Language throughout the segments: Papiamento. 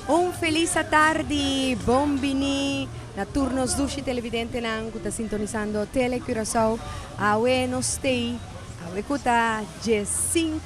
Un felis atardi, bon bini na tur nos dushi televidentenan ku ta sintonisando Tele Curaçao. Awe nos stay, awe ku ta 15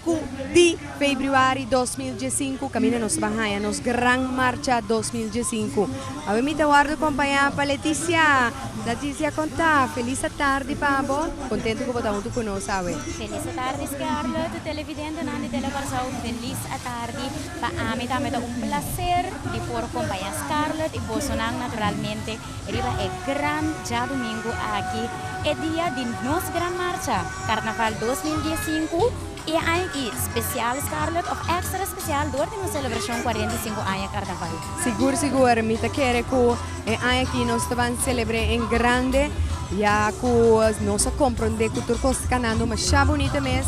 di febrüari 2015, kaminda nos ta haña nos Gran Marcha 2015. Awe mi ta wòrdu kompañá pa Leticia. Leticia, kon ta? Felis atardi pa bo. Kontentu ku bo ta huntu ku nos awe. Felis atardi, Scarlett. Televidentenan di Tele Curaçao, felis atardi. Pa ami tambe ta un placer di por compaña Scarlett y bosonan naturalmente riba e gran djadumingu aki, e dia di nos gran marcha Carnaval 2015 y e aña aki special Scarlett of extra special door di nos celebracion 45 aña Carnaval. Sigur sigur mi ta kere cu e aña aki nos ta ban celebre en grande ya cu nos a comprende cu tur cos ta canando masha bunita mes.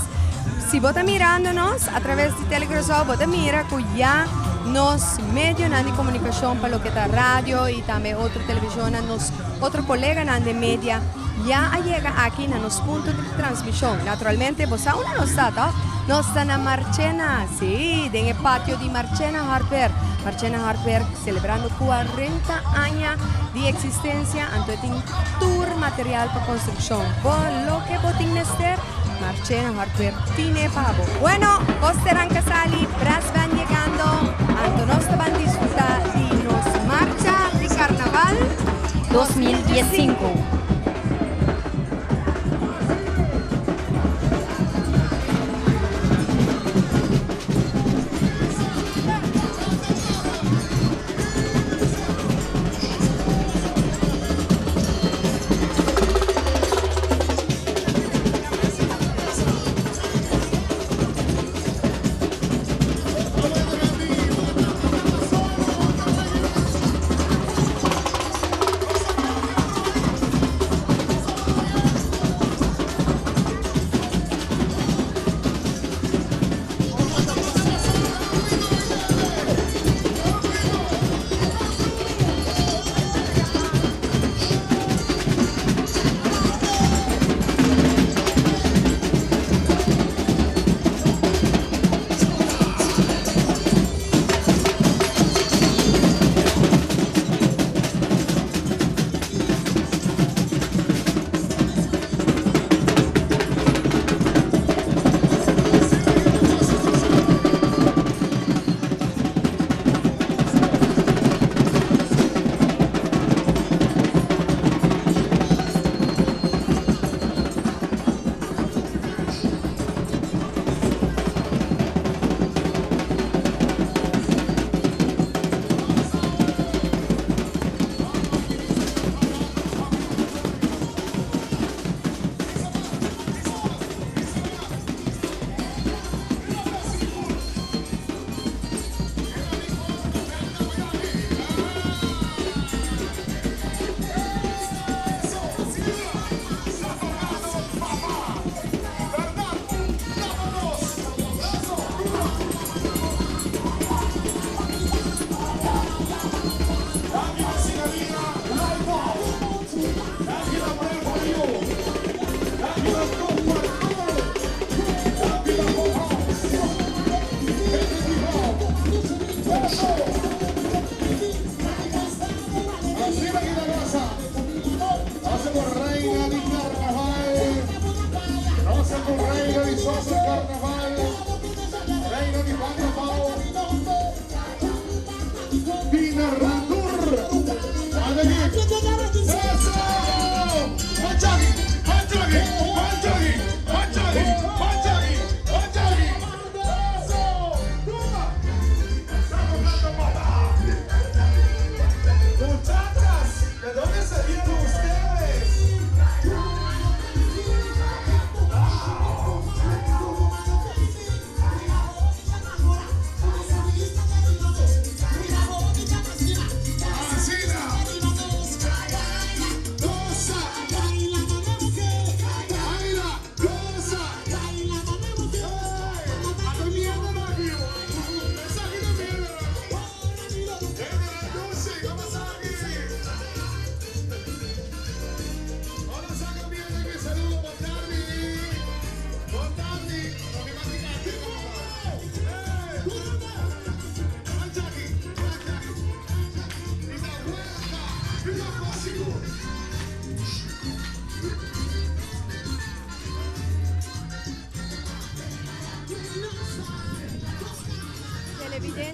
Si bo ta mirando nos a traves di Tele Curaçao bo ta mira cu ya nos medionan di comunicacion pa loke ta radio y tambe otro televisionnan, nos otro coleganan den media ya a yega aki na nos punto di transmision. Naturalmente bo sa unda nos ta toch? Nos ta na Marchena, si, den e patio di Marchena Hardware. Marchena Hardware celebrando 40 aña di existencia, anto e tin tur material pa construccion. Bo loke bo tin mester, Marchena Hardware tine pa bo. Bueno, Costerán Casali, Brass Band yegando, anto nos ta ban disfruta di nos marcha di Carnaval 2015.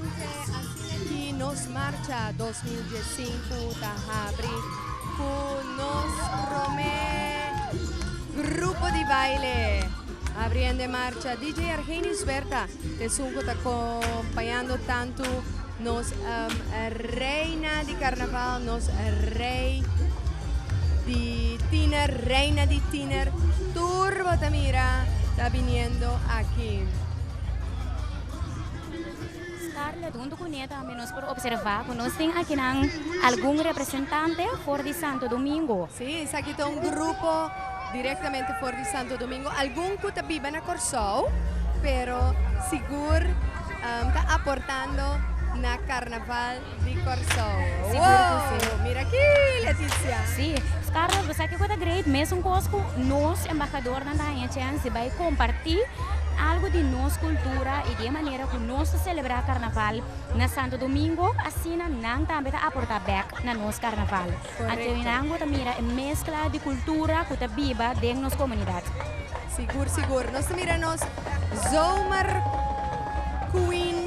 Televidente, asina aki nos marcha 2015 ta habri ku nos promé grupo di baile. Abriendo e marcha, DJ Argenis Berta, t'esun ku ta kompañando tantu nos reina di karnaval, nos rei di tiner, reina di tiner, tur bo ta mira ta biniendo aki. Scarlett, hunto cu ne tambe nos por observa cu nos tin akinan algun representante for di Santo Domingo. Sí, esaki ta un grupo directamente for di Santo Domingo. Algun cu ta biba na Corsou, pero sigur ta aportando na Carnaval di Corsou. Sigur cu sí. Wow, mira aki, Leticia. Sí, Scarlett, bo sa kico ta great? Mesun cos cu nos embahadornan ta haña chance di bay comparti algo di nos cultura y di e manera cu nos ta celebra Carnaval na Santo Domingo, asina nan tambe ta aporta bek na nos Carnaval. Correcto. Anto nan bo ta mira e mezcla di cultura cu ta biba den nos comunidad. Sigur, sigur. Nos ta mira nos Zomer Queen,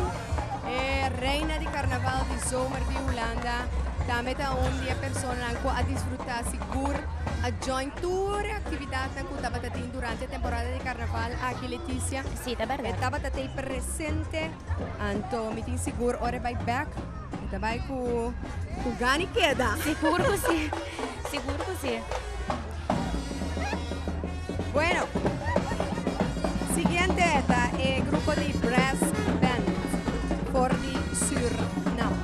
e reina di carnaval di zomer di Hulanda. Tambe ta un di e personanan cu a disfruta sigur, a join tur e actividadnan cu tabata tin durante e temporada di carnaval aki, Leticia. Sí, ta berdad. E tabata t'ey presente, anto mi tin sigur ora e bay bek, e ta bay cu cu gana y keda. Sigur cu sí, sigur cu sí. Bueno, siguiente ta e grupo di Brass Band for di Surnam.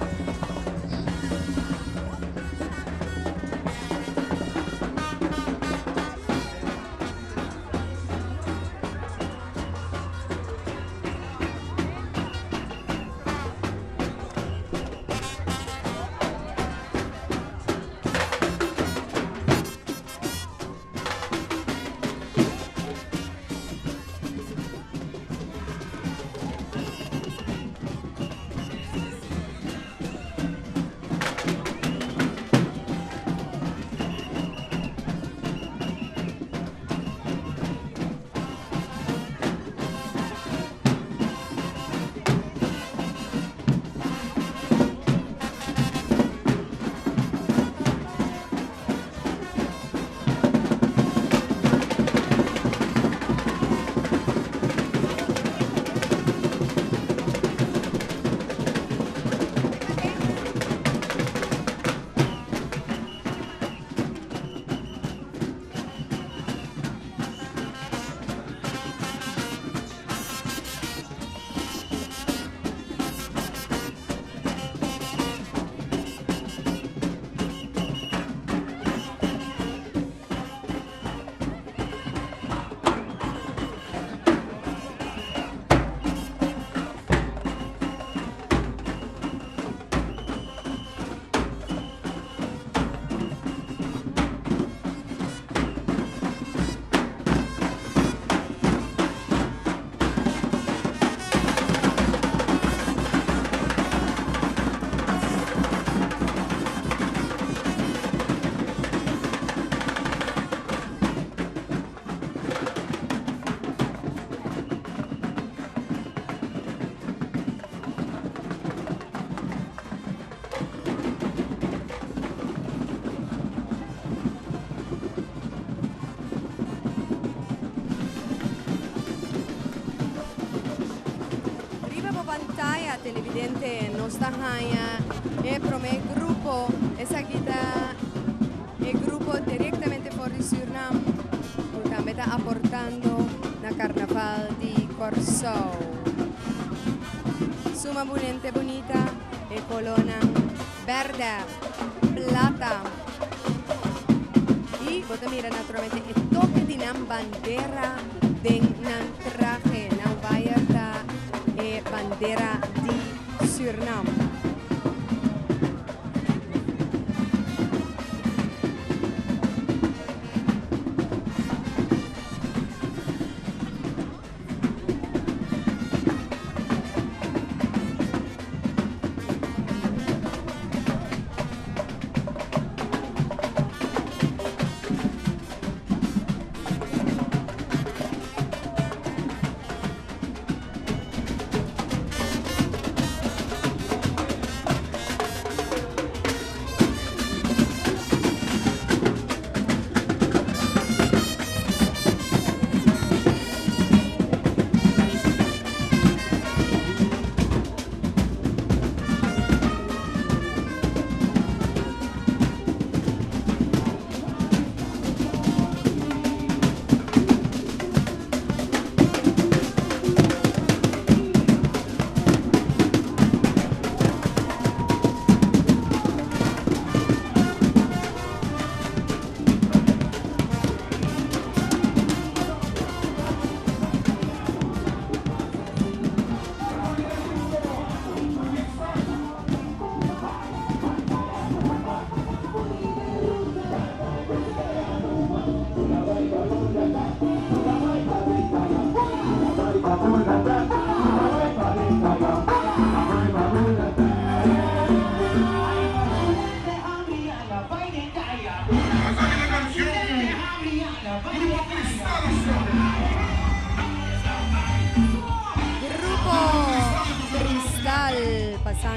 Riba bo pantaya televidente nos ta haña e prome grupo. Esaki ta e grupo directamente for di Surinam cu tambe ta aportando na Carnaval di Corsou. Suma bunente bunita e colonan berde, plata y bo ta mira naturalmente e toque di nan bandera den nan trahe. Nan waaier ta e bandera di Surinam.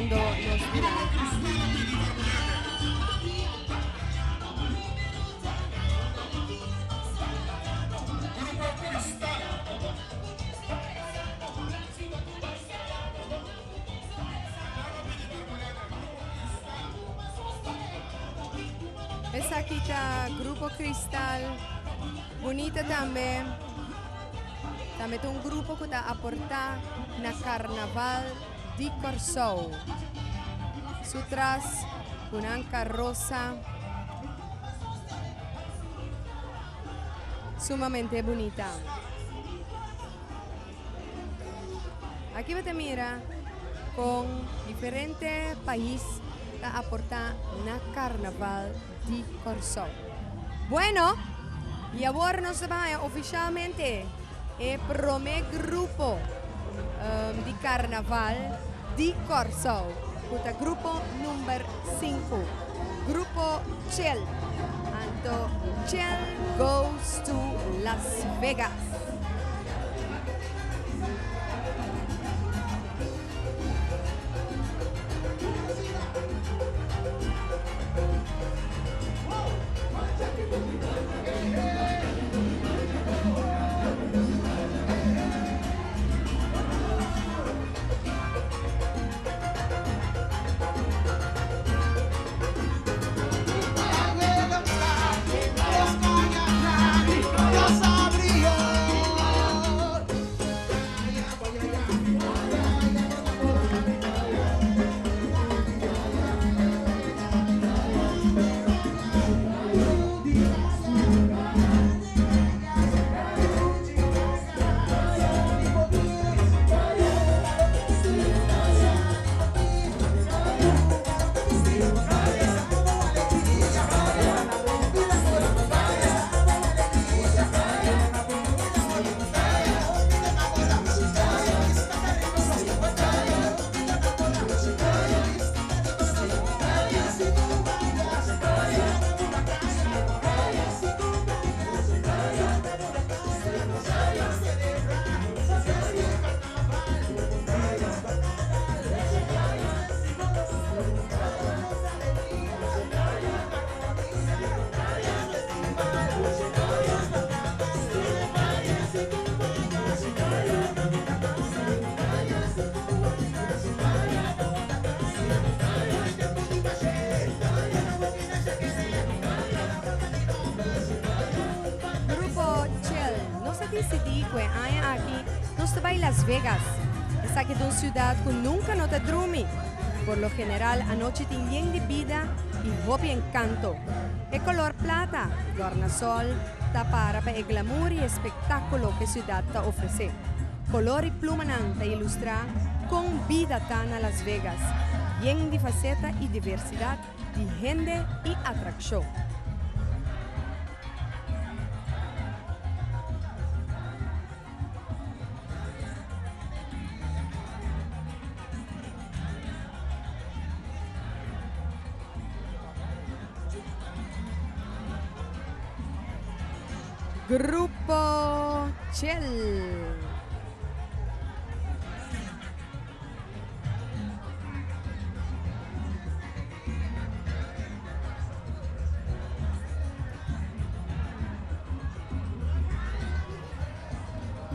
pasando nos dilanti. Esaki ta Grupo Cristal. Bunita tambe. Tambe ta un grupo ku ta aportá na Karnaval di Kòrsou. Su tras ku nan karosa sumamente bunita. Aki bo ta mira kon diferente pais ta aportá na Karnaval di Kòrsou. Bueno, i awor nos ta bai ofishalmente e promé grupo di Karnaval di Kòrsou, ku ta grupo number sinku, Grupo Chel. Anto Chel goes to Las Vegas. Grupo Chill, Nos a disidí ku e aña aki nos ta bai Las Vegas. Esaki ta un siudat ku nunka no ta drumi. Por lo general anochi tin yen di bida i hopi enkanto. E kolor plata, dòrnasòl, ta para pa e glamour i espektákulo ku e siudat ta ofresé. Kolor i plumanan ta ilustrá kon bida ta na Las Vegas, yen di faseta i diversidat di hende i atrakshon. Grupo Chel.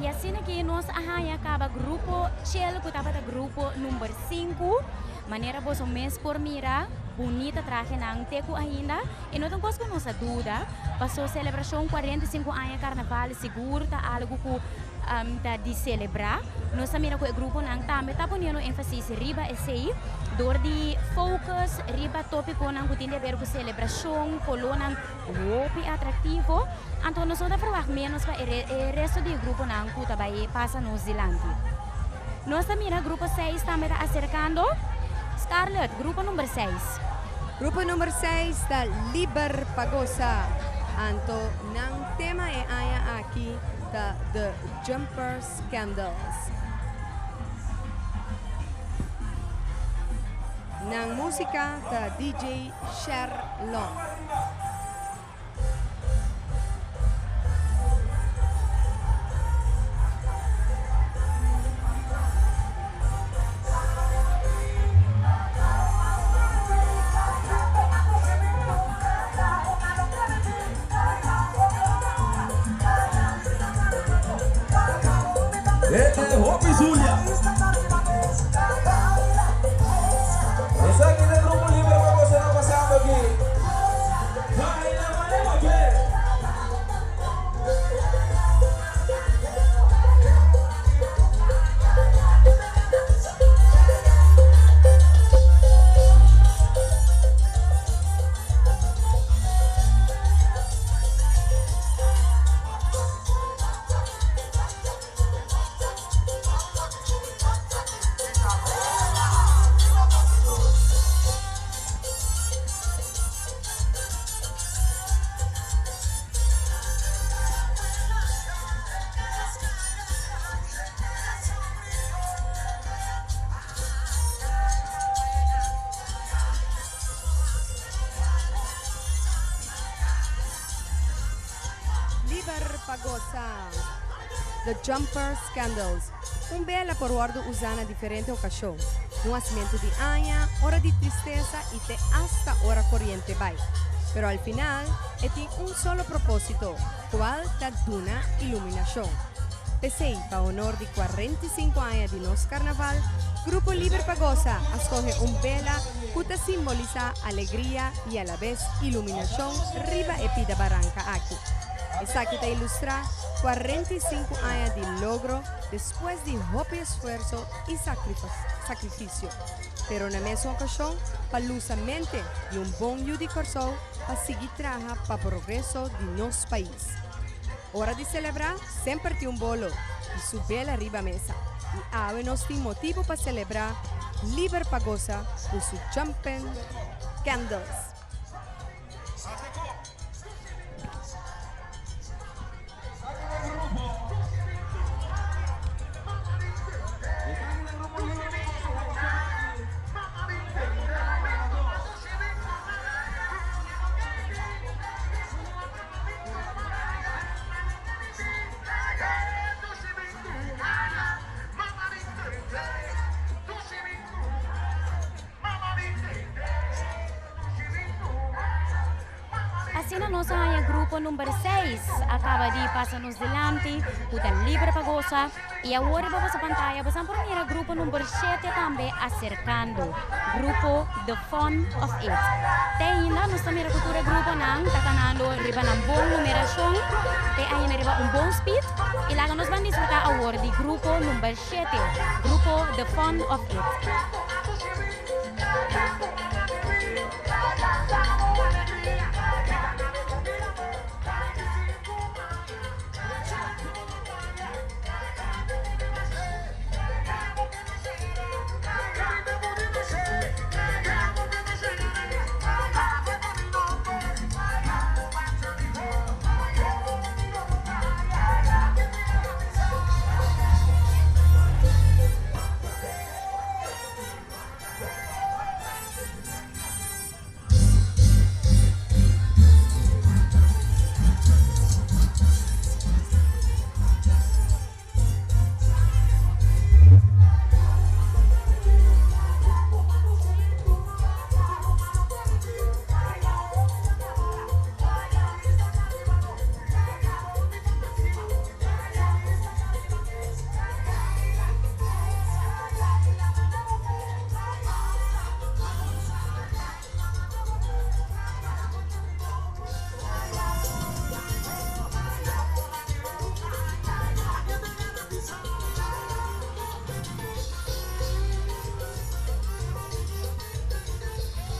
Y asina ki nos a haña caba grupo Chel cu tabata grupo number 5. Manera boso mes por mira, bunita trahenan te cu ainda. E no ta un cos cu nos a duda, paso celebracion 45 aña carnaval sigur ta algo cu ta di celebra. Nos ta mira cu e gruponan tambe ta poniendo enfasis riba esey door di focus riba topiconan cu tin di haber cu celebracion, colornan Hopi atractivo, anto nos no ta verwagt menos pa e resto di e gruponan cu ta bay pasa nos dilanti. Nos ta mira grupo seis tambe ta acercando. Scarlett, grupo number seis. Grupo number seis ta liber pa gosa, anto nan tema e aña aki ta The Jumper Scandals. Nan musica ta DJ Sherlon. pa Gosa. The Jumpers Candles, un bela por wòrdu usá na diferente okashon, un hasimentu di aña, ora di tristesa i te asta ora koriente bai. Pero al final e tin un solo propósito, kual ta duna iluminashon. P'esei, pa honor di 45 aña di nos karnaval, Grupo Liber pa Gosa a skohe un bela ku ta simbolisá alegria i alabes iluminashon riba e pida baranka aki. Esaki ta ilustrá 45 aña di logro despues di hopi esfuerso i sakrifisio, pero na mesun okashon pa lusa mente di un bon yu di Kòrsou pa sigui traha pa progreso di nos pais. Ora di selebrá, semper tin un bolo i su bela riba mesa. I awe nos tin motibu pa selebrá, liber pa gosa ku su Jumpin' Candles. Asina nos a haña grupo number 6 a kaba di pasa nos dilanti ku ta libre pa gosa. I awor riba boso pantaya boso por mira grupo number 7 tambe aserkando, grupo The Fun of It. Te ainda nos ta mira ku tur e gruponan ta kanando riba nan bon numerashon, te ainda riba un bon speed. I laga nos ban disfrutá awor di grupo number 7, grupo The Fun of It.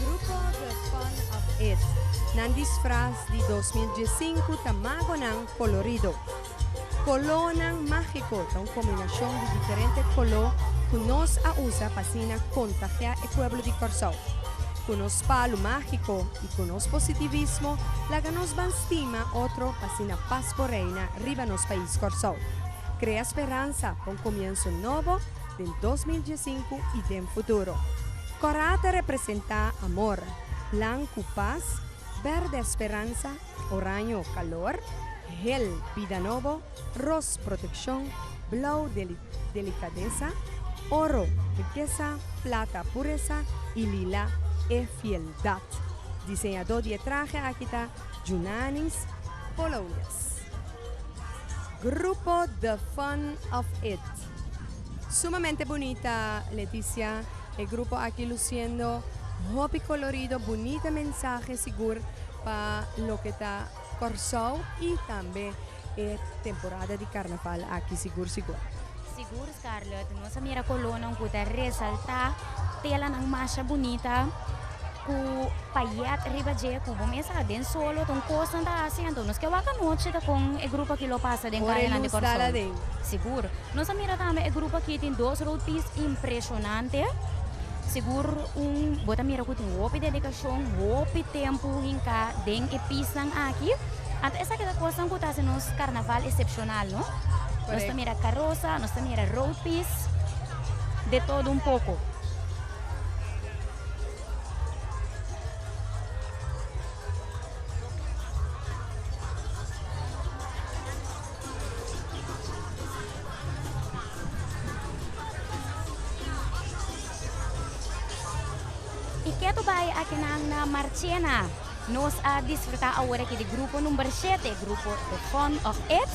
Grupo The Fun of It. Nan disfras di 2015 ta magonan kolorido. Kolónan mágiko ta un kombinashon di diferente koló ku nos a usa pa asina kontagiá e pueblo di Kòrsou. Ku nos palu mágiko i ku nos positivismo, laga nos ban stima otro pa asina pas por reina riba nos pais Kòrsou. Krea speransa pa un komienso nobo den 2015 i den futuro. Kòrá ta representá amor, blanku pas, bèrdè speransa, oraño kalor, hel bida nobo, ros protekshon, blou delikadesa, oro rikesa, plata puresa i lila e fieldat. Diseñadó di e trahe aki ta Junanis Polonius. Grupo The Fun of It. Sumamente bunita, Leticia. E grupo aki luciendo hopi colorido, bunita mensahe sigur pa loke ta Kòrsou i tambe e temporada di karnaval aki sigur sigur. Sigur Scarlett, nos a mira kolónan ku ta resaltá telanan masha bunita ku payèt riba dje ku bo mes a den solo ta un kos nan ta hasi anto nos ke wak anochi ta kon e grupo aki lo pasa den Ora e kayanan di lus dal Kòrsou. aden. Sigur. Nos a mira tambe e grupo aki tin dos roadpiece impreshonante. Sigur un bo ta mira ku tin hopi dedikashon, hopi tempu hinká den e pisnan aki. Anto esaki ta kosnan ku ta hasi nos karnaval esepshonal, no? Nos ta mira karosa, nos ta mira road piece, de todo un poko. Y keto bay akinan na Marchena. Nos a disfruta awor aki di grupo number shete, grupo The Fun of It.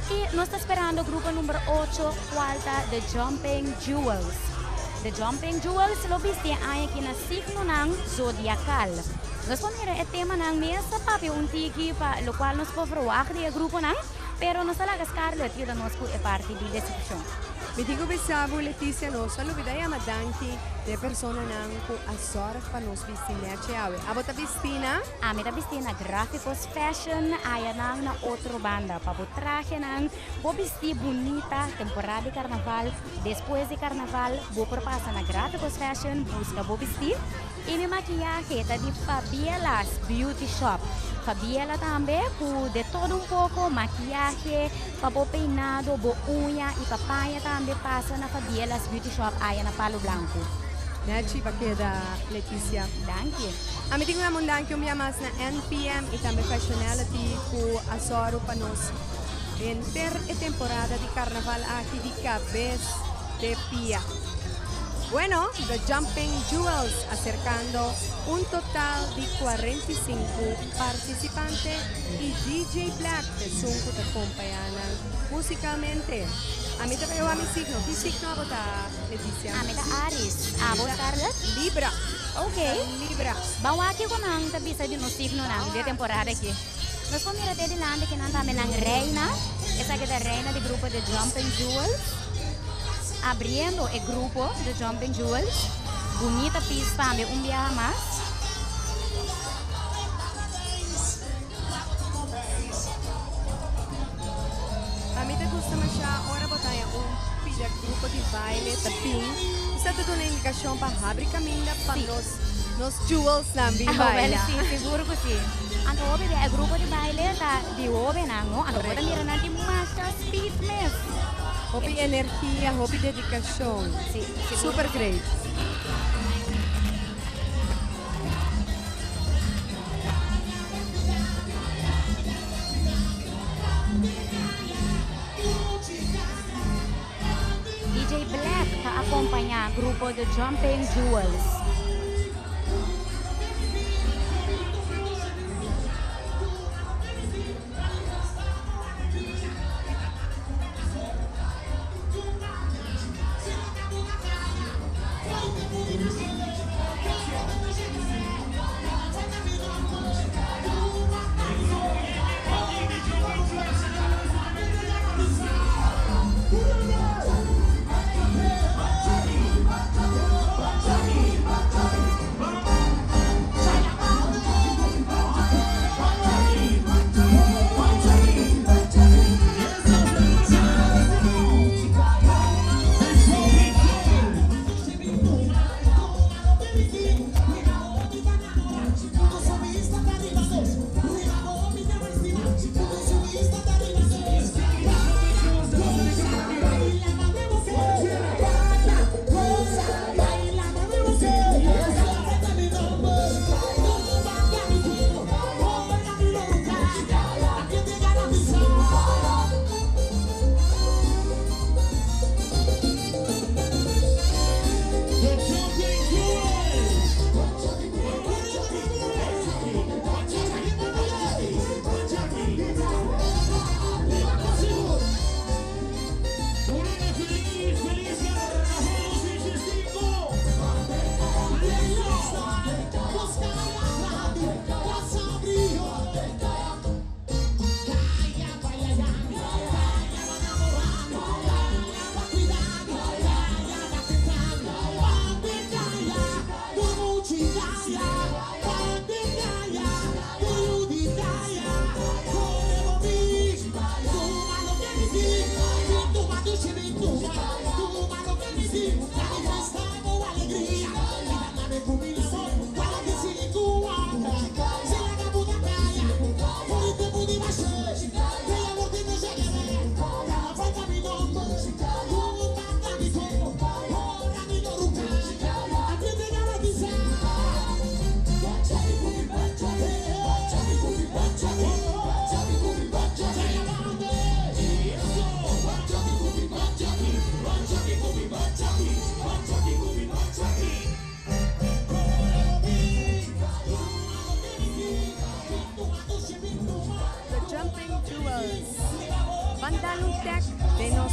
Y nos ta sperando grupo number ocho, cual ta The Jumping Jewels. The Jumping Jewels lo bisti e aña aki na signonan zodiacal. Nos por mira e temanan mes ta papia un tiki pa locual nos por verwagt di e gruponan, pero nos ta laga Scarlett yuda nos cu e parti di descripcion. Mi tin cu bisa bo, Leticia, nos a lubida yama danki na e personanan cu a zorg pa nos bisti nechi awe. Abo ta bisti na? Ami ta bisti na Graficos Fashion, ayanan na otro banda. Pa bo trahenan, bo bisti bunita temporada di carnaval, despues di carnaval bo por pasa na Graficos Fashion busca bo bisti. Y mi makiyahe ta di Fabiela's Beauty Shop. Fabiela tambe cu de todo un poco, makiyahe, pa bo peinado, bo uña y pa paña tambe pasa na Fabiela's Beauty Shop aya na Palo Blanco. Nechi pa keda Leticia. Danki. Ami tin un danki un bia mas na NPM y tambe Fashionality cu a soru pa nos henter e temporada di carnaval aki di cabes te pia. Bueno, The Jumping Jewels acercando un total di 45 participante y DJ Black esun cu ta acompaña nan musicalmente. Ami ta veo mi signo. Ki signo abo ta, Leticia? Ami ta Aries. Abo, Scarlett? Libra. Ok. Libra. Ban wak cu nan ta bisa di nos signonan di temporada aki. Nos por mira te dilanti cu nan tambe nan reina. Esaki ta reina di grupo The Jumping Jewels. Abriendo e grupo The Jumping Jewels. Bunita pista tambe un biaha mas. Ami ta gusta masha ora bo ta un pida grupo di baile ta bin. Esaki ta duna indicacion pa habri caminda pa nos jewels nan bin Ah, wel, baila. si, sigur cu si. Anto hopi e grupo di baile ta di hobennan, no? Anto bo ta mira nan tin masha speed mes. Hopi energia, hopi dedicacion. Si, sigur. Super great. DJ Black ta acompaña grupo The Jumping Jewels.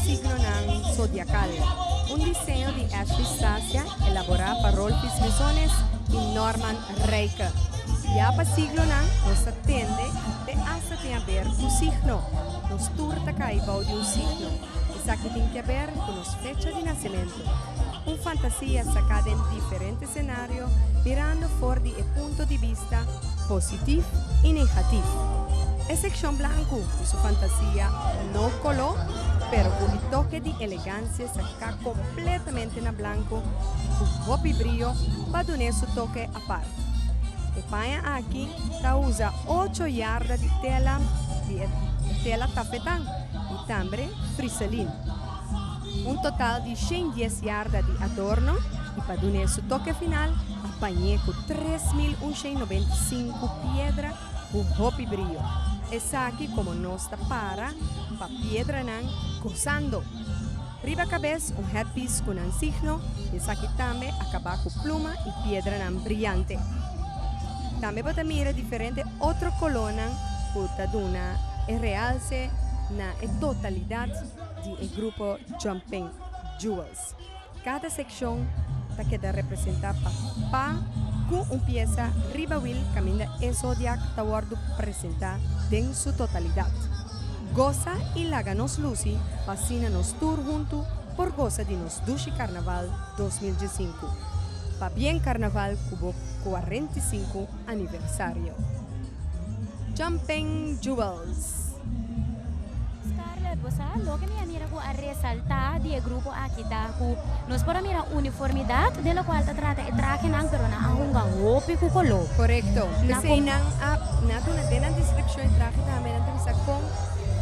signonan zodiakal. Un diseño di Ashley Stasia elaborá pa Rolfis Mesones i Norman Rijke. Ya pa siglonan nos ta tende i te asta tin haber ku signo. Nos tur ta kai bou di un signo. Esaki tin ke ber ku nos fecha di nasementu. Un fantasia saká den diferente senario mirando for di e punto di bista positif i negatif. E sekshon blanku ku su fantasia no koló pero ku e toke di elegansia saká kompletamente na blanku ku hopi brio pa dun'é su toke apart. E paña aki ta usa ocho yarda di tela di e tela tafetan i tambe friselin. Un total di 110 yarda di adorno i pa dun'é su toke final a pañ'é ku 3195 piedra ku hopi brio. Esaki komo nos ta para pa piedranan gosando. Riba kabes un headpiece ku nan signo i esaki tambe a kabá ku pluma i piedranan briante. Tambe bo ta mira diferente otro kolónan ku ta duna e realse na e totalidat di e grupo Jumping Jewels. Kada sekshon ta keda representá pa pa ku un piesa riba wil kaminda e zodiak ta wòrdu presentá den su totalidat. Gosa i laga nos lusi pa asina nos tur huntu por gosa di nos dushi Karnaval 2015. Pabien Karnaval ku bo 45 aniversario. Jumping Jewels. Scarlett, bo sa loke mi a mira ku a resaltá di e grupo aki ta ku nos por a mira uniformidat den lokual ta trata e trahenan pero nan a hunga hopi ku koló. Korekto. P'esei nan a nan a duna den nan deskripshon e trahe tambe nan ta bisa kon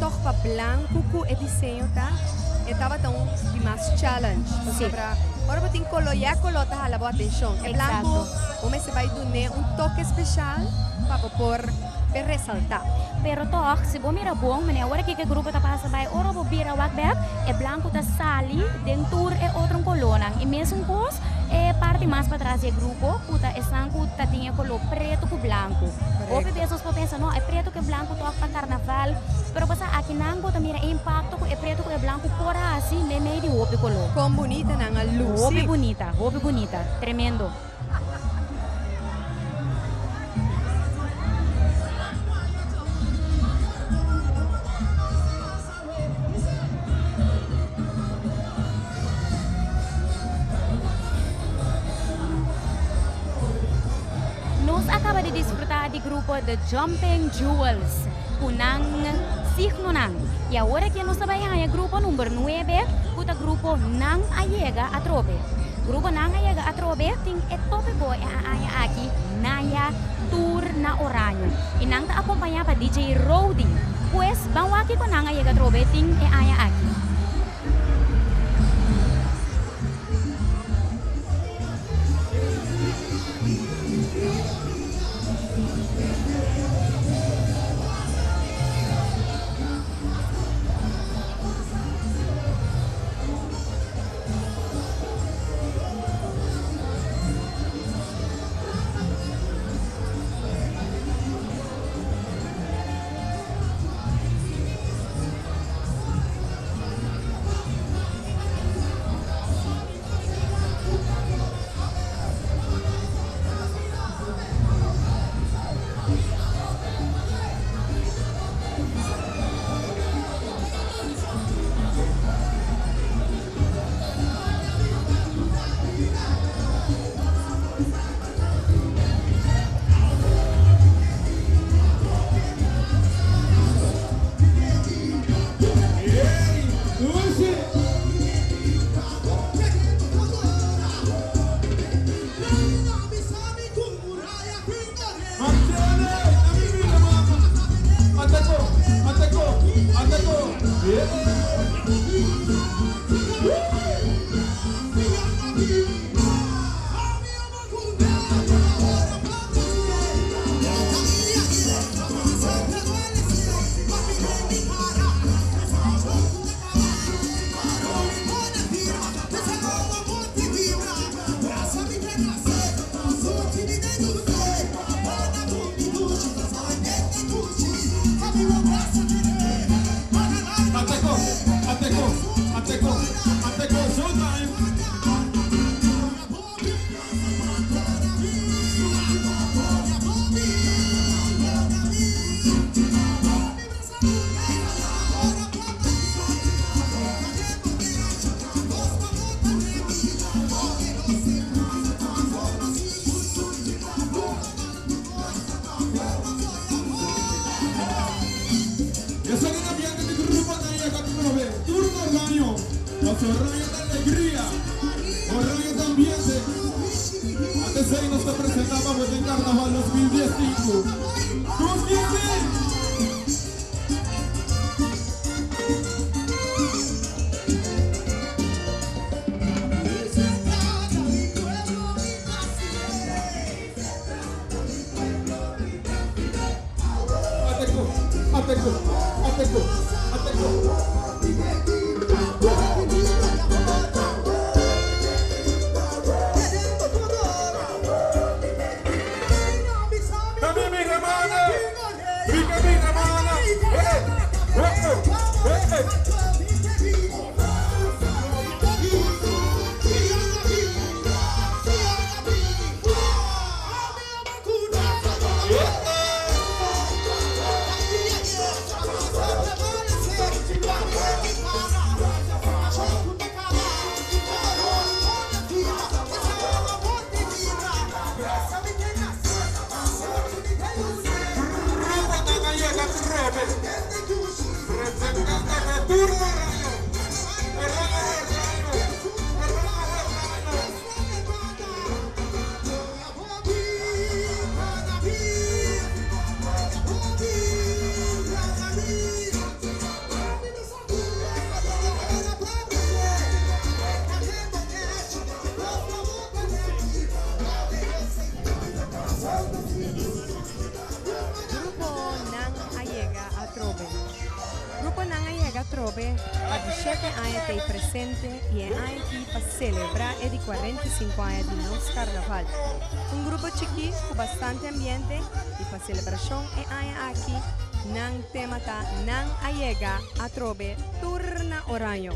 tòg pa blanku ku e diseño ta e tabata un di mas challenge pasobra ora bo tin koló ya e koló ta hala bo atenshon e blanku bo mester bai dun'é un toke speshal pa bo por pe resaltá. Pero tòg, si bo mira bon, manera ora kiko e grupo ta pasa bai, ora bo bira wak bèk, e blanku ta sali den tur e otro kolónan. I mesun kos e parti mas patras di e grupo, ku ta esnan ku ta tin e koló pretu ku blanku. Hopi bes nos por pensa, no, e pretu ku e blanku tòg pa karnaval, pero bo sa akinan bo ta mira e impakto ku e pretu ku e blanku por hasi meimei di hopi koló. Kon bunita nan a lusi. Hopi bunita, hopi bunita. Tremendo. Nos a caba di disfruta di grupo The Jumping Jewels cu nan signonan. Y awor aki nos ta bay haña grupo number nuebe cu ta grupo Nan A Yega Atrobe. Grupo Nan A Yega Atrobe tin e topico e aña aki Naya Tur na Oraño y nan ta acompaña pa DJ Rody. Pues ban wak kico Nan A Yega Atrobe tin e aña aki. Oranje ta alegria, Oranje ta ambiente. Antes ei nos ta presentá pa bo den Karnaval 2015. Dos kinti! Ateko, ateko, ateko, ateko. Ta mi mi hermana, mi ke mi hermana, eh, eh, eh, eh. Grupo nan a yega trobe. Presentando Returno Rayo. Oraño Oraño. Oraño Oraño. Grupo Nan a yega atrobe. Grupo Nan a yega atrobe pa di shete aña t'ei presente y e aña aki pa celebra e di 45 aña di nos Carnaval. Un grupo chikí cu bastante ambiente y pa celebracion e aña aki nan tema ta Nan a yega atrobe tur na oraño.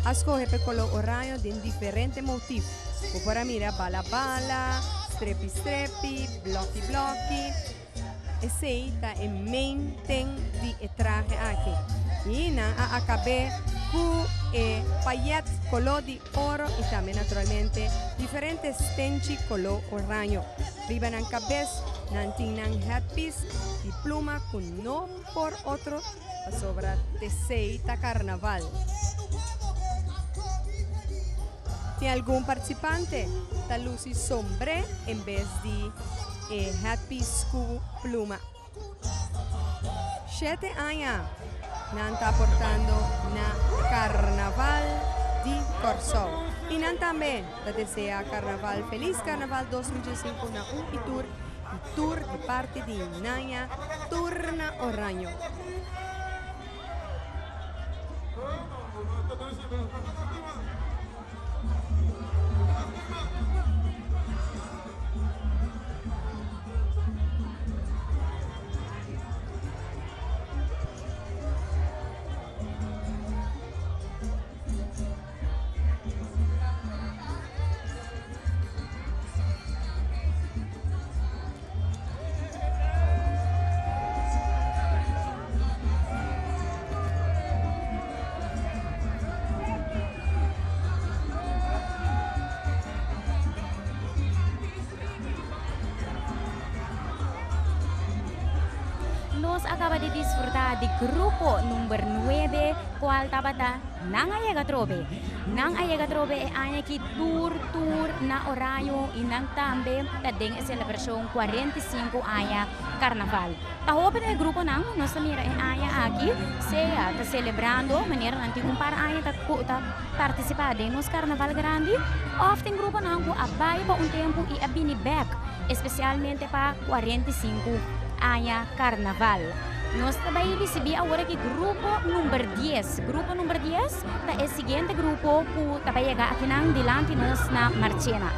A scoge p'e color oraño den diferente motief. Bo por a mira bala bala, strepi strepi, bloki bloki. Esei ta e main thing di e trahe aki. Y nan a acab'é cu e payet color di oro y tambe naturalmente diferente stenchi color oraño. Riba nan cabes nan tin nan headpiece di pluma cu no por otro pasobra t'esei ta carnaval. Tin algun participante ta luci sombré en bes di e headpiece cu pluma. Shete aña nan ta aportando na Carnaval di Kòrsou. I nan tambe ta desea Carnaval Feliz Carnaval 2015 na un i tur i tur di parti di Naña Turna Oraño. Nos a caba di disfruta di grupo number 9, cual tabata Nan a yega atrobe. Nan a yega atrobe e aña aki tur tur na Oraño y nan tambe ta den e celebracion 45 aña Carnaval. Ta hopi den e gruponan nos ta mira e aña aki sea ta celebrando manera nan tin un par aña ta ta participa den nos Carnaval grandi of tin gruponan cu a bay pa un tempo y a bini bek especialmente pa 45 aña Carnaval. Nos ta bay ricibi awor aki grupo number dies. Grupo number dies ta e siguiente grupo cu ta bay yega akinan dilanti nos na Marchena.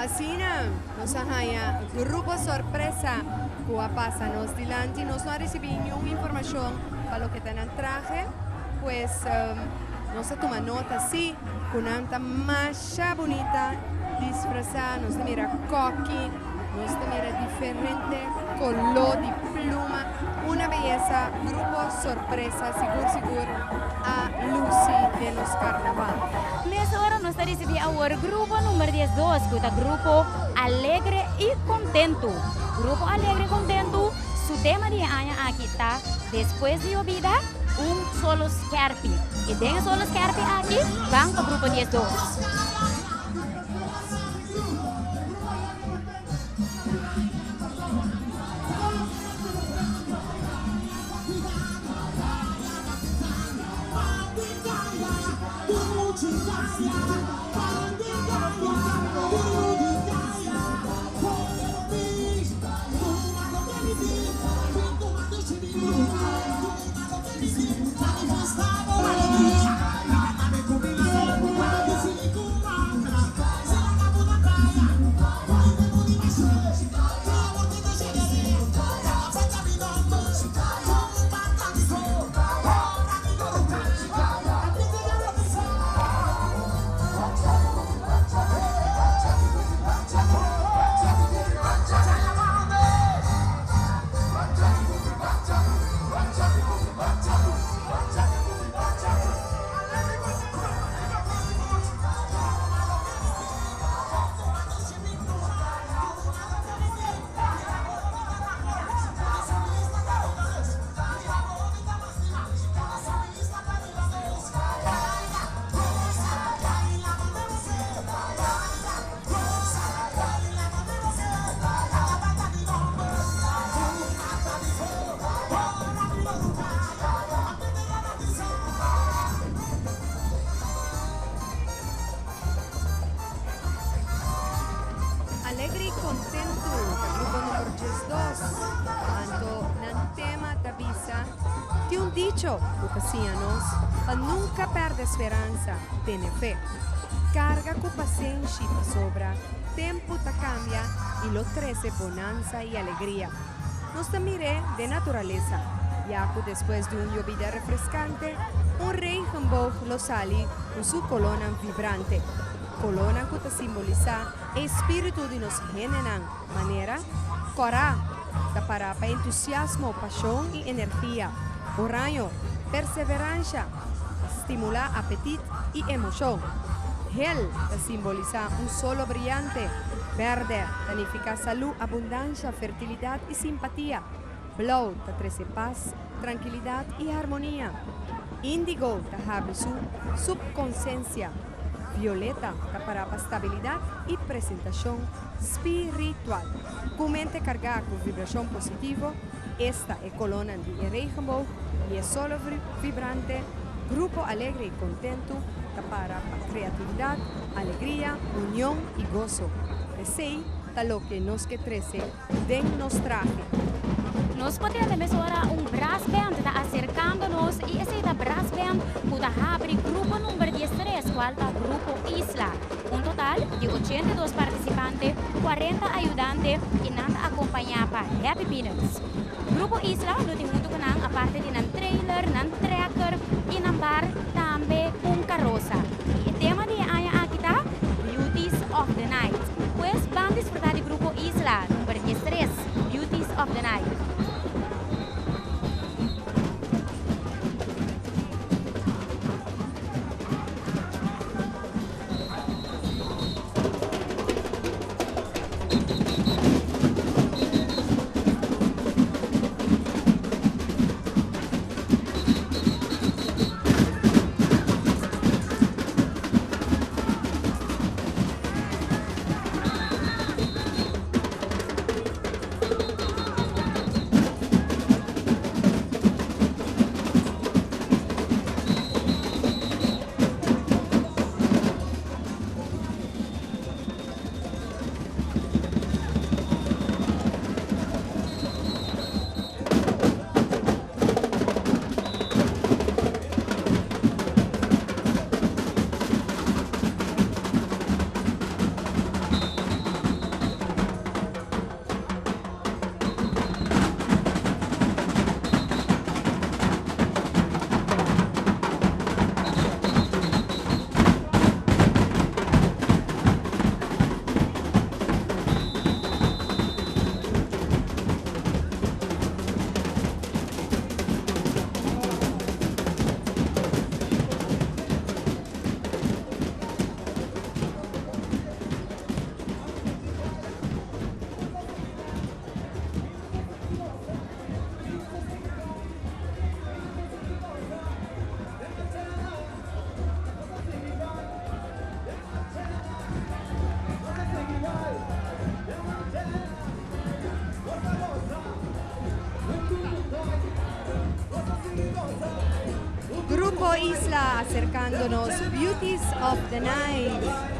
Asina, nos a haña Grupo Sorpresa ku a pasa nos dilanti. Nos no a risibí niun informashon pa loke ta nan trahe, pues nos a tuma nota sí ku nan ta masha bunita disfrasá. Nos ta mira kòki, nos ta mira diferente koló di pluma. Una beyesa, Grupo Sorpresa sigur sigur a lusi den nos karnaval. Mesora nos ta risibí awor grupo number 12 ku ta Grupo Alegre i Kontentu. Grupo Alegre i Kontentu su tema di e aña aki ta Despues di yobida, un solo skèrpi. I den e solo skèrpi aki ban pa Grupo 12. Alegre y contento, grupo number 12. Anto nan tema ta bisa, tin un dicho ku ta siña nos pa nunka pèrdè speransa, tene fe. Karga ku pasenshi pasobra tempu ta kambia i lo trese bonansa i alegria. Nos ta mir'é den naturalesa, ya ku despues di un yobida refreskante, un regenboog lo sali ku su kolónan vibrante, kolónan ku ta simbolisá e espíritu di nos hendenan, manera, kòrá, ta pará pa entusiasmo, pashon i energia, oraño, perseveransha, stimulá apetit i emoshon. Hel ta simbolisá un solo briante, bèrdè ta nifiká salú, abundansha, fertilidat i simpatia, blou ta trese pas, trankilidat i harmonia, índigo ta habri su supkonsensia, violeta ta pará pa stabilidat i presentashon spiritual. Ku mente kargá ku vibrashon positivo, Esta e kolónan di e regenboog i e solo vibrante, grupo alegre i kontentu ta para pa kreatividat, alegria, union i goso. Esei ta loke nos ke trese den nos trahe. Nos por tende mesora un brassband ta aserkando nos i esei ta brassband ku ta habri grupo number 13 kual ta Grupo Isla. Un total di 82 partisipante, 40 ayudante i nan ta akompañá pa Happy Peanuts. Grupo Isla lo tin huntu ku nan aparte di nan trailer, nan trekker i nan bar tambe un karosa. I e tema di e aña aki ta Beauties of the Night. Pues ban disfrutá di Grupo Isla number 13, Beauties of the Night. Isla acercándonos, Beauties of the Night.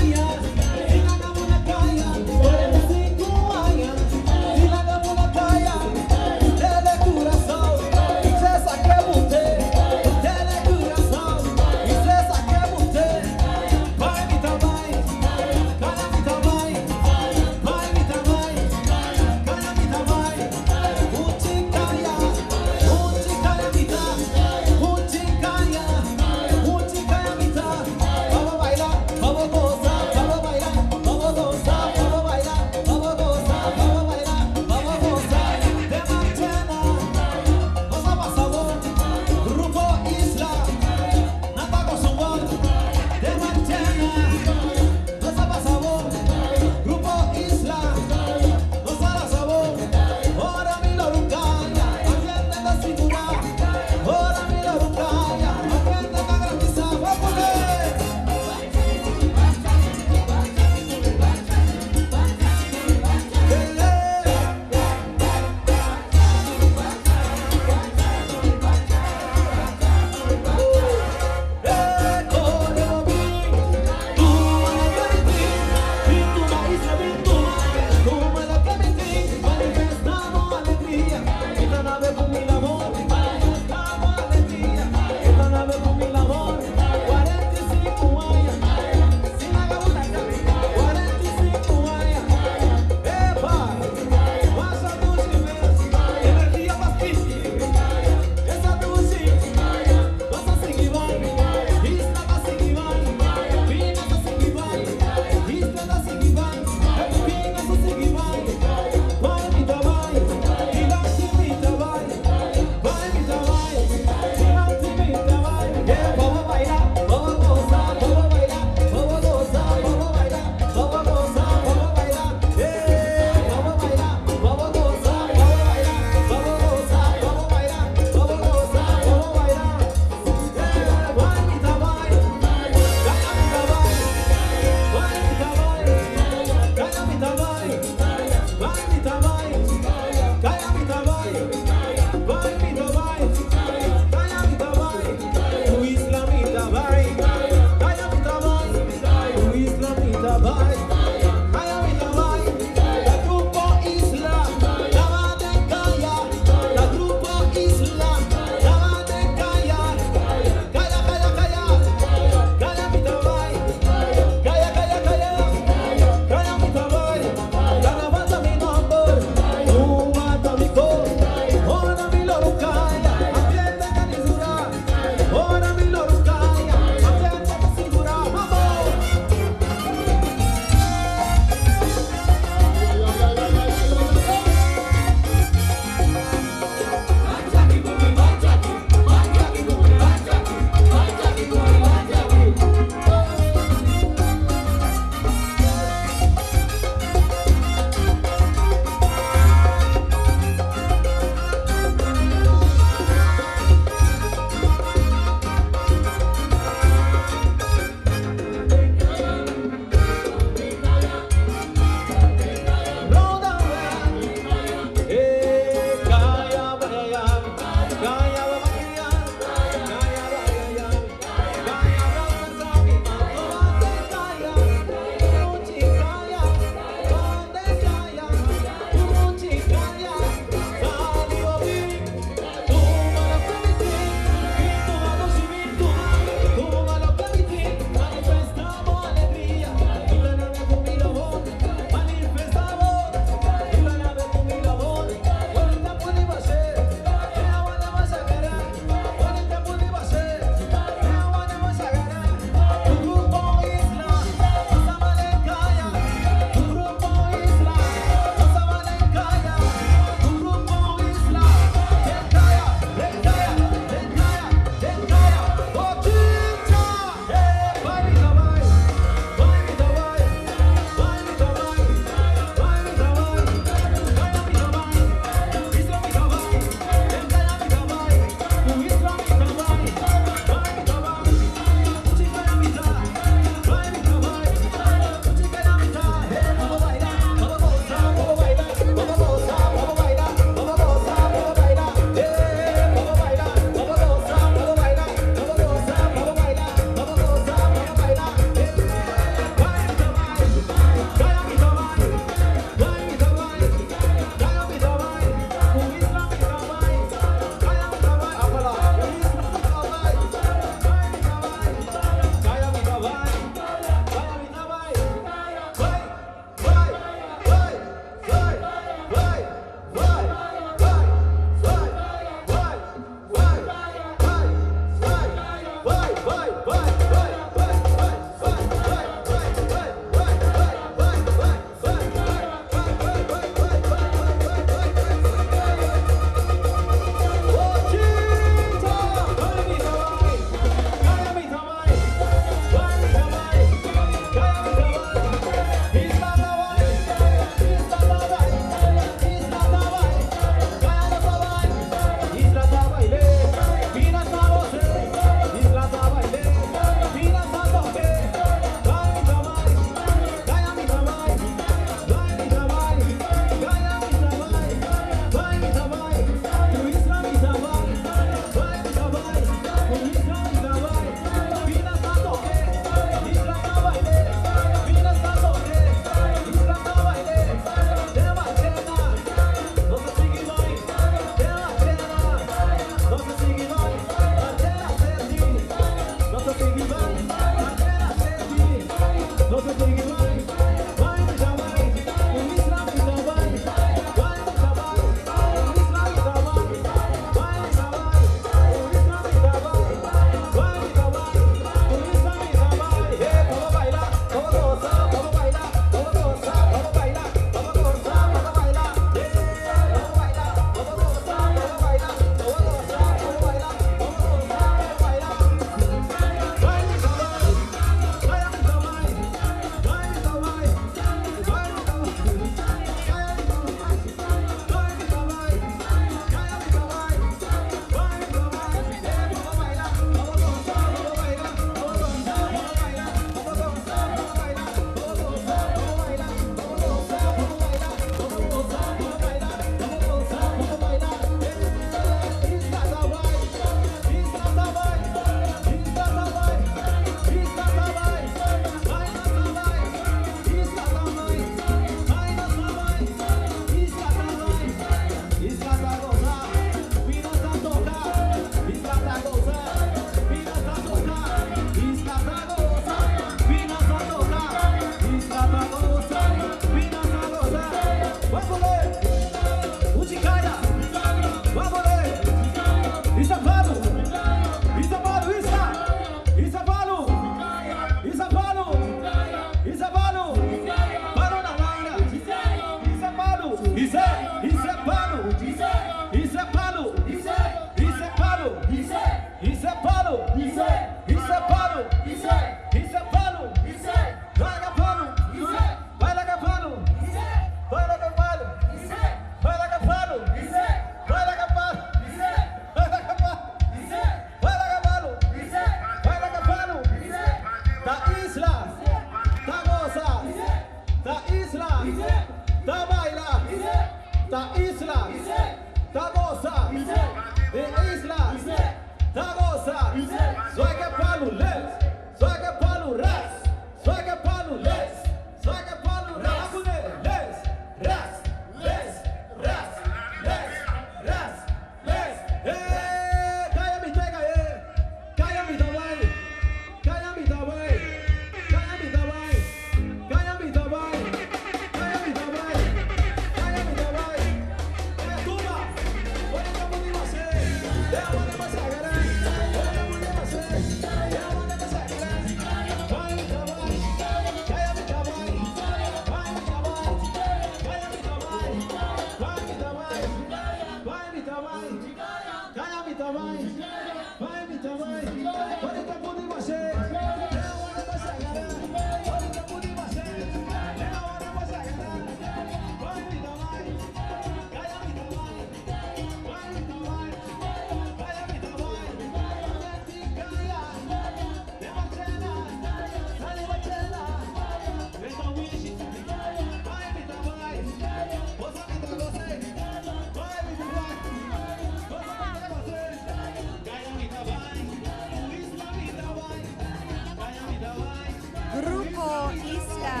Grupo Isla,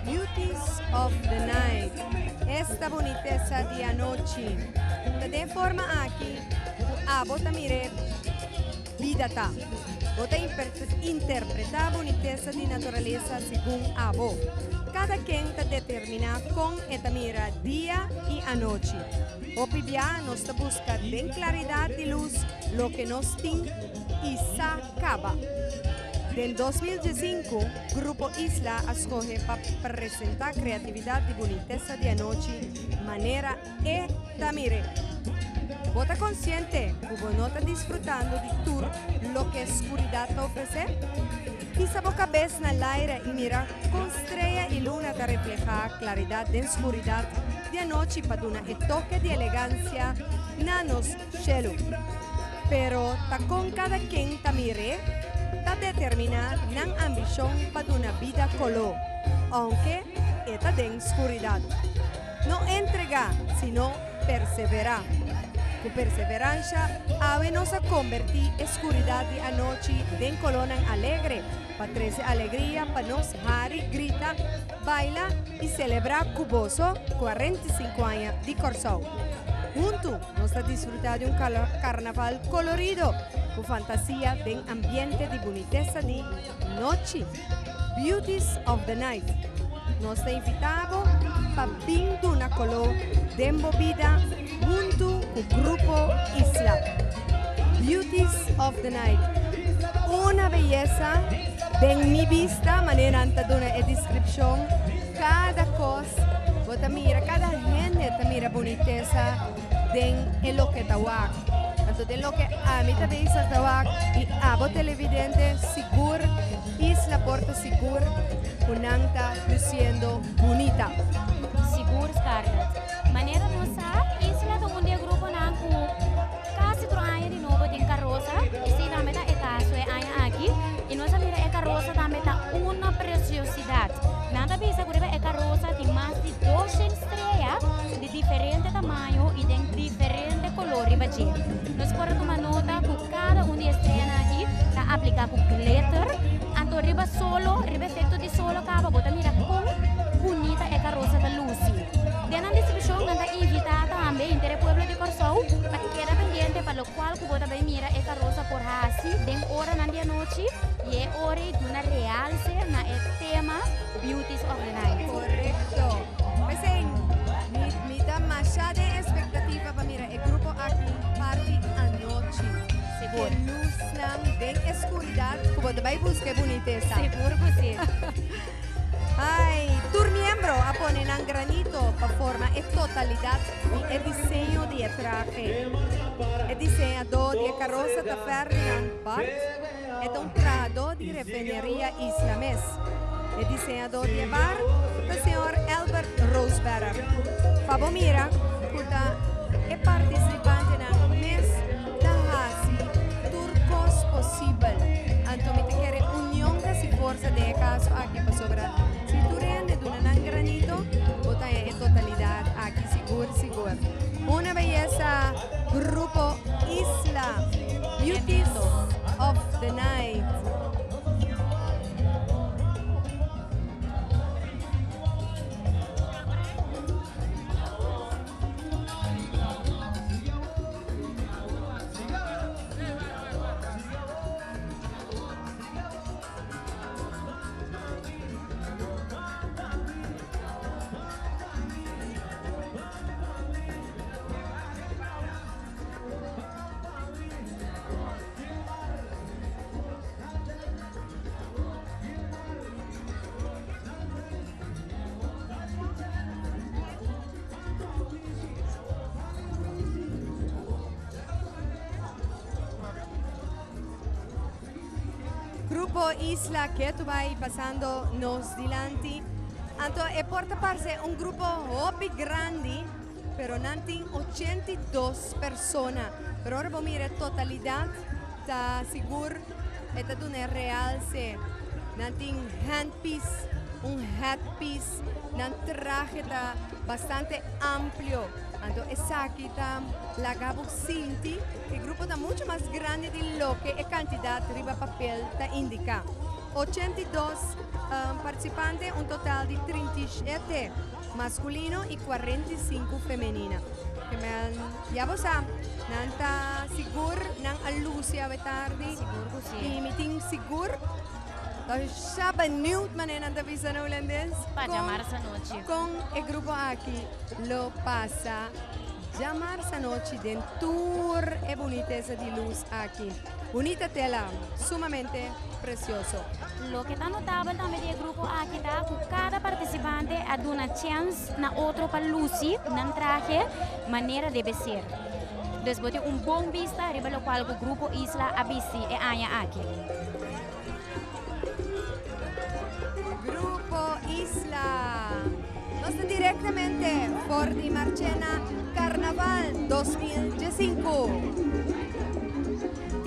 Beauties of the Night. Esta bunitesa di anochi. Di e forma aki, abo ta mira bida ta. Bo ta interpretá bunitesa di naturalesa segun abo. Kada ken ta determiná kon e ta mira dia i anochi. Hopi bia nos ta buska den klaridat di lus loke nos tin i sa kaba. Den 2015, Grupo Isla a skohe pa presentá kreatividat di bunitesa di anochi manera e ta mir'é. Bo ta konsiente ku bo no ta disfrutando di tur loke skuridat ta ofresé? Hisa bo kabes na laira i mira kon strea i luna ta reflehá klaridat den skuridat di anochi pa duna e toke di elegansia na nos shelu. Pero ta kon kada ken ta mir'é ta determiná nan ambishon pa duna bida koló, ounke e ta den skuridat. No entregá, sino perseverá. Ku perseveransha, awe nos a kombertí e skuridat di anochi den kolónan alegre pa trese alegria pa nos hari, grita, baila i selebrá ku boso 45 aña di Kòrsou. Huntu nos ta disfrutá di un karnaval kolorido ku fantasia den ambiente di bunitesa di nochi. Beauties of the Night. Nos ta invitá bo pa bin duna koló den bo bida huntu ku Grupo Isla. Beauties of the Night, una beyesa den mi bista, manera nan ta duna e deskripshon, kada kos bo ta mira, kada hende ta mira bunitesa den e loke ta wak. Anto den loke ami ta bezig ta wak i abo televidente sigur Isla por ta sigur ku nan ta luciendo bunita. Sigur Scarlett. Manera nos sa, Isla ta un di e gruponan ku kasi tur aña di nobo tin karosa. Esei tambe ta e kaso e aña aki. I nos a mira e karosa tambe ta una presiosidat. Nan ta bisa ku riba e karosa tin mas di doshen strea di diferente tamaño i den diferente koló riba dje. Nos por a tuma nota ku kada un di e streanan aki ta apliká ku glitter. Anto riba solo, riba efekto di solo kaba bo ta mira kon bunita e karosa ta lusi. Den nan distribushon nan ta invitá tambe henter e pueblo di Kòrsou pa keda pendiente pa lokual ku bo ta bai mira e karosa por hasi den oranan di anochi i e ora ei duna realse na e tema Beauties of the Night. Korekto. P'esei mi mi ta masha den espektativa pa mira e grupo aki parti anochi. Sigur. E lusnan den e skuridat ku bo ta bai buska e bunitesa. Sigur ku si. Ai, tur miembro a pone nan granito pa forma e totalidat di e diseño di e trahe. E diseñadó di e karosa ta Ferdinand Bart. E ta un trahadó di Refineria Isla mes. E diseñadó di e bar ta señor Elbert Roosberg. Pa bo mira ku ta e partisipantenan mes ta hasi tur kos posibel. Anto mi ta kere union ta si forsa den e kaso aki pasobra si tur hende duna nan granito bo ta haña e totalidat aki sigur sigur. Una beyesa Grupo Isla, Beauties of the Night. Grupo Isla ketu bai pasando nos dilanti. Anto e por ta parse un grupo hopi grandi, pero nan tin 82 persona. Pero ora bo mira e totalidad ta sigur e ta duna e realce. Nan tin handpiece, un headpiece, nan trahe ta bastante amplio. Anto esaki ta laga bo sinti e grupo ta mucho mas grandi di loke e kantidat riba papel ta indiká. 82 partisipante, un total di 37 maskulino i 45 femenina. Ke men, ya bo sa, nan ta sigur nan a lusi awe tardi. Sigur ku si. I mi tin sigur ta sha benieuwd manera nan ta bisa na hulandes. Pa djamarsa anochi. Kon e grupo aki lo pasa djamarsa anochi den tur e bunitesa di lus aki. Bunita tela, sumamente precioso. Loke ta notabel tambe di e grupo aki ta ku kada partisipante a duna chèns na otro pa lusi nan trahe manera debe ser. Dus bo tin un bon bista riba lokual ku Grupo Isla a bisti e aña aki. Grupo Isla. Nos ta directamente for di Marchena Carnaval 2015.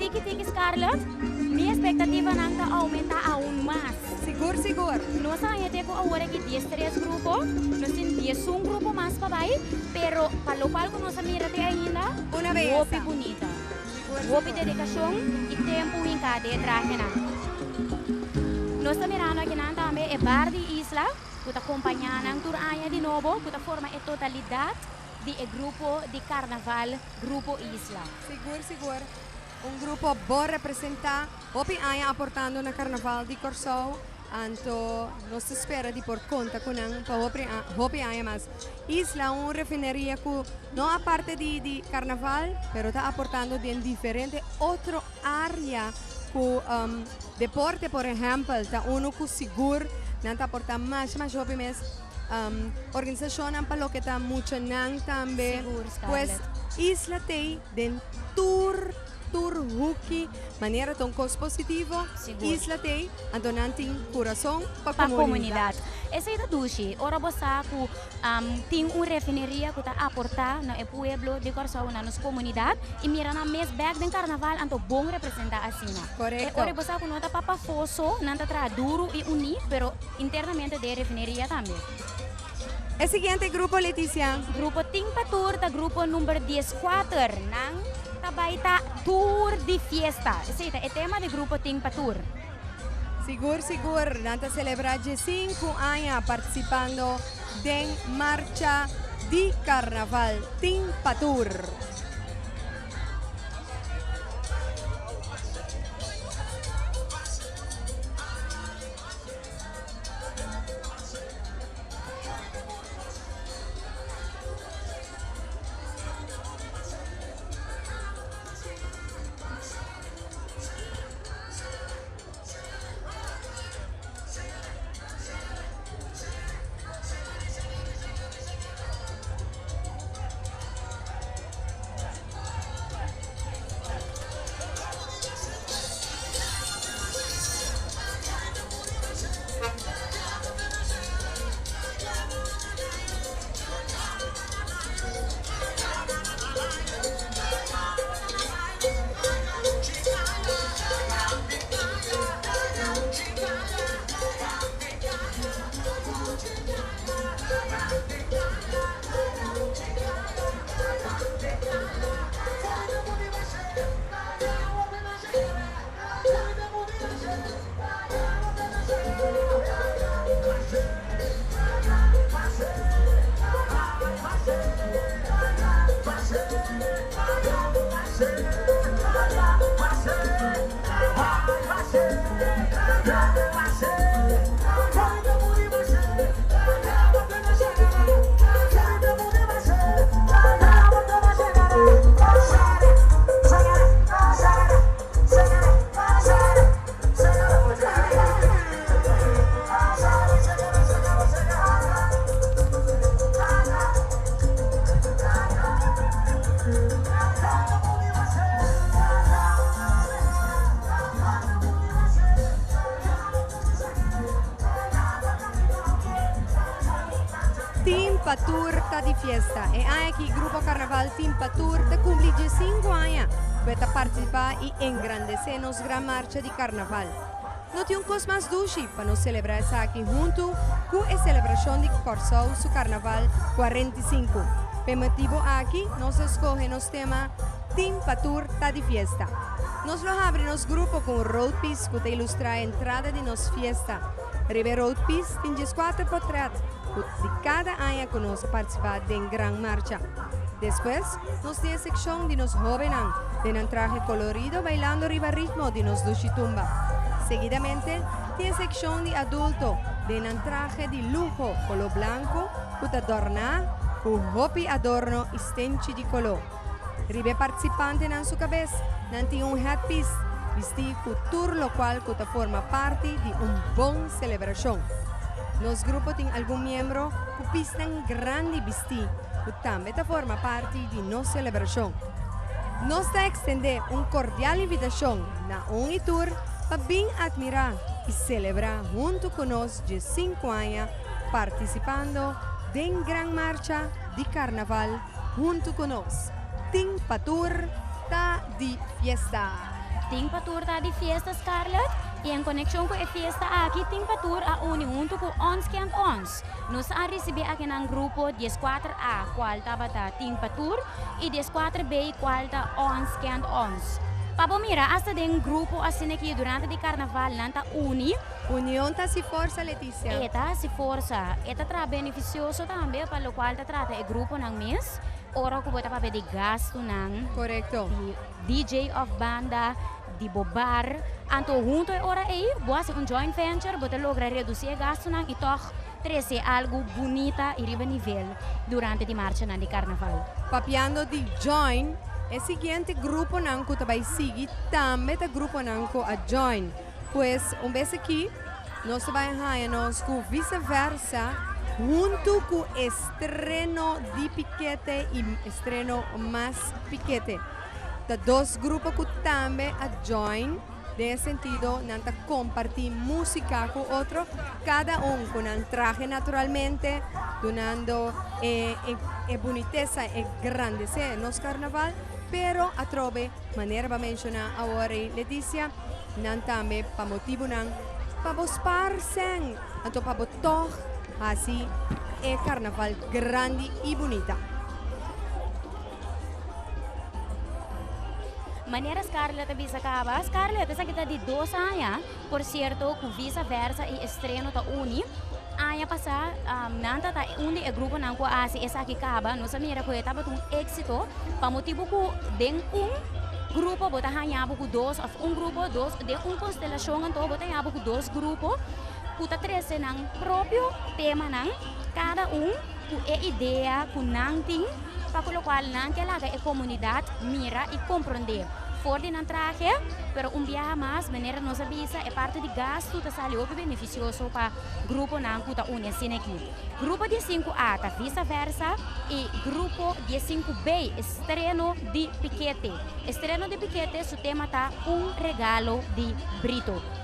Tiki tiki Scarlett, mi expectativanan ta aumenta aun mas. Sigur sigur. Nos a haña te cu awor aki 13 grupo, nos tin 11 grupo mas pa bay, pero pa locual cu nos a mira te ainda, Una belleza. hopi bunita. Hopi dedikashon i tempu hinká den e trahenan. Nos ta mirando akinan tambe e bar di Isla ku ta kompañá nan tur aña di nobo ku ta forma e totalidat di e grupo di karnaval Grupo Isla. Sigur sigur un grupo bon representá, hopi aña aportando na karnaval di Kòrsou. Anto nos ta spera di por konta ku nan pa hopi hopi aña mas. Isla un refineria ku no aparte di di karnaval pero ta aportando den diferente otro área ku deporte por ehèmpel ta unu ku sigur nan ta aportá masha masha hopi mes. Organisashonnan pa loke ta muchanan tambe. Sigur, Pues Scarlett. Isla t'ei den tur Tur huki manera ta un kos positivo. Sigur. Isla t'ei, anto nan tin kurason pa Pa komunidat. komunidat. Esei ta dushi, ora bo sa ku tin un refineria ku ta aportá na e pueblo di Kòrsou, na nos komunidat, i mira nan mes bèk den karnaval, anto bon representá asina. Korekto. E ora bo sa ku no ta pa pafó so, nan ta traha duru i uní, pero internamente den e refineria tambe. E siguiente grupo, Leticia. Grupo Tin pa Tur ta grupo number dieskuater. Nan ta bai ta tur di fiesta. Esei ta e tema di grupo Tin pa Tur. Sigur sigur nan ta selebrá diesinku aña partisipando den marcha di karnaval Tin pa Tur. Team Patur ta di fiesta. E aña aki Grupo Carnaval Team Patur ta cumpli diescinco aña cu e ta participa y engrandece nos gran marcha di Carnaval. No tin un cos mas dushi pa nos celebra esaki hunto cu e celebracion di Corsou su Carnaval 45. P'e motibo aki nos a scoge nos tema Team Patur ta di fiesta. Nos lo habri nos grupo cu un roadpiece cu ta ilustra e entrada di nos fiesta. Riba e roadpiece tin dieskuater potret cu di cada aña cu nos a participa den Gran Marcha. Despues nos tin e seccion di nos hobennan den nan trahe colorido bailando riba ritmo di nos dushi tumba. Seguidamente tin e seccion di adulto den nan trahe di luho color blanco cu ta dorna cu hopi adorno y stenchi di color. Riba e participantenan su cabes nan tin un headpiece bisti cu tur locual cu ta forma parti di un bon celebracion. Nos grupo tin algun miembro cu pisnan grandi bisti cu tambe ta forma parti di nos celebracion. Nos ta extende un cordial invitacion na un y tur pa bin admira y celebra hunto cu nos dje cinco aña participando den Gran Marcha di Carnaval hunto cu nos. Tin pa tur ta di fiesta. Tin pa tur ta di fiesta Scarlett y en conexion cu e fiesta aki Tin pa tur a uni hunto cu Ons Kent Ons. Nos a ricibi aki nan grupo dieskuater A cual tabata Tin pa tur y dieskuater B cual ta Ons Kent Ons. Pa bo mira hasta den grupo asina aki durante di carnaval nan ta uni. Union ta haci forsa Leticia. E ta haci forsa. E ta traha beneficioso tambe pa locual ta trata e gruponan mes. Ora ku bo ta papia di gastunan. Korekto. Di DJ òf banda, di bo bar. Anto huntu e ora ei bo hasi un joint venture, bo ta logra redusí e gastunan i tòg trese algu bunita i riba nivel durante di marchanan di karnaval. Papiando di join, e siguiente gruponan ku ta bai sigui tambe ta gruponan ku a join. Pues un bes aki nos ta bai haña nos ku Visa Versa huntu ku Estreno di Pikete i Estreno Mas Pikete. Ta dos grupo ku tambe a join den e sentido nan ta kompartí músika ku otro, kada un ku nan trahe naturalmente, dunando e e bunitesa, e grandesé nos karnaval, pero atrobe manera bo a menshoná awor ei Leticia, Nan tambe pa motibunan pa bo spar sèn, anto pa bo tòg hasi e karnaval grandi i bunita. Manera Scarlett a bisa kaba, Scarlett esaki ta di dos aña, por sierto ku Visa Versa i Estreno ta uni. Aña pasá nan ta ta un di e gruponan ku a hasi esaki kaba. Nos a mira ku e tabata un éksito pa motibu ku den un grupo bo ta haña bo ku dos òf un grupo dos den un konstelashon anto bo ta haña bo ku dos grupo ku ta trese nan propio temanan kada un ku e idea ku nan tin pa ku lokual nan ke laga e komunidat mira i komprondé for di nan trahe pero un biaha mas manera nos a bisa e parti di gastu ta sali hopi benefisioso pa gruponan ku ta uni asina aki. Grupo di 5A ta Visa Versa i grupo di 5B Estreno di Pikete. Estreno di Pikete su tema ta Un regalo di Brito.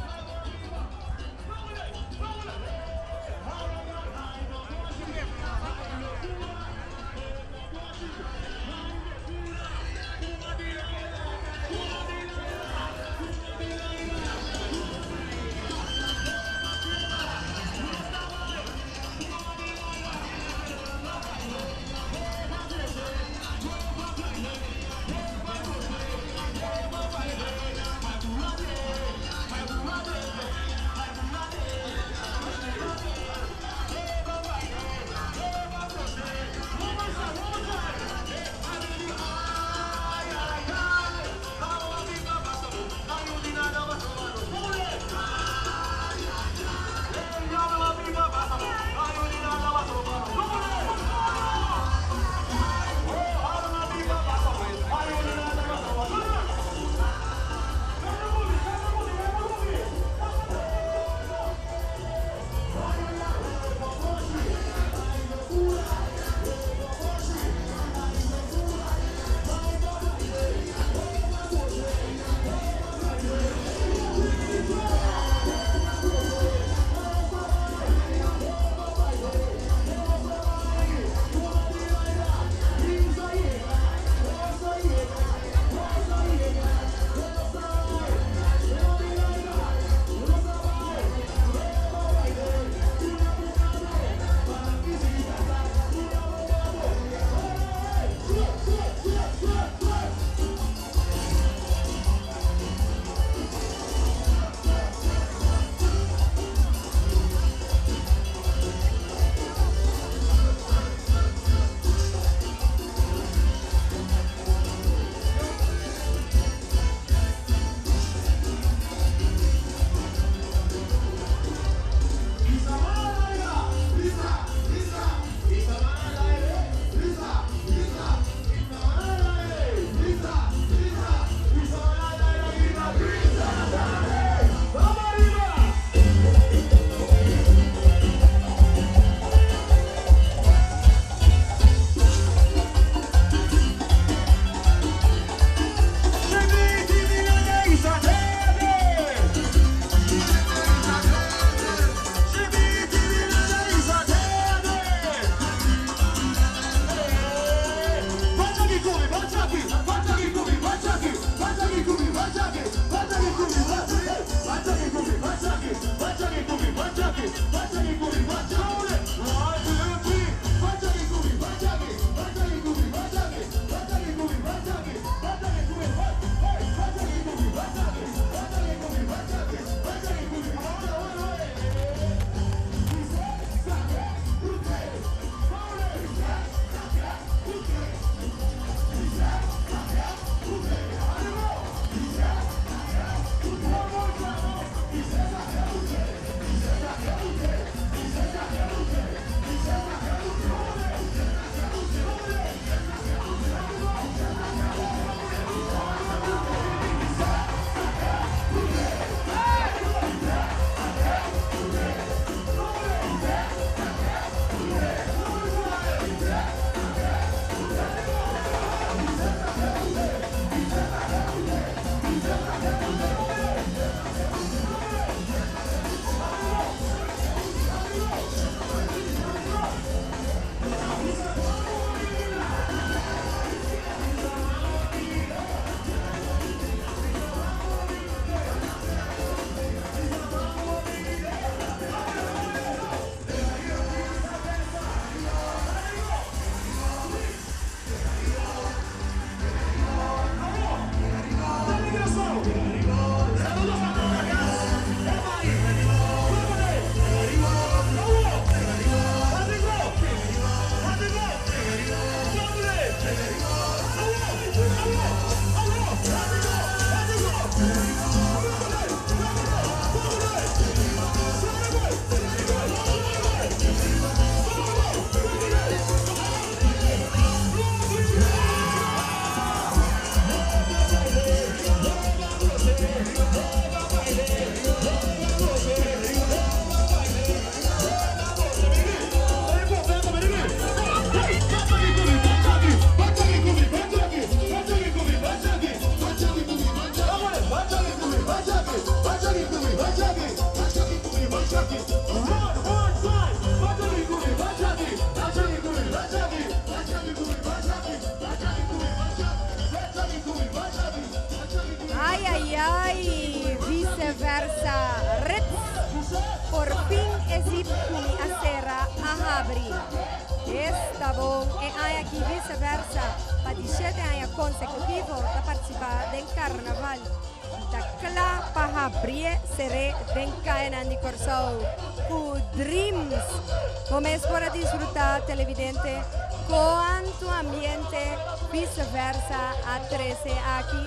Ay ay ay, Vice Versa Ritz, por fin e zip ku mi a sera a habri. Esta bon, e aña aki Vice Versa pa di shete aña konsekutivo ta partisipá den karnaval i ta kla pa habrié seré den kayanan di Kòrsou ku Dreams. Bo mes por a disfrutá, televidente, kuantu ambiente Vice Versa a trese aki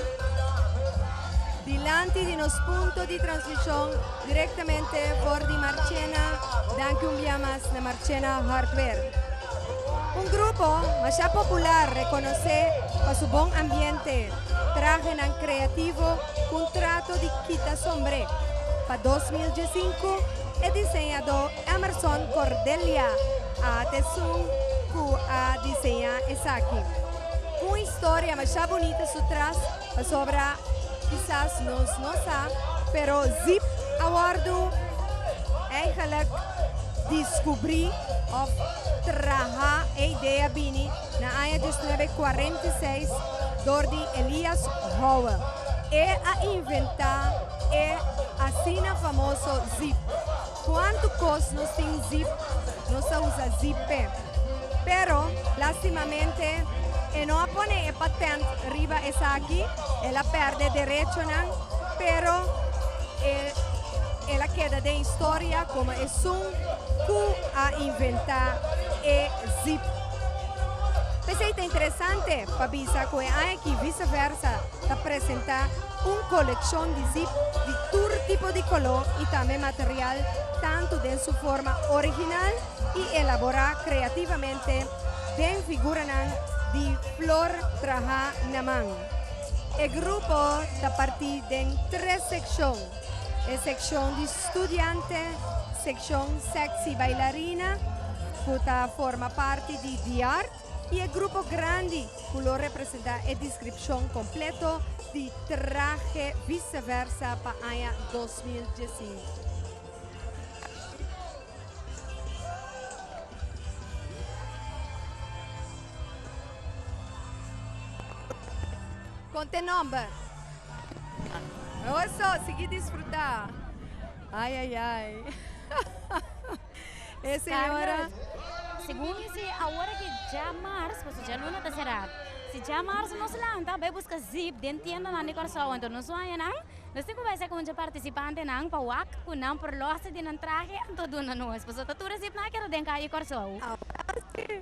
dilanti di nos punto di transmishon direktamente for di Marchena. Danki un bia mas na Marchena Hardware. Un grupo masha popular rekonosé pa su bon ambiente, trahenan kreativo ku un trato di kita sombré. Pa 2015 e diseñadó Emerson Cordelia a t'esun ku a diseñá esaki. Un historia masha bunita su tras pasobra kisas nos no sa, pero Zip a wòrdu eigenlijk diskubrí òf traha e idea bini na aña 1946 dor di Elias Howe. E a inventá e asina famoso Zip. Kuantu kos nos tin zip, nos ta usa zip p'e. Pero, lastimamente, e no a pone e patent riba esaki, el a pèrdè derechonan, pero e el a keda den historia komo esun ku a inventá e zip. P'esei ta interesante pa bisa ku e aña aki Vice Versa ta presentá Un kolekshon di zip di tur tipo di koló i tambe material tantu den su forma original i elaborá kreativamente den figuranan di flor trahá na man. E grupo ta partí den tres sekshon, e sekshon di studiante, sekshon sexy bailarina ku ta forma parti di The Art i e grupo grandi ku lo representá e deskripshon kompleto di trahe Vice Versa pa aña 2015. Kon te nòmber? Oso, sigui disfrutá. Ai, ai, ai. E señora. Scarlett, segun mi si awor aki djamars, pasobra djaluna ta será, si djamars nos lanta bai buska zip den tiendanan di Kòrsou, anto nos haña nan, nos tin ku bai saka un dje partisipantenan pa wak ku nan por lòs di nan trahe anto duna nos, pasobra ta tur e zipnan a keda den kaye Kòrsou.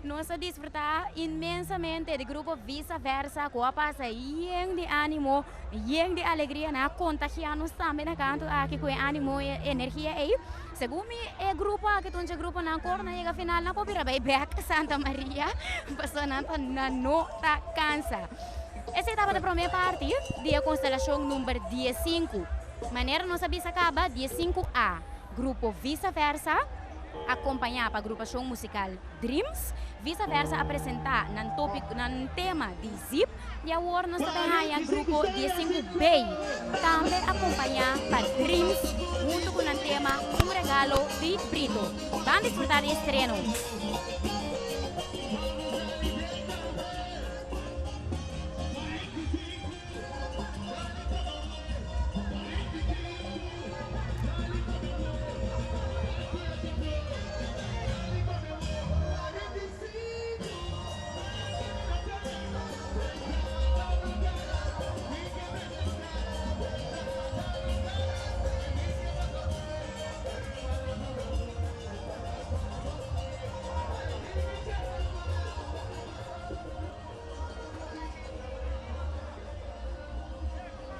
Nos a disfrutá inmensamente di grupo Visa Versa ku a pasa yen di ánimo, yen di alegria, nan a kontagiá nos tambe na kantu aki ku e ánimo i e energia ei. Segun mi e grupo aki ta un dje gruponan kor nan yega final nan por bira bai bek Santa Maria pasobra nan ta nan no ta kansa. Esei tabata prome parti di e konstelashon number diesinku. Manera nos a bisa kaba diesinku A, grupo Visa Versa akompañá pa agrupashon musikal Dreams, Visa Versa a presentá nan tópiko nan tema di Zip. I awor nos ta bin haña grupo diesinku B, tambe akompañá pa Dreams huntu ku nan tema Un Regalo di Brito. Ban disfrutá di e estreno!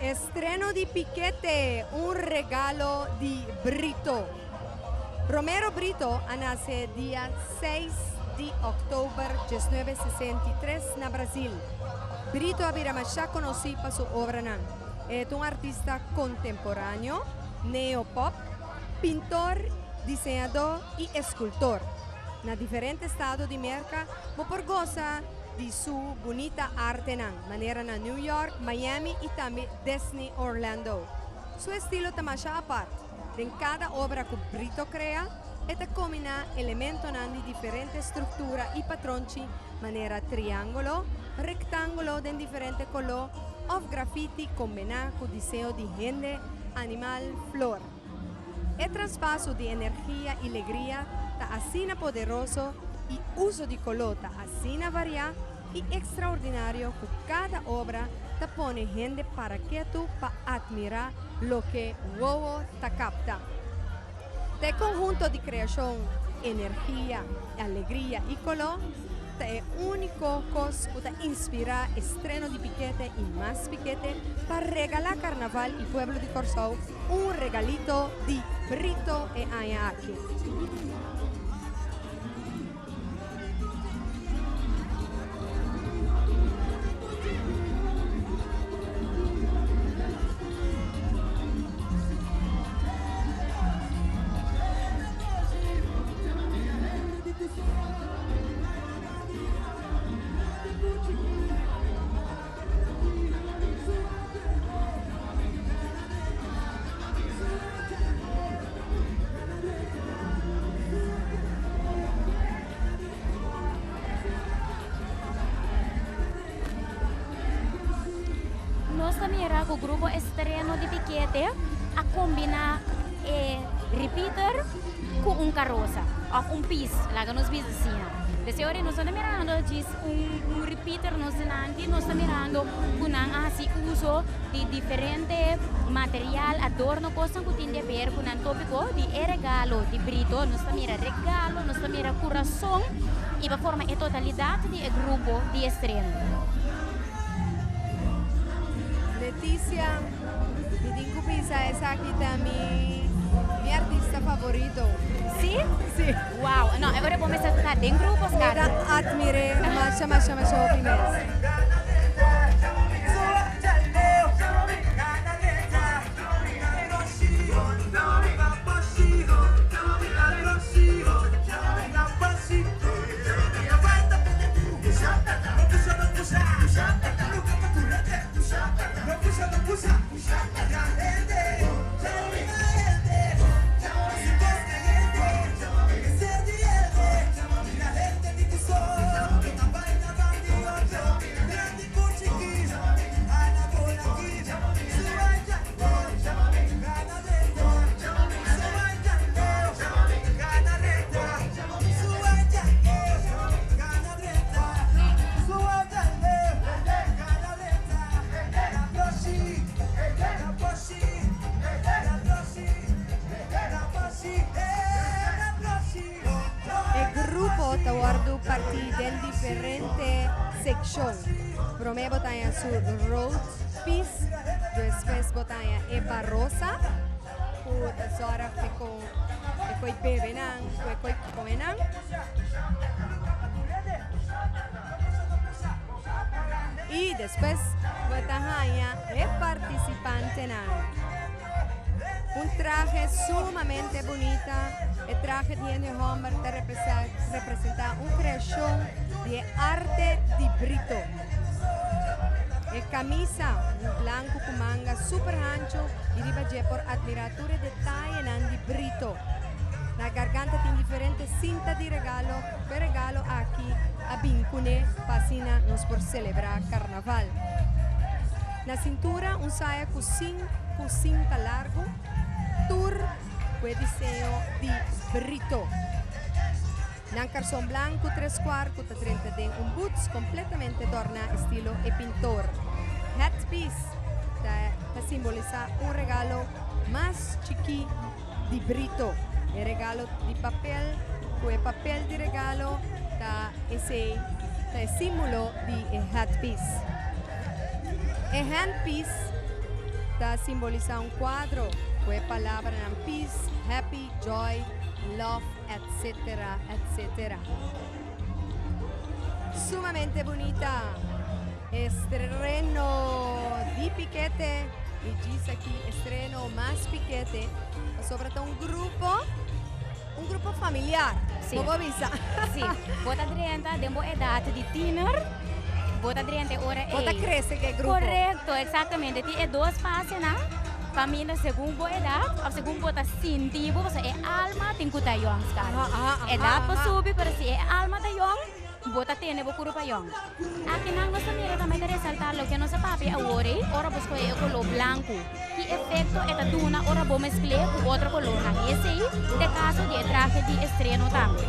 Estreno di Piquete, un regalo di Brito. Romero Brito a nase dia seis di òktober 1963 na Brasil. Brito a bira masha konosí pa su obranan. E ta un artista kontemporáneo, neo-pop, pintor, diseñadó i eskultor. Na diferente estado di Merka bo por gosa di su bunita artenan, manera na New York, Miami i tambe Disney Orlando. Su estilo ta masha apart. Den kada obra ku Brito krea, e ta kombiná elementonan di diferente struktura i patronchi manera triángulo, rektángulo den diferente koló òf grafiti kombiná ku diseño di hende, animal, flor. E traspaso di energia i legria ta asina poderoso i uso di koló ta asina variá i ekstraordinario ku kada obra ta pone hende para ketu pa atmirá loke wowo ta kapta. Ta e konhunto di kreashon, energia, alegria i koló ta e úniko kos ku ta inspirá estreno di Pikete i mas Pikete pa regalá Karnaval i pueblo di Kòrsou un regalito di Brito e aña aki. Nos ta mira ku Grupo Estreno di Pikete a kombiná e repeater ku un karosa òf un pis, laga nos bisa asina. Desde ora nos no ta mirando djis un repeater nos dilanti, nos ta mirando ku nan a hasi uso di diferente material, adorno, kosnan ku tin di haber ku nan tópiko di e regalo di Brito. Nos ta mira regalo, nos ta mira kurason i pa forma e totalidat di e grupo di estreno. Leticia, mi tin ku bisa esaki ta mi mi artista favorito. Sí? Sí. Wow, no, e ora bo mester ta den grupo, Scarlett. Mi ta admir'é masha masha masha hopi mes. E grupo ta wòrdu partí den diferente sekshon. Promé bo ta haña su road piece, despues bo ta haña e barosa ku ta zòrg pa e koi bebe nan, ku e koi kome nan. I despues bo ta haña e partisipantenan. Un trahe sumamente bunita. E trahe di hende hòmber ta representá un kreashon di e arte di Brito. E kamisa, un blanku ku manga super hanchu i riba dje por atmirá tur e detayenan di Brito. Na garganta tin diferente sinta di regalo. Ku e regalo aki a bin kuné pa asina nos por selebrá karnaval. Na sintura un saya ku sin ku sinta largu, tur ku e diseño di Brito. Nan karson blanku treskuart ku ta drenta den un boots kompletamente dòrná estilo e pintor. Headpiece ta ta simbolisá un regalo mas chikí di Brito. E regalo di papel ku e papel di regalo ta esei ta e símbolo di e headpiece. E handpiece ta simbolisá un kuadro ku e palabranan peace, happy, joy, love, etc. Etc. Sumamente bunita. Estreno di Pikete y djis aki estreno mas Pikete pasobra ta un grupo un grupo familiar. Sí. Bo por bisa. Sí. Bo ta drenta den bo edad di tiener, bo ta drenta e ora Bo ta ei. crece cu e grupo. Correcto, exactamente. Tin e dos fasenan. Pa mi ta segun bo edat of segun bo ta sinti bo, pasobra e alma tin ku ta yòn, Scarlett. Edat por subi, pero si e alma ta yòn, bo ta tene bo kurpa yòn. Akinan nos ta mira tambe ta resaltá loke nos a papia awor ei, ora bo skohe e koló blanku, ki efekto e ta duna ora bo meskl'é ku otro kolónan. I esei ta e kaso di e trahe di estreno tambe.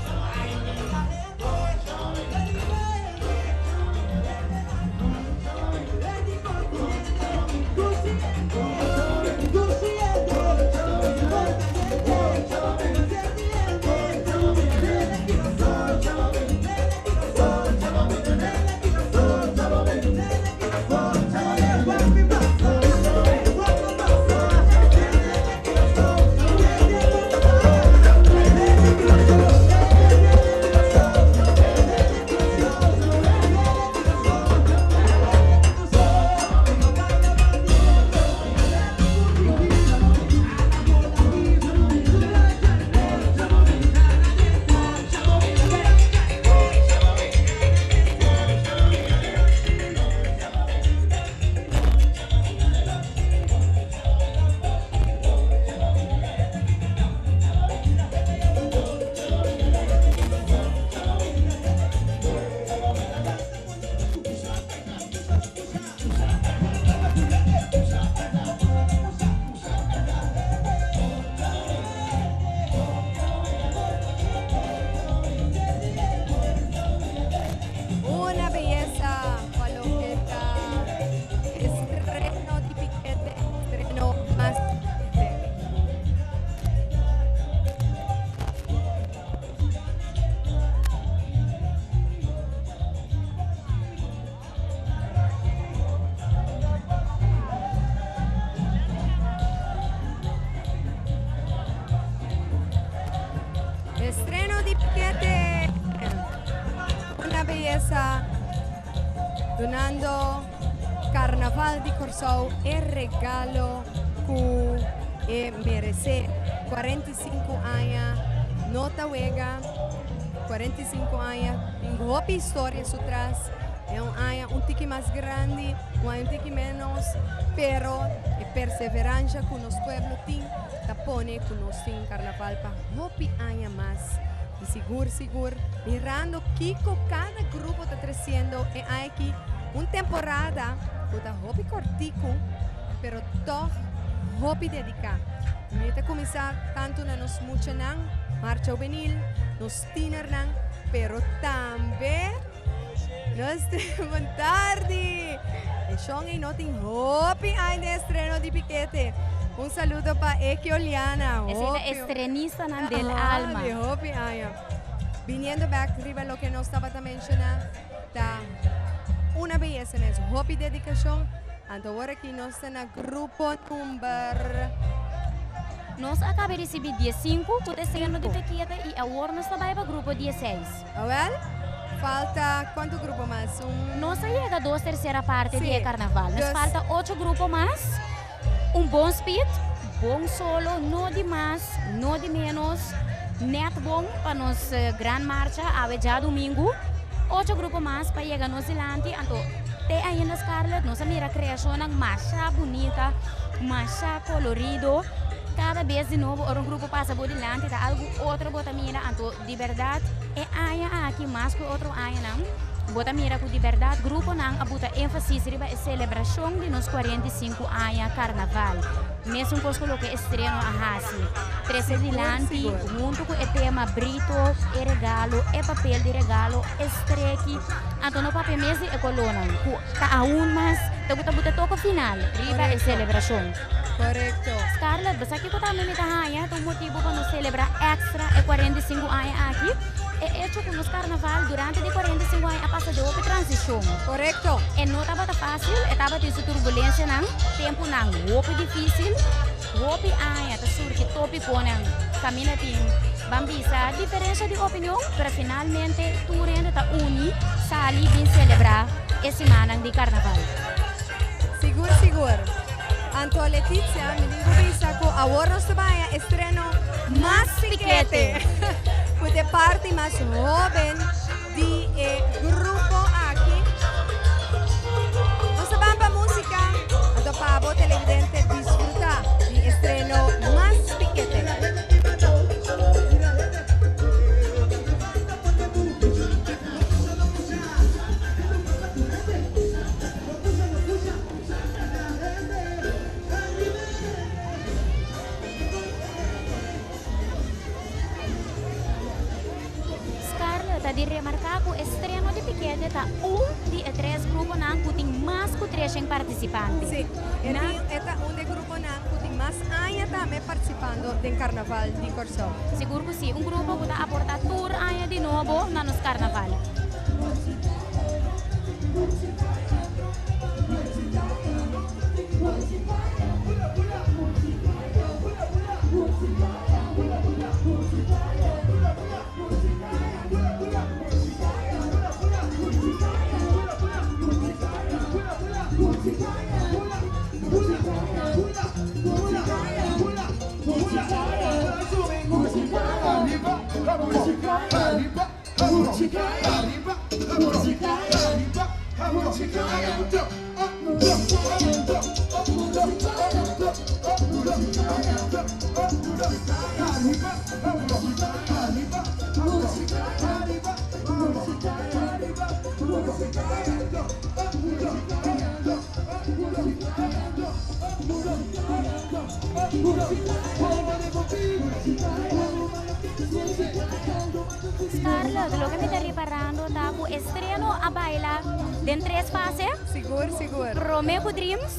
Una beyesa pa loke ta estreno di Piquete, estreno mas fuerte. Estreno di Piquete. Una beyesa dunando Carnaval di Corsou e regalo cu e merece. 45 aña no ta wega. 45 aña tin hopi historia su tras. E un aña un tiki mas grandi, un aña un tiki menos, pero e perseverancia cu nos pueblo tin ta pone cu nos tin carnaval pa hopi aña mas. Y sigur sigur mirando kico cada grupo ta treciendo e aña aki, un temporada cu ta hopi cortico, pero toch hopi dedica. Mi ta cuminsa tanto na nos muchanan, marcha juvenil, nos tienernan, pero tambe nos bon tardi. E shon ei no tin hopi aña den estreno di Pikete. Un saludo pa Eki Oliana. Esei ta estrenistanan del alma. Di hopi aña. Biniendo bek riba loke nos tabata menciona, ta una beyesa mes, hopi dedicacion. Anto awor aki nos ta na grupo number. Nos a caba ricibi diesinku cu ta estreno di Pikete y awor nos ta bay pa grupo dieseis. Awel, falta cuanto grupo mas? Un. Nos a yega dos tercera parte di e carnaval. Nos falta ocho grupo mas. Un bon speed, bon solo, no di mas, no di menos, net bon pa nos gran marcha awe djadumingu. Ocho grupo mas pa yega nos dilanti, anto te ainda Scarlett nos a mira creacionnan masha bunita, masha colorido. Cada bes di nobo ora un grupo pasa bo dilanti ta algu otro bo ta mira, anto di berdad e aña aki mas cu e otro añanan bo ta mira cu di berdad gruponan a buta enfasis riba e celebracion di nos 45 aña carnaval. Mesun cos cu loke estreno a haci, trece dilanti hunto cu e tema Brito, e regalo, e papel di regalo, e streki, anto no papia mes di e colonan cu ta aun mas ta cu ta buta toco final riba e celebracion. Correcto. Scarlett, bo sa kico tambe mi ta haña ta un motibo pa nos celebra extra e 45 aña aki? E hecho cu nos carnaval durante di 45 aña a pasa den hopi transicion. Correcto. E no tabata facil, e tabatin su turbulencianan, temponan hopi dificil, hopi aña ta surgi topiconan caminda tin, ban bisa, diferencia di opinion, pero finalmente tur hende ta uni, sali bin celebra e simannan di carnaval. Sigur sigur. Anto Letizia, mi tin ku bisa ku awor nos ta baña estreno Mas Pikete, ku ta e parti mas hoben di e grupo aki. Nos ta ban pa musika, anto pa bo televidente disfruta. Ta di remarká ku estreno di Pikete ta un di e tres gruponan ku tin mas ku 300 partisipante. Sí, e tin e ta un di e gruponan ku tin mas aña tambe partisipando den Karnaval di Kòrsou. Sigur ku sí, un grupo ku ta aportá tur aña di nobo na nos Karnaval. Scarlett, loke mi ta riparando ta ku estreno a baila den tres fase. Sigur, sigur. Prome ku Dreams,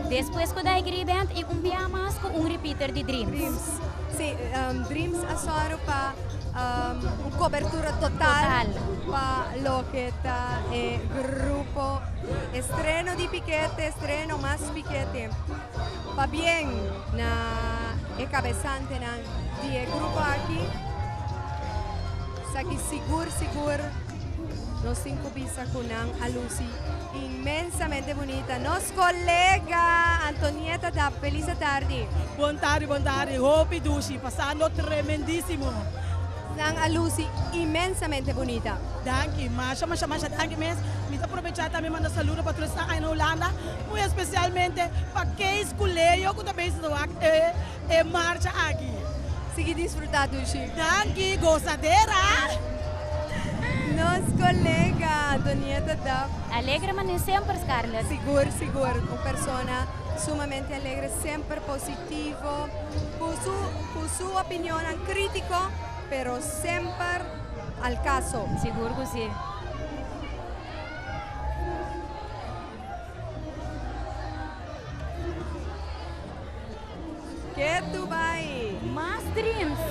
despues ku Daiquiri Band i un bia mas ku un repeater di Dreams. Dreams. Sí, Dreams a sòru pa un kobertura total pa loke ta e grupo estreno di Pikete, estreno mas Pikete. Pabien na e kabesantenan di e grupo aki. Esaki sigur sigur nos tin ku bisa ku nan a lusi inmensamente bunita. Nos kolega Antonieta Dap, felis atardi. Bon tardi, bon tardi. Hopi dushi, pasando tremendisimo. Nan a lusi inmensamente bunita. Danki, masha masha masha danki mes. Mi ta probecha tambe manda saludo pa tur esnan aya na Hulanda, muy especialmente pa Kees ku Leo ku ta bezig ta wak e e marcha aki. Sigui disfruta dushi. Danki, gozadera! Nos colega Antonieta Duff. Alegre manera semper Scarlett. Sigur sigur, un persona sumamente alegre, semper positivo, cu su cu su opinionnan critico, pero semper al caso. Sigur cu si. Ke tu bai? Mas Dreams.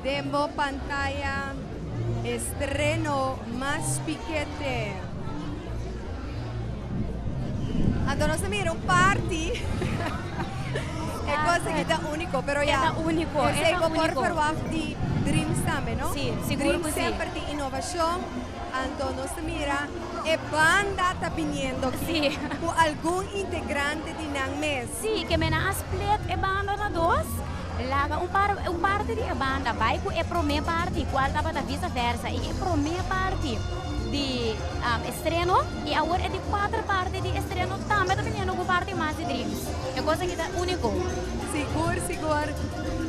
Den bo pantaya estreno Mas Pikete. Anto nos ta mira un party. E cos aki ta unico, pero ya. E ta unico, e Esey ta bo por unico. verwacht di Dreams tambe, no? Sí, sigur Dreams cu sí. semper tin innovacion. Anto nos ta mira e banda ta biniendo aki Sí. cu algun integrante di nan mes. Sí, ke mena a split e banda na dos, laga un par un parti di e banda bai ku e promé parti kual tabata visa versa i e promé parti di estreno i awor e di kuater parti di estreno tambe ta biniendo ku parti mas di Dreams. E kos aki ta úniko. Sigur sigur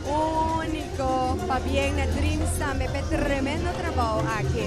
úniko. Pabien na Dreams tambe p'e tremendo trabou aki.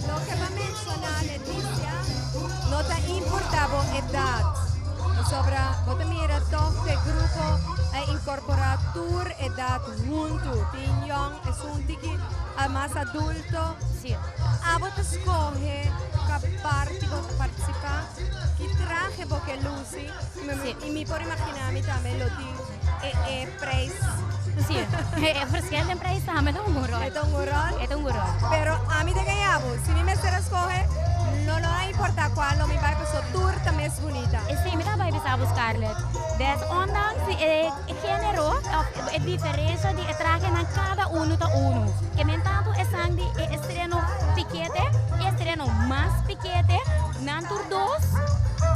Loke pa menshoná Leticia, no ta importá bo edat, pasobra bo ta mira tòg ku e grupo a inkorporá tur edat huntu. Tin yòn, esun tiki mas adulto. Si. Abo ta skohe ka parti bo ta partisipá, ki trahe bo ke lusi. Si. I mi por imaginá mi tambe lo tin e e prijs. Si, e verschil den prijs tambe ta un ròl. E ta un ròl? E ta un ròl. Pero ami ta gaña bo, si mi mester a skohe, no lo a importá kua lo mi bai pasobra tur ta mes bunita. Esei mi ta bai bisa bo, Scarlett. Des ondanks di e género òf e diferensha di e trahenan kada unu ta unu. Ke men tantu esan di e estreno pikete, e estreno mas pikete, nan tur dos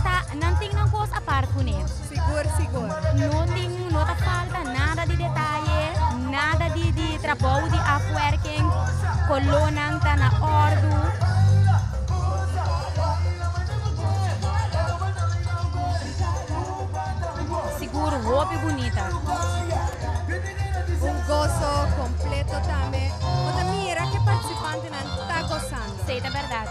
ta nan tin nan kos apart kuné. Sigur, sigur. No tin, no ta falta nada di detaye, nada di di trabou di afwerking, kolónan ta na òrdu. Sigur hopi bunita. Un goso kompleto tambe. Bo ta mira ke partisipantenan ta gosando. Sí, ta bèrdat.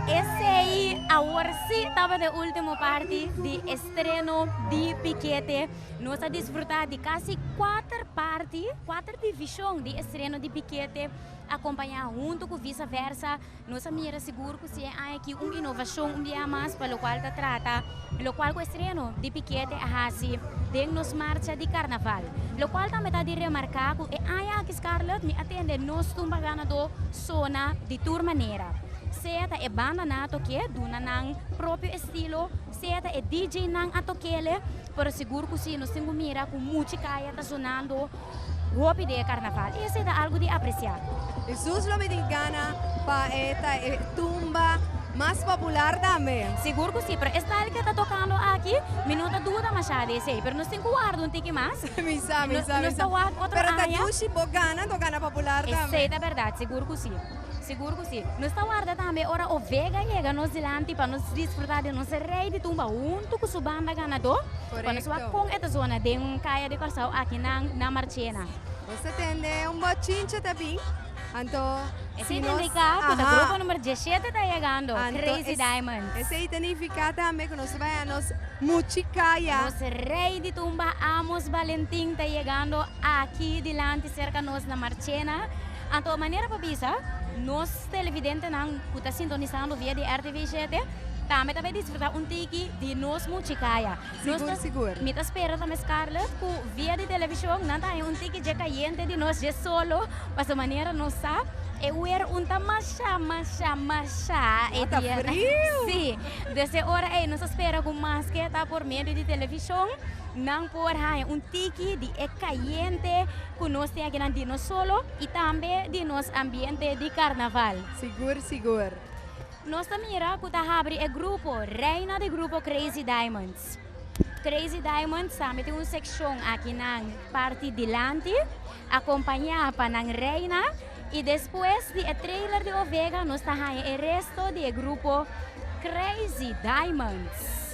Esei awor sí tabata e ultimo parti di estreno di Pikete. Nos a disfruta di kasi kuater parti, kuater divishon di estreno di Pikete akompañá huntu ku Visa Versa. Nos a mira sigur ku si e aña aki un inovashon un bia mas pa lokual ta trata lokual ku estreno di Pikete a hasi den nos marcha di karnaval. Lokual tambe ta di remarká ku e aña aki Scarlett mi a tende nos tumba ganadó sona di tur manera. Sea ta e bandanan a tok'é duna nan propio estilo, sea ta e DJ-nan a tok'ele, pero sigur ku si nos tin ku mira ku muchi kaya ta sonando hopi den e karnaval i esei ta algu di apresiá. Hesus lo mi tin gana pa e ta e tumba mas popular tambe. Sigur ku si, pero e style ke ta tokando aki mi no ta duda mashá di esei, pero nos tin ku warda un tiki mas. Mi sa, mi sa, mi Nos sa. ta wak otro Pero ta aña. dushi bo gana, to gana popular tambe. Esei ta bèrdat, sigur ku si. Sigur ku si. Nos ta warda tambe ora Ovega yega nos dilanti pa nos disfrutá di nos rei di tumba huntu ku su banda ganadó. Pa nos wak Korekto. kon e ta zona den un kaya di Kòrsou aki nan na Marchena. Nos ta tende un bochincha ta bin, anto Esei si ta nos indiká ku ta aha. grupo number diesshete ta yegando, Anto Crazy es Diamonds. esei ta nifiká tambe ku nos ta bai a nos muchi kaya. Nos rei di tumba Amos Balentin ta yegando aki dilanti serka nos na Marchena. Anto manera pa bisa, nos televidentenan ku ta sintonisando via di RTV shete tambe ta bay disfruta un tiki di nos muchikaya. Nos Sigur, ta, sigur. mi ta spera tambe Scarlett ku via di televishon nan ta haña un tiki dje kayente di nos dje solo, pasobra manera nos sa e wer un ta masha, masha, masha e No, ta dia. friu. Sí, desde e ora ei nos ta spera ku maske ta por medio di televishon nan por haña un tiki di e kayente ku nos tin akinan di nos solo i tambe di nos ambiente di karnaval. Sigur sigur. Nos ta mira ku ta habri e grupo reina di grupo Crazy Diamonds. Crazy Diamonds tambe tin un sekshon akinan parti dilanti akompañá pa nan reina i despues di e trailer di Ovega nos ta haña e resto di e grupo Crazy Diamonds.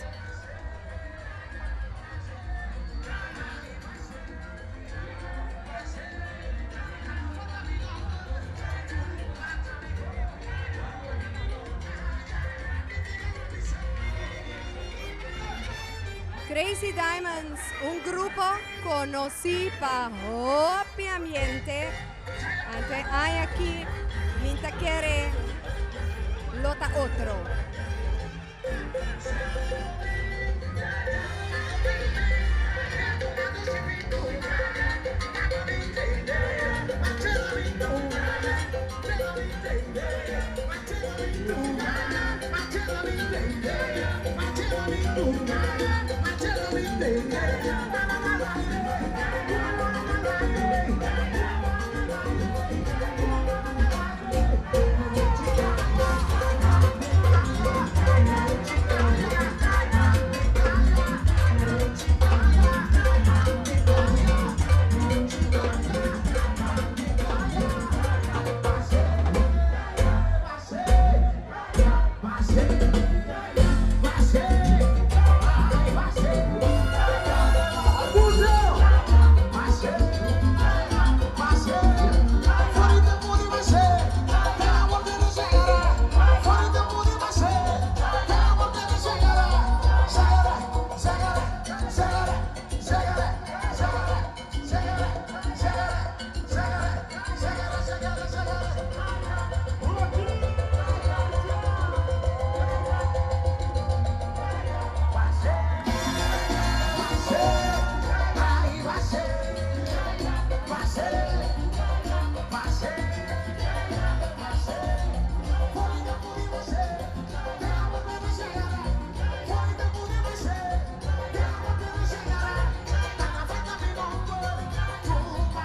Crazy Diamonds, un grupo conoci pa hopi ambiente. Anto e aña aki min ta kere lo ta otro.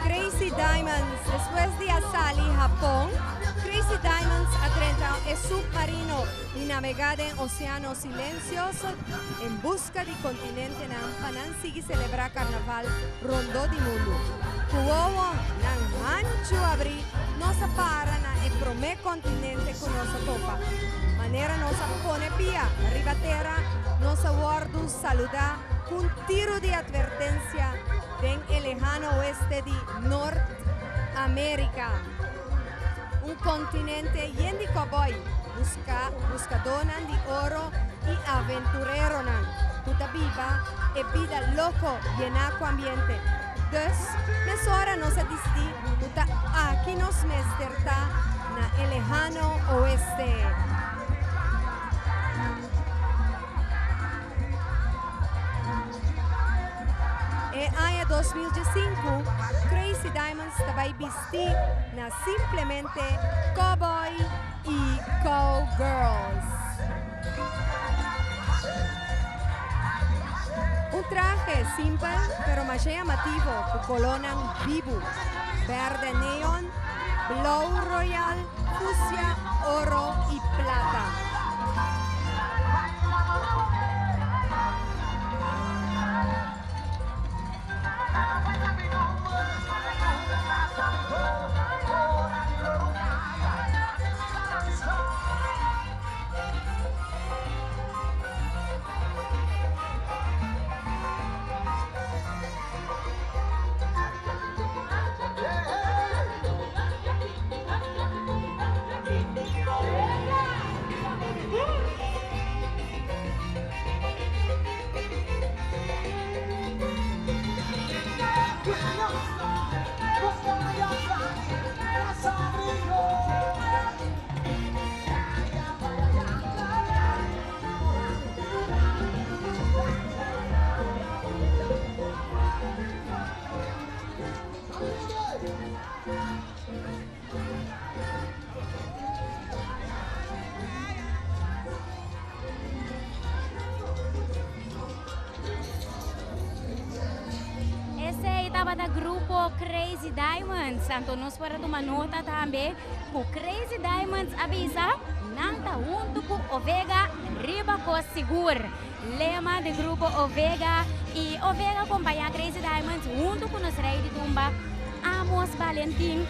Crazy Diamonds, despues di a sali Hapon, Crazy Diamonds a drenta e submarino y nabega den Oceano Silencioso en busca di continentenan pa nan sigui celebra carnaval rondó di mundu. Ku wowo nan hanchu abrí nos a para na e promé kontinente ku nos a topa. Manera nos a pone pia riba tera, nos a wòrdu saludá ku un tiru di atvertensia den e lehano oeste di Nort Amérika. Un kontinente yen di kòbòi, buska buskadónan di oro i aventureronan ku ta biba e bida loko yená ku ambiente. Dus, mesora nos a disidí ku ta aki nos mester ta na e lehano oeste. E aña 2015, Crazy Diamonds ta bai bisti na simplemente cowboy y cowgirls. Un trahe simpel pero masha llamativo cu colornan bibu, berde neon, blauw royal, fucsia, oro y plata. Esey tabata grupo Crazy Diamonds. Anto nos por a tuma nota tambe ku Crazy Diamonds a bisa nan ta huntu ku Ovega riba kos sigur. Lema di grupo Ovega y Ovega acompaña Crazy Diamonds hunto cu nos rey di tumba Amos Valentin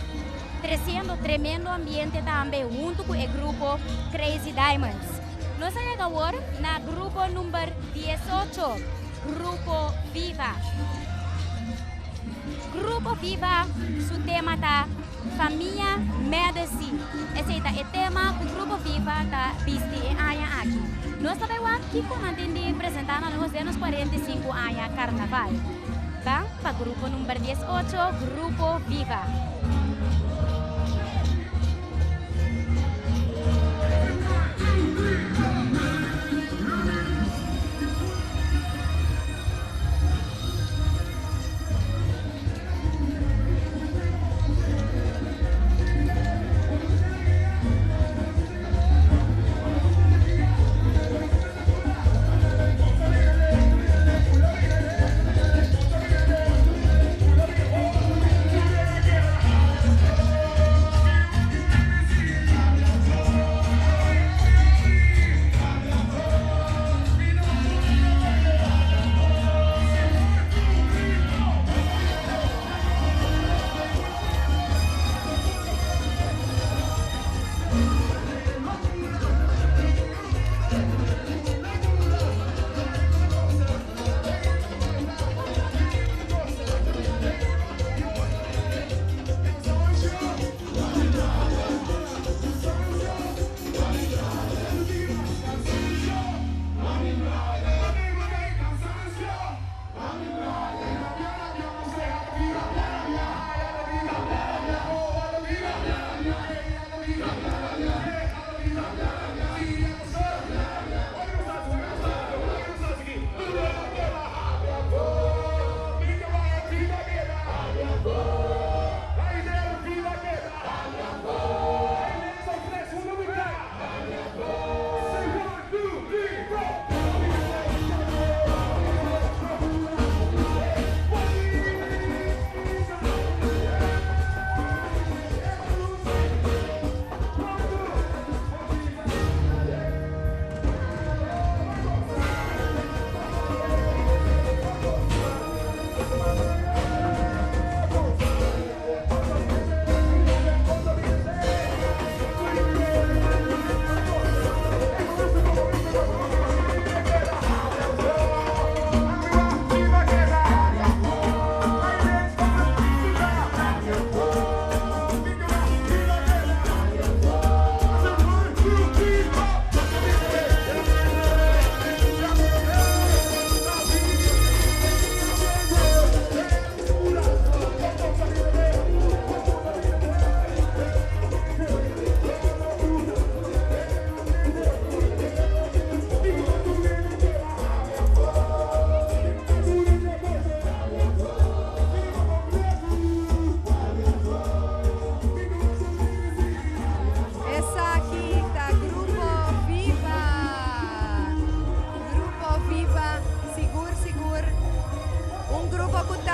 treciendo tremendo ambiente tambe hunto cu e grupo Crazy Diamonds. Nos a yega awor na grupo number 18, Grupo Viva. Grupo Viva su tema ta Famia Medesi. Esei ta e tema ku Grupo Viva ta bisti e aña aki. Nos ta bai wak kiko nan tin di presentá na nos den nos 45 aña karnaval. Ban pa grupo number 18, Grupo Viva.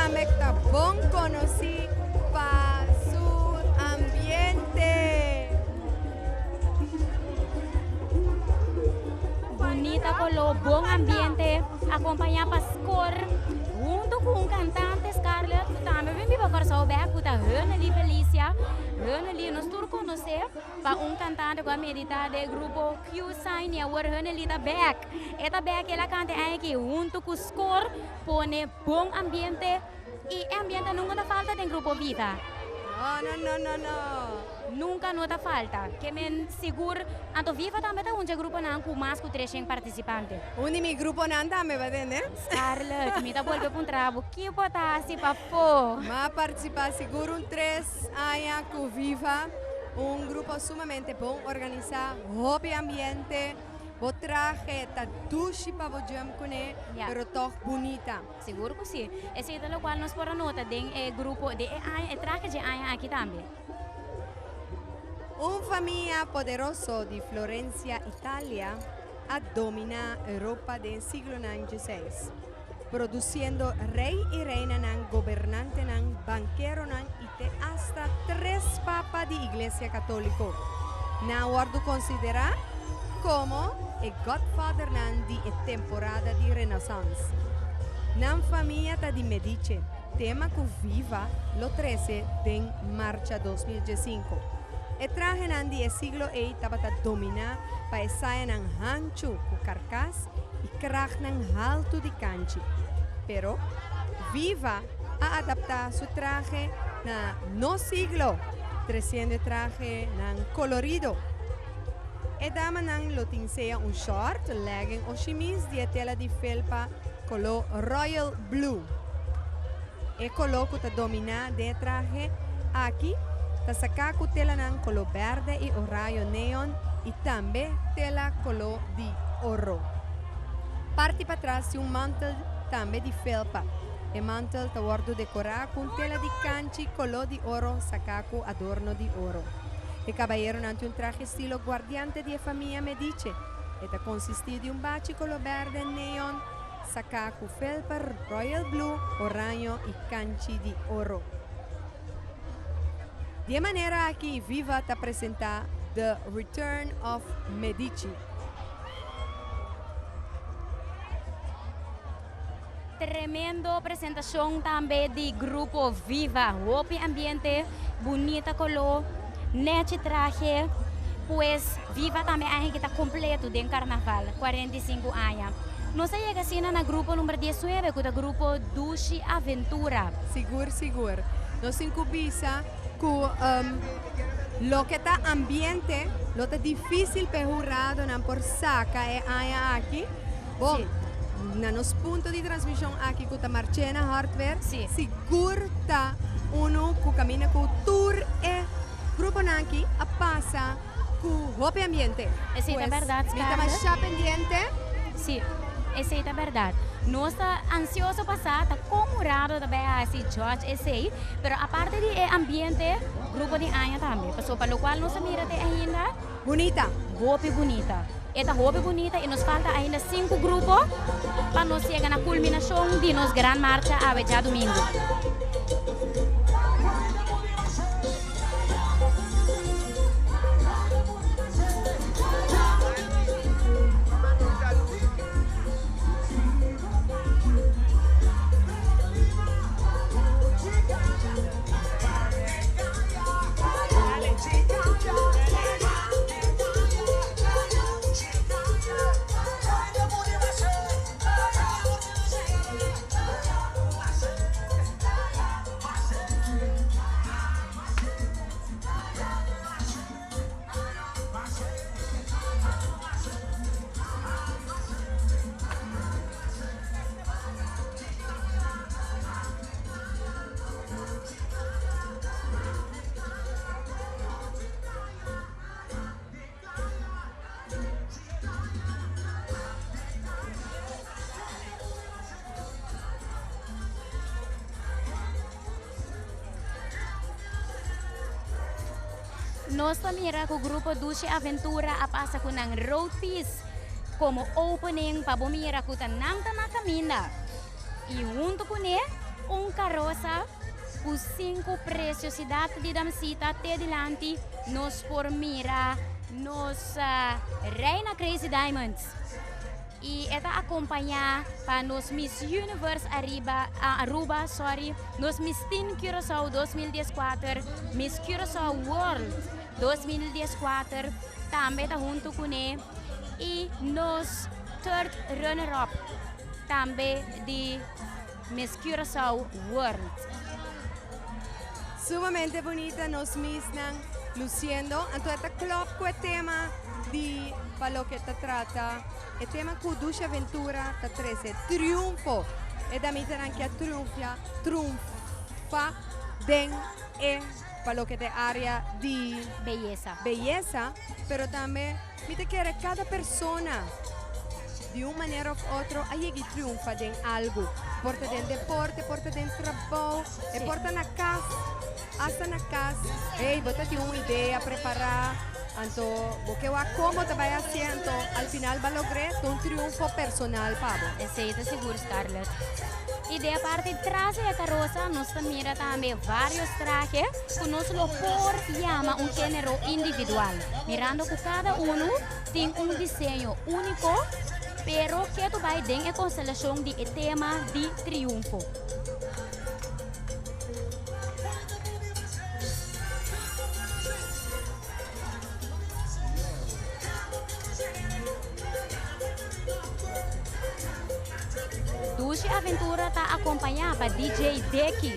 tambe ta bon konosí pa su ambiente. Bunita koló, bon ambiente, akompañá pa skor huntu ku un kantante Scarlett ku tambe bin biba Kòrsou bèk ku ta Hunnely Felicia. Hunnely nos tur konosé pa un kantante ku a meditá den e grupo Q-Sign i awor Hunnely ta bèk. E ta bèk el a kanta e aña aki huntu ku skor pone bon ambiente i e ambiente nunka ta falta den Grupo Viva. No, no, no, no, no. Nunka no ta falta. Ke men sigur, anto Viva tambe ta un dje gruponan ku mas ku treshen partisipante. Un di mi gruponan tambe ba tende. Scarlett, mi ta bolbe puntra bo, ki bo ta hasi pafó? M'a partisipá sigur un tres aña ku Viva, un grupo sumamente bon organisá, hopi ambiente. Bo trahe ta dushi pa bo jump kuné, pero tòg bunita. Sigur ku si. Esei ta lokual nos por a nota den e grupo di e aña, e trahe dje aña aki tambe. Un famia poderoso di Florencia, Italia, a dominá Europa den siglonan dieseis, produsiendo rei i reinanan, gobernantenan, bankeronan i te asta tres papa di Iglesia Katóliko. Nan a wòrdu konsiderá komo e godfathernan di e temporada di Renaissance. Nan famia ta di Medice, tema ku Viva lo trese den Marcha 2015. E trahenan di e siglo ei tabata dominá pa e sayanan hanchu ku karkas i kragnan haltu di kanchi. Pero, Viva a adaptá su trahe na nos siglo, tresiendo e trahenan kolorido. E damanan lo tin sea un short, legging o shimis di e tela di felpa koló royal blue. E koló ku ta dominá den e trahe aki ta saká ku telanan koló bèrdè i orayo neon i tambe tela koló di oro. Parti patras tin un mantel tambe di felpa. E mantel ta wòrdu dekorá ku un tela di kanchi koló di oro saká ku adorno di oro. E kabayeronan tin un trahe stilo guardiante di e famia Medice. E ta konsistí di un bachi koló bèrdè neon saká ku felpa royal blue, oraño i kanchi di oro. Di e manera aki Viva ta presentá The Return of Medici. Tremendo presentacion tambe di Grupo Viva. Hopi ambiente, bunita color, nechi trahe. Pues Viva tambe aña ki ta completo den Carnaval, 45 aña. Nos a yega asina na grupo number 19 cu ta Grupo Dushi Aventura. Sigur sigur. Nos tin cu bisa cu loke ta ambiente lo ta dificil p'e huradonan por saca e aña aki. Bon, na nos punto di transmishon aki ku ta Marchena Hardware, sigur ta unu ku kaminda ku tur e gruponan aki a pasa ku hopi ambiente. Esei ta bèrdat, Mi ta masha pendiente. Sí, esei ta bèrdat. Nos ta ansioso pa sa ta kon hurado ta bai hasi judge esei, pero aparte di e ambiente, grupo di aña tambe. Pasobra pa lokual nos a mira te ainda. Bunita. Hopi bunita. E ta hopi bunita y nos falta ainda sinku grupo pa nos yega na culminacion di nos gran marcha awe djadumingu. Nos ta mira ku Grupo Dushi Aventura a pasa ku nan road piece komo opening pa bo mira ku ta nan ta na kaminda. I huntu kuné. Un karosa ku sinku presiosidat di damsita te dilanti nos por mira nos Reina Crazy Diamonds i e ta akompañá pa nos Miss Universe Ariba Aruba sorry nos Miss Teen Curaçao 2014 Miss Curaçao World 2014 tambe ta huntu kuné i nos third runner up tambe di Miss Curaçao World. Sumamente bunita nos Missnan luciendo. Anto e ta klop cu e tema di pa loke ta trata. E tema cu Dushi Aventura ta trece triunfo. E damitanan ke a triunfia, trunfa den e pa loke ta e area di Beyesa. beyesa, pero tambe Mi ta kere kada persona di un manera of otro a yega i triunfa den algu. Por ta den deporte, por ta den trabou, e por ta na kas, asta na kas. Hey, bo ta tin un idea prepará, anto bo ke wak kon bo ta bai hasié, anto al final bo a logr'é, ta un triunfo personal pa bo. Esei ta sigur, Scarlett. I den e parti tras di e karosa nos ta mira tambe vários trahe ku nos lo por yama un género individual. Mirando ku kada unu tin un diseño úniko, pero ketu bai den e konstelashon di e tema di triunfo. Dushi Aventura ta akompañá pa DJ Deki.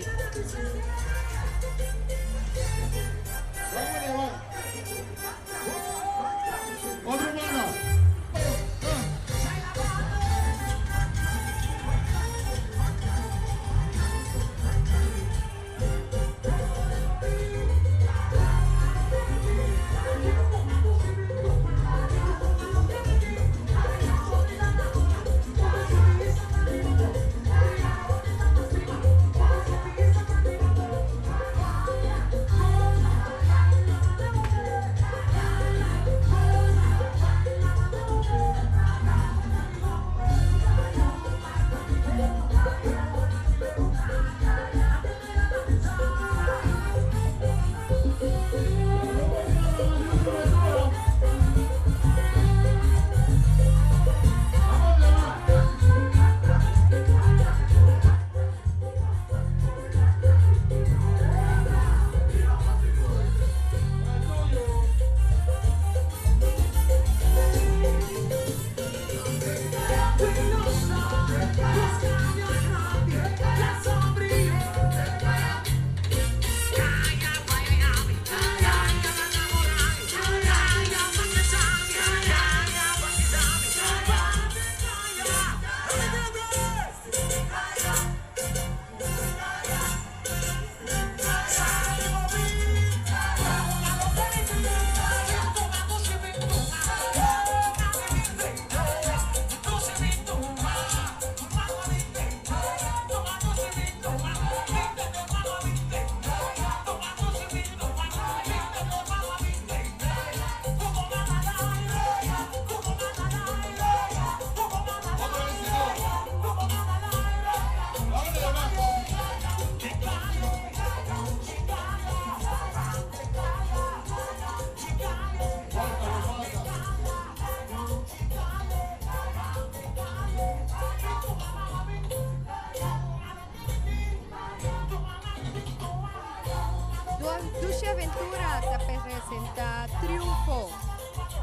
Dushi Aventura ta presenta Triunfo.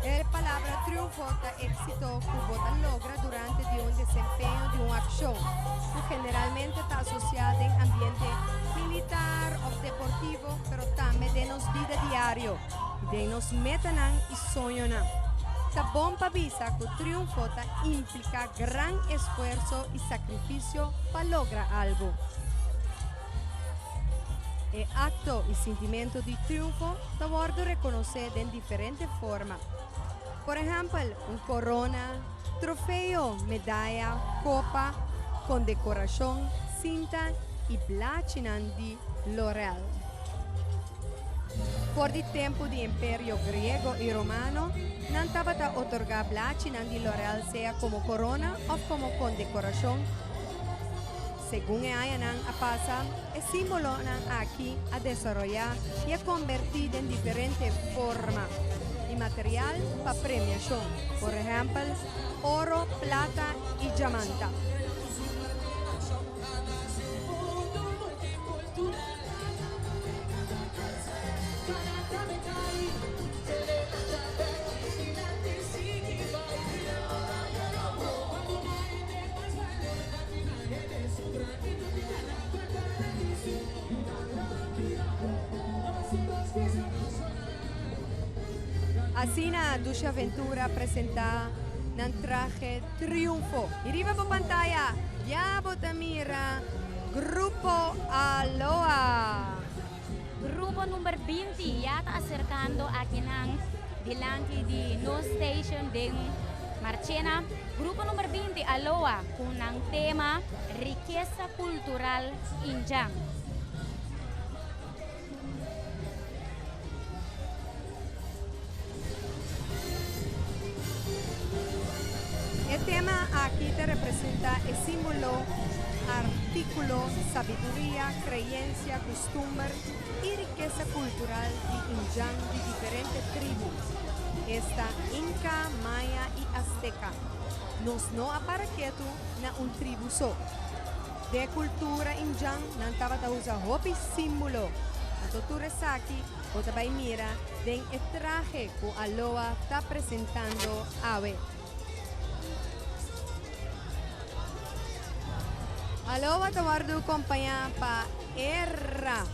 E palabra triunfo ta éxito ku bo ta logra durante di un desempeño di un akshon, ku generalmente ta asosiá den ambiente militar òf deportivo, pero tambe den nos bida diario i den nos metanan i soñonan. Ta bon pa bisa ku triunfo ta impliká gran esfuerso i sakrifisio pa logra algu. E akto i sintimentu di triunfo ta wòrdu rekonosé den diferente forma. Por ehèmpel, un korona, trofeo, medaya, kopa, kondekorashon, sinta i blachinan di lorel. For di tempu di Imperio Griego i Romano, nan tabata otorgá blachinan di lorel sea komo korona òf komo kondekorashon. Segun e añanan a pasa, e símbolonan aki a desaroyá i a kombertí den diferente forma i material pa premiashon, por ehèmpel, oro, plata i djamanta. Asina Dushi Aventura a presenta nan trahe Triunfo. Y riba bo pantaya ya bo ta mira Grupo Aloha. Grupo number 20 ya ta aserkando akinan dilanti di nos station den Marchena. Grupo number 20 Aloha ku nan tema Rikesa Kultural Indjan. E tema aki ta representa e simbolo, articulo, sabiduria, creencia, custumber y rikesa cultural di indjan di diferente tribu, esta Inca, Maya y Azteca. Nos no a para ketu na un tribu so. Den e cultura indjan nan tabata usa hopi simbolo. Anto tur esaki bo ta bai mira den e trahe cu Aloha ta presentando awe. Aloha ta wordo compaña pa Erra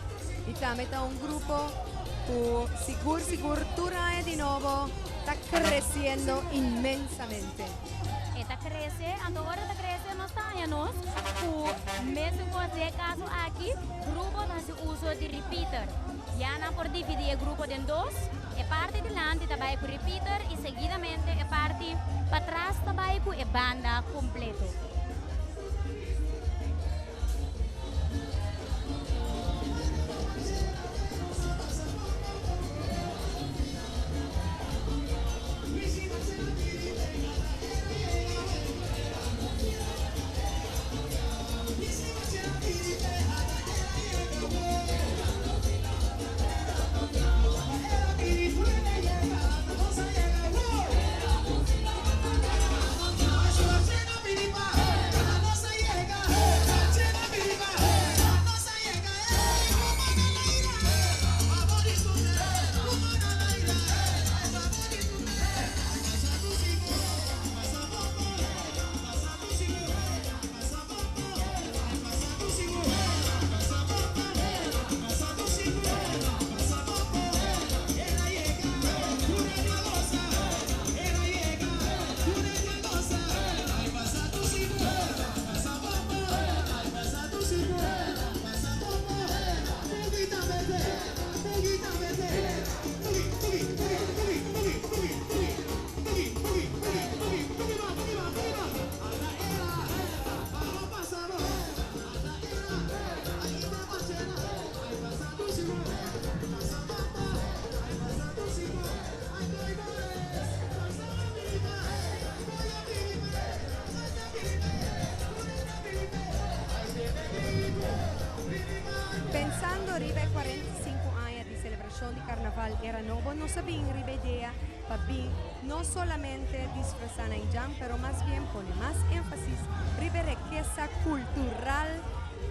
y tambe ta un grupo cu sigur sigur tur aña di nobo ta creciendo inmensamente. E ta crece, anto ora e ta crece nos ta haña nos cu mesun cos den e caso aki, grupo ta haci uso di repeater. Ya nan por dividi e grupo den dos, e parti dilanti ta bay cu repeater y seguidamente e parti patras ta bay cu e banda completo. Pensando riba e 45 aña di celebracion di Carnaval Era Nobo, nos a bin riba e idea pa bin no solamente disfrasa na Indjan, pero mas bien pone mas enfasis riba e rikesa cultural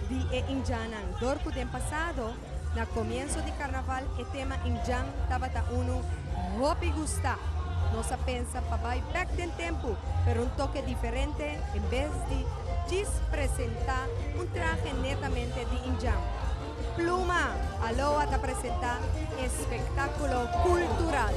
di e Indjannan. Dor cu den pasado, na comienso di Carnaval, e tema Indjan tabata unu hopi gusta. Nos a pensa pa bai bek den tempu, pero un toke diferente en bes di djis presenta un trahe netamente di Indjan. Pluma Aloha ta presenta espectaculo cultural.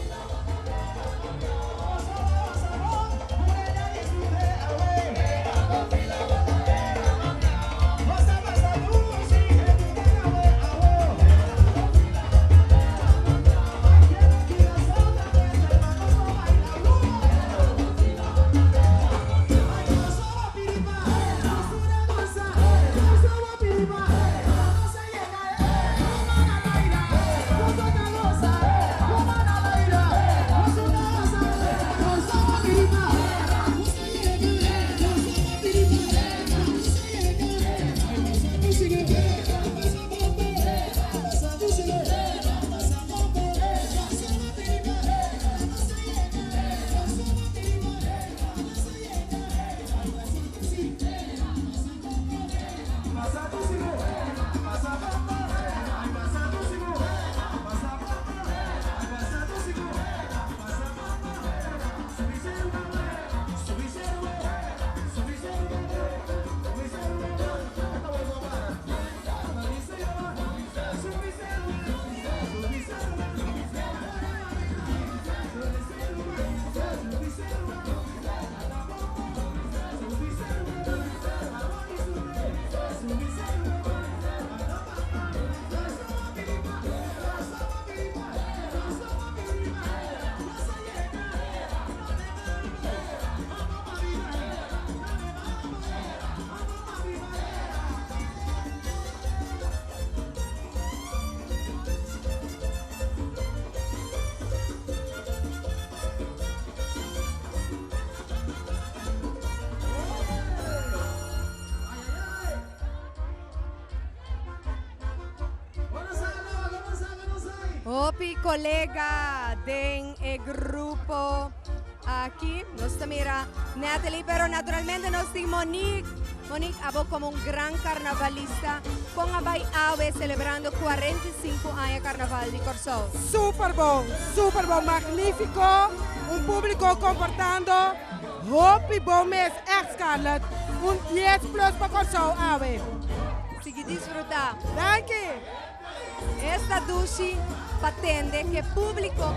Hopi colega den e grupo aki. Nos ta mira Natalie, pero naturalmente nos tin Monique. Monique, abo como un gran carnavalista, con a bay awe celebrando 45 aña Carnaval di Corsou? Super bon, super bon, magnifico. Un publico comportando. Hopi bon mes, echt Scarlett. Un 10 plus pa Corsou awe. Sigui disfruta. Danki. Esta dushi pa tende ke publico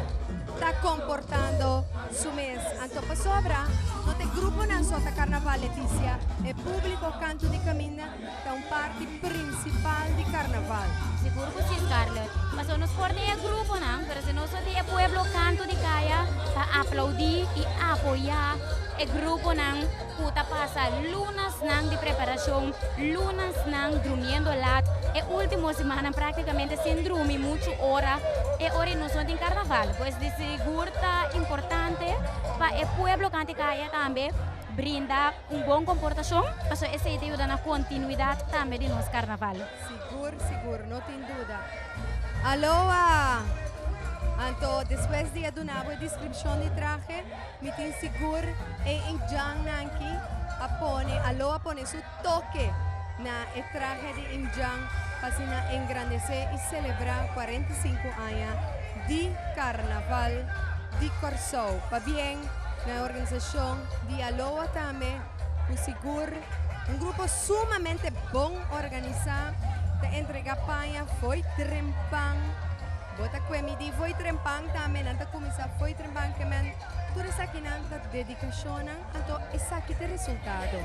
ta comportando su mes. Anto pasobra no ta e gruponan so ta Carnaval, Leticia, e publico canto di caminda ta un parti principal di Carnaval. Sigur cu si, Scarlett. Pasobra nos por den e gruponan, pero si nos no tin e pueblo canto di caya pa aplaudi y apoya e gruponan cu ta pasa lunasnan di preparacion, lunasnan drumiendo lat, e ultimo simannan practicamente sin drumi mucho ora, e ora y nos no tin carnaval. Pues di sigur ta importante pa e pueblo cante caya tambe brinda un bon comportacion, pasobra esey ta yuda na continuidad tambe di nos carnaval. Sigur, sigur, no tin duda. Aloha! Anto despues di a duna bo e descripcion di trahe, Mi tin sigur e indjannan ki a pone, a lo a pone su toke na e trahe di indjan pa asina engrandesé i selebrá 45 aña di Karnaval di Kòrsou. Pabien na e organisashon di Aloha tambe ku sigur un grupo sumamente bon organisá ta entregá paña fo'i trempan. Bo ta kue midi fo'i trempan tambe, nan ta kuminsá fo'i trempan ke men tur esakinan ta dedikashonnan, anto esaki ta e resultado.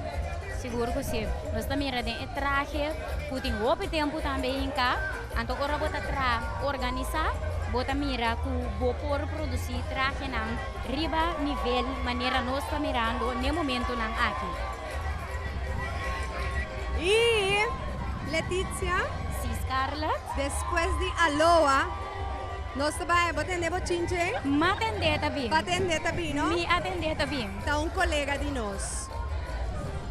Sigur ku si. Nos ta mira den e trahe ku tin hopi tempu tambe hinká, anto ora bo ta traha organisá, bo ta mira ku bo por produsí trahenan riba nivel manera nos ta mirando n'e momentunan aki. I Letizia. Si, Scarlett. Despues di Aloha, nos ta bai, bo tende bo chinche? M'a tende ta bin. Ba tende ta bin, no? Mi a tende ta bin. Ta un colega di nos.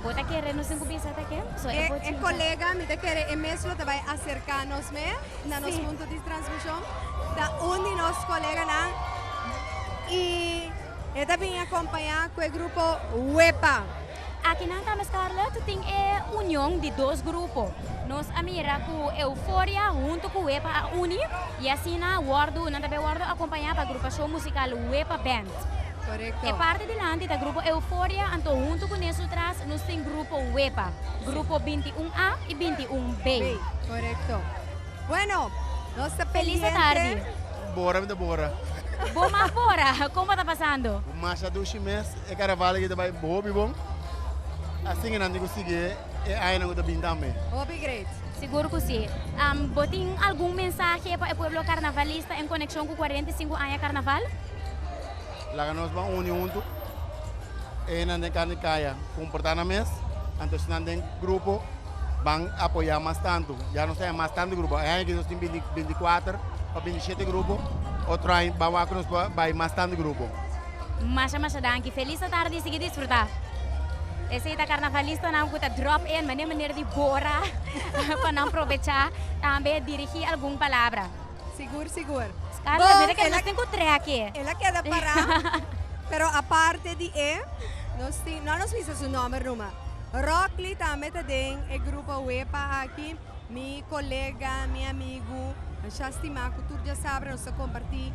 Bo ta kere nos tin cu bisa ta ken? So e bo E chinche. colega, mi ta kere e mes lo ta bai acerca nos me na nos punto di transmision. Ta un di nos coleganan y e ta bin acompaña cu e grupo Wepa. Akinan tambe Scarlett tin e union di dos grupo. Nos a mira ku Euforia huntu ku Wepa a uni y asina wordu nan ta bay wordu acompaña pa agrupashon musical Wepa Band. Korekto. E parti dilanti ta grupo Euforia anto huntu ku nesu tras nos tin grupo Wepa, grupo 21 A y 21 B. B, korekto. Bueno, nos ta Feliz pendiente. atardi. Bora mi ta bora. Bo mas bora, como ta pasando? Masha dushi mes. E carnaval aki ta bai hopi bon. Asin nan tin cu sigui e añanan cu ta bin tambe. Hopi great. Sigur cu si. Bo tin algun mensahe pa e pueblo carnavalista en conexion cu 45 aña carnaval? Laga nos ban uni hunto. Enan den carni caya comporta nan mes, anto esnan den grupo ban apoya mas tanto. Ya nos ta haña mas tanto grupo. E aña aki nos tin 24 pa 27 grupo. Otro aña ban wak cu nos por bai mas tanto grupo. Masha masha danki. Felis atardi y sigui disfruta. Esey ta carnavalistanan cu ta drop in mane manera di bora pa nan probecha tambe dirigi algun palabra. Sigur sigur. Scarlett, Bon, mira que el a nos tin cu trek. El a keda para, pero aparte di e, nos tin, no nos bisa su nomber numa. Rockly tambe ta den e grupo Wepa aki. Mi colega, mi amigu, masha stima cu tur djasabra nos ta comparti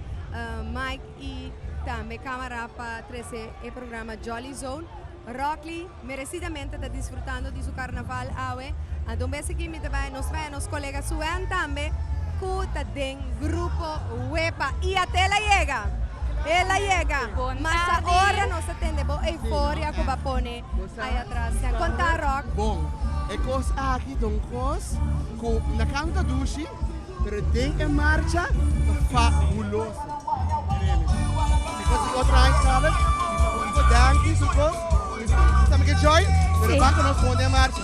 mic y tambe camara pa trece e programa Jolly Zone. Rockly merecidamente ta disfrutando di su carnaval awe. Anto un bes aki mi ta bay nos bay nos colega Suen tambe cu ta den grupo Wepa. Y ate el a yega! El a yega! Bon Masha tardi. ora nos ta tende bo euforia cu bo a pone ay atras. Conta Rock. Bon, e cos aki ta un cos cu na canta dushi. Pero den e marcha ta fabuloso. Despues di otro aña Scarlett, mi ta un danki su cos. Mi sa mi ke join, pero ban cu nos bon den e marcha.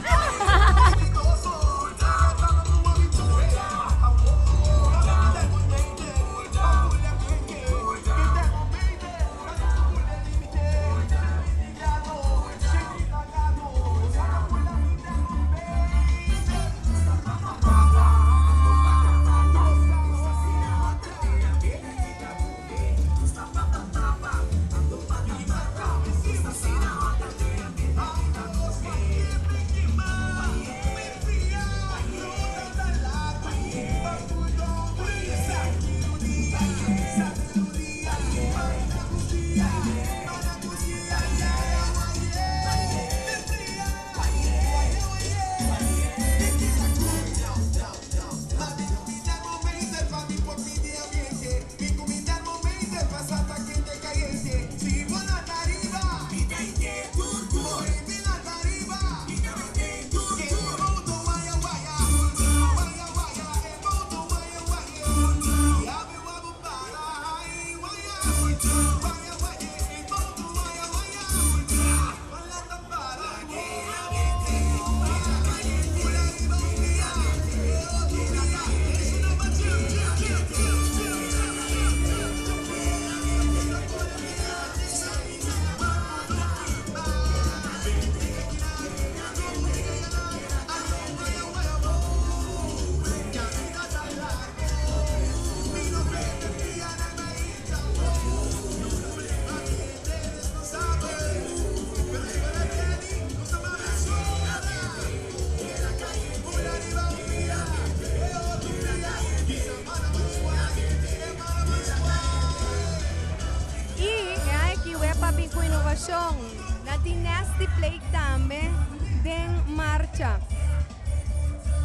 marcha.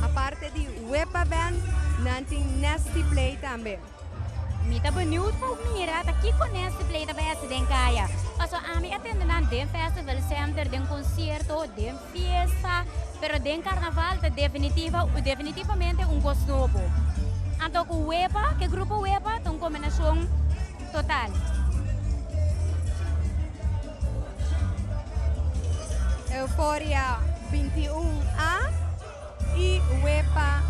Aparte di Wepa Band, nan tin Nasty Play tambe. Mi ta benieuwd pa mira ta kiko Nasty Play ta bai hasi den kaya. Paso ami a tende nan den Festival Center, den concierto, den fiesta, pero den carnaval ta definitiva, definitivamente un cos nobo. Anto cu Wepa, cu e grupo Wepa ta un combinacion total. Euforia 21 A y Wepa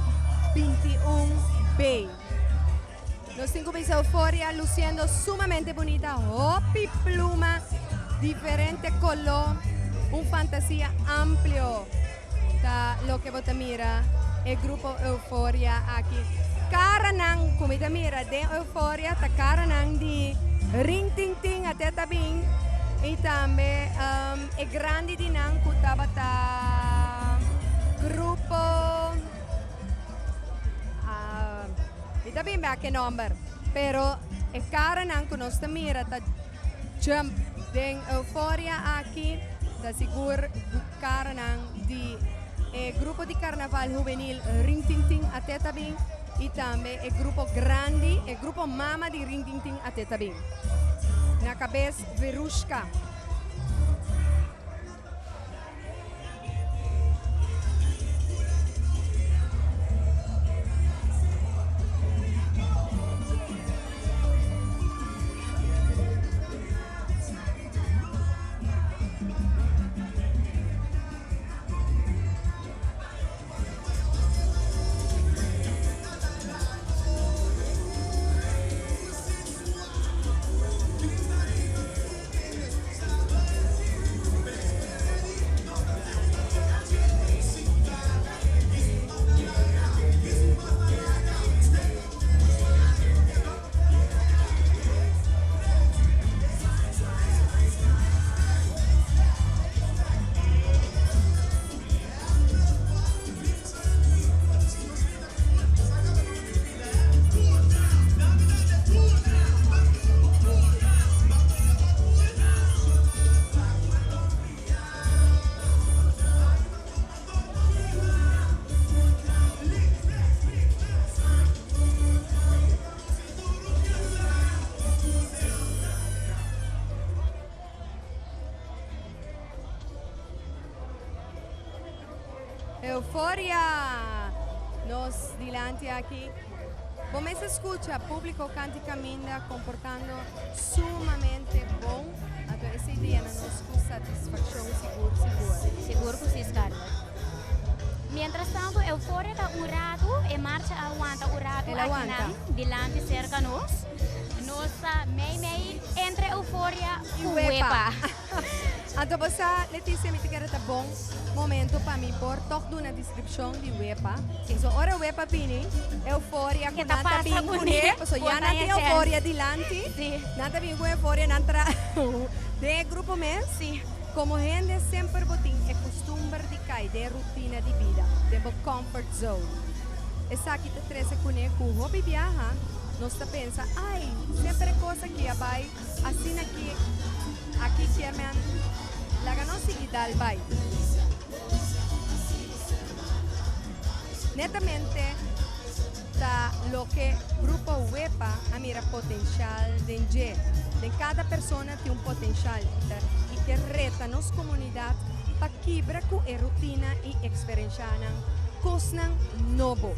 21 B. Nos tin cuminsa Euforia luciendo sumamente bunita, hopi pluma, diferente color, un fantasia amplio ta loke bo ta mira e grupo Euforia aki. Caranan cu mi ta mira den Euforia ta caranan di Rin Tin Tin ate ta bin y tambe e grandi di nan cu tabata grupo. Mi ta bin bek e nomber, pero e caranan cu nos ta mira ta jump den euforia aki ta sigur caranan di e grupo di carnaval hubenil Rin Tin Tin ate ta bin y tambe e grupo grandi, e grupo mama di Rin Tin Tin ate ta bin. Na cabes Verushka. Euforia! Nos dilanti aki. Bo mes a scucha publico canti caminda comportando sumamente bon. Anto esey ta yena nos cu satisfaccion sigur sigur. Sigur cu si Scarlett. Mientras tanto Euforia ta un rato, e marcha a wanta un rato akinan dilanti cerca nos. Nos ta mei mei entre Euforia cu Wepa. Anto bo sa, Leticia, mi ta kere ta bon momento pa mi por tog duna descripcion di Wepa. So ora Wepa bini, euforia cu nan ta bin cune, paso ya nan tin euforia dilanti, nan ta bin cu euforia, nan tra den e grupo mes. Como hende semper bo tin e custumber di cay den rutina di bida, den bo comfort zone. Esaki ta trece cune cu hopi biaha nos ta pensa, ay, semper e cos aki a bay. Asina ki aki kier men laga nos sigui dal bai. Netamente ta loke Grupo Wepa a mira potencial den dje. Den cada persona tin un potencial y ke reta nos comunidad pa kibra cu e rutina y experencianan cosnan nobo.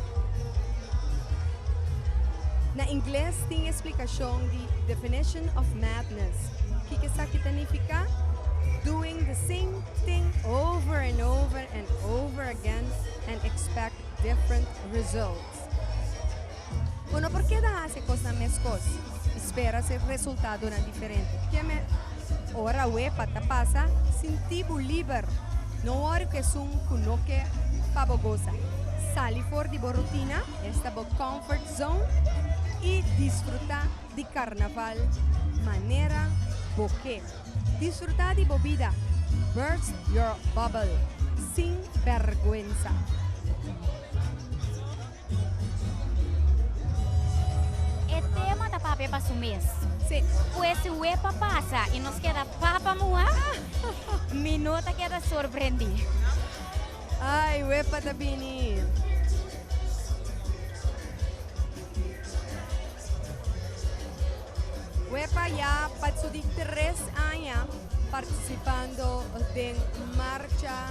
Na ingles tin e splikashon di Definition of Madness. Kiko esaki ta nifiká? Doing the same thing over and over and over again and expect different results. Bo no por keda hasi e kosnan meskos i spera si resultadonan diferente. Keme ora wepa ta pasa, sinti bo liber. No wòri ku esun ku no ke pa bo gosa. Sali for di bo rutina, esta bo comfort zone, i disfrutá di karnaval manera bo ke. Disfrutá di bo bida, burst your bubble, sin bèrgwensa. E tema ta papia pa su mes. Sí. Pues si wepa pasa y nos keda papa muha, mi no ta keda sorprendí. Ay, wepa ta bini. Wepa ya pa su di tres aña participando den marcha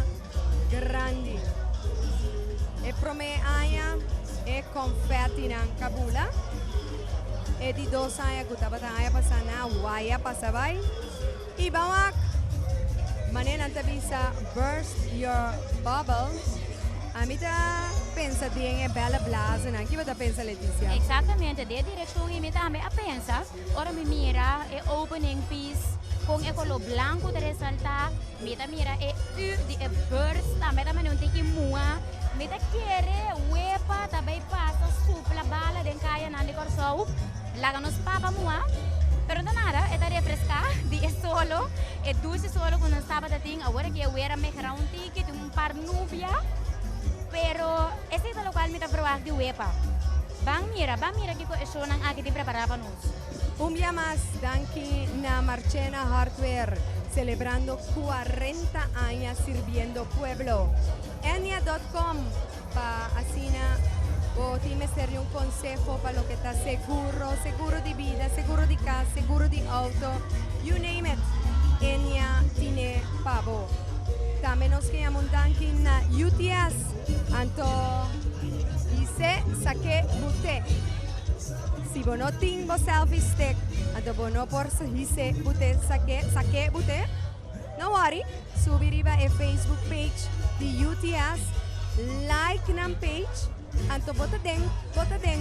grandi. E prome aña e confetti nan a bula. E di dos aña ku tabata aña pasa nan waya pasa bai. I ban wak. Manera nan ta bisa burst your bubble. Ami ta pensa den e belle blazen nan. Kico bo ta pensa, Leticia? Exactamente, den direccion ey mi tambe a pensa. Ora mi mira e opening piece cu e color blanco ta resalta, mi ta mira e U di e burst tambe tambe un tiki mua. Mi ta kere wepa tambe pasa supla bala den caya nan di Corsou. Laga nos papa mua. Pero no nada, e ta refresca di e solo, e dushi solo cu nos tabata tin. Awor cu e weer a mehora un tiki, tin un par nubia. Pero esey ta locual mi ta verwacht di wepa. Ban mira, ban mira kico e show nan aki tin prepara pa nos. Un dia mas, danki na Marchena Hardware, celebrando 40 aña sirbiendo pueblo. Enya.com pa asina bo tin mester un conseho pa loke ta seguro, seguro di bida, seguro di cas, seguro di auto, you name it. Enya tin pa bo. Tambe nos ke un danki na UTS, anto his'e sak'e but'e. Si bo no tin bo selfie stick, anto bo no por his'e but'e sak'e sak'e but'e. No worry, subi riba e Facebook page di UTS, like nan page, anto bo ta den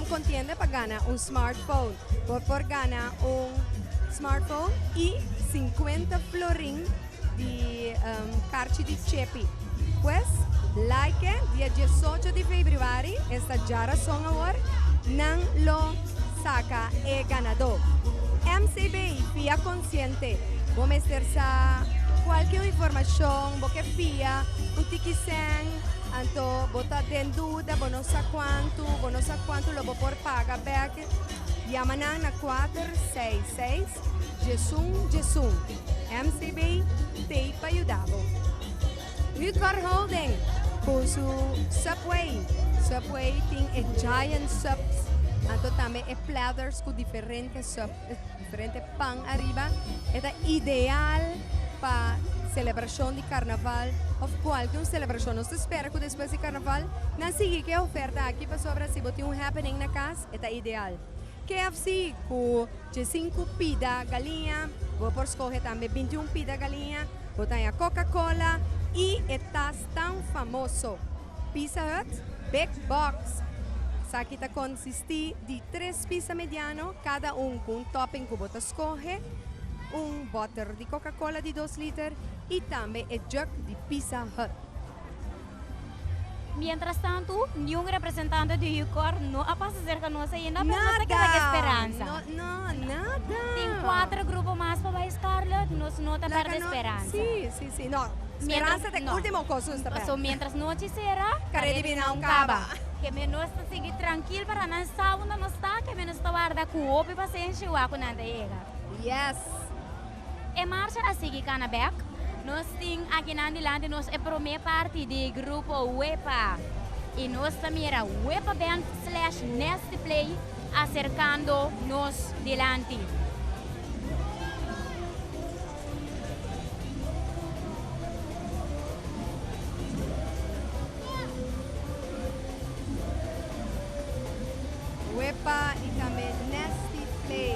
contienda pa gana un smartphone. Por gana un smartphone y 50 florin di carchi di Chepi. Pues, like, dia 18 di februari, esta djarason awor, nan lo saca e ganado. MCB, Fia Consciente, bo mester sa cualkier informacion, bo ke fia, un tiki sen, anto bo ta den duda, bo no sa cuanto, bo no sa cuanto lo bo por paga back. Yama nan na 466 11 11. MCB, t'ey pa yuda bo. Utvar Holding, cu su Subway. Subway tin e giant subs. Anto tambe e platters cu diferente sub, diferente pan ariba. Ta ideal pa celebracion di carnaval of cualkier celebracion. Nos ta spera cu despues di carnaval, nan sigui cu e oferta aki pasobra si bo tin un happening na cas, ta ideal. KFC cu 5 pida galiña, bo por scoge tambe 21 pida galiña, bo tin Coca-Cola y e tas tan famoso. Pizza Hut Big Box. Esaki ta consisti di tres pizza mediano, cada un cu un topping cu bo ta scoge, un bottle di Coca-Cola di 2 liter y tambe e jug di Pizza Hut. Mientras tanto, ningun representante di UCOR no a pasa cerca nos ainda, pero nos ta cu speransa. No, no, nada. Tin cuater grupo mas pa Scarlett, nos no ta perde speransa. Si, no. Speransa ta ultimo cos ta. So, mientras nochi sera, Careda di no caba. Ke men nos ta sigui trankil pa nan sa unda nos ta, ke men nos ta warda cu hopi pasenshi wak nan ta yega. Yes. E marcha a sigui cana back. Nos tin aki nan dilanti nos e prome parti di grupo WEPA. Y nos ta mira WEPA Band / Nasty Play acercando nos dilanti. WEPA y tambe Nasty Play.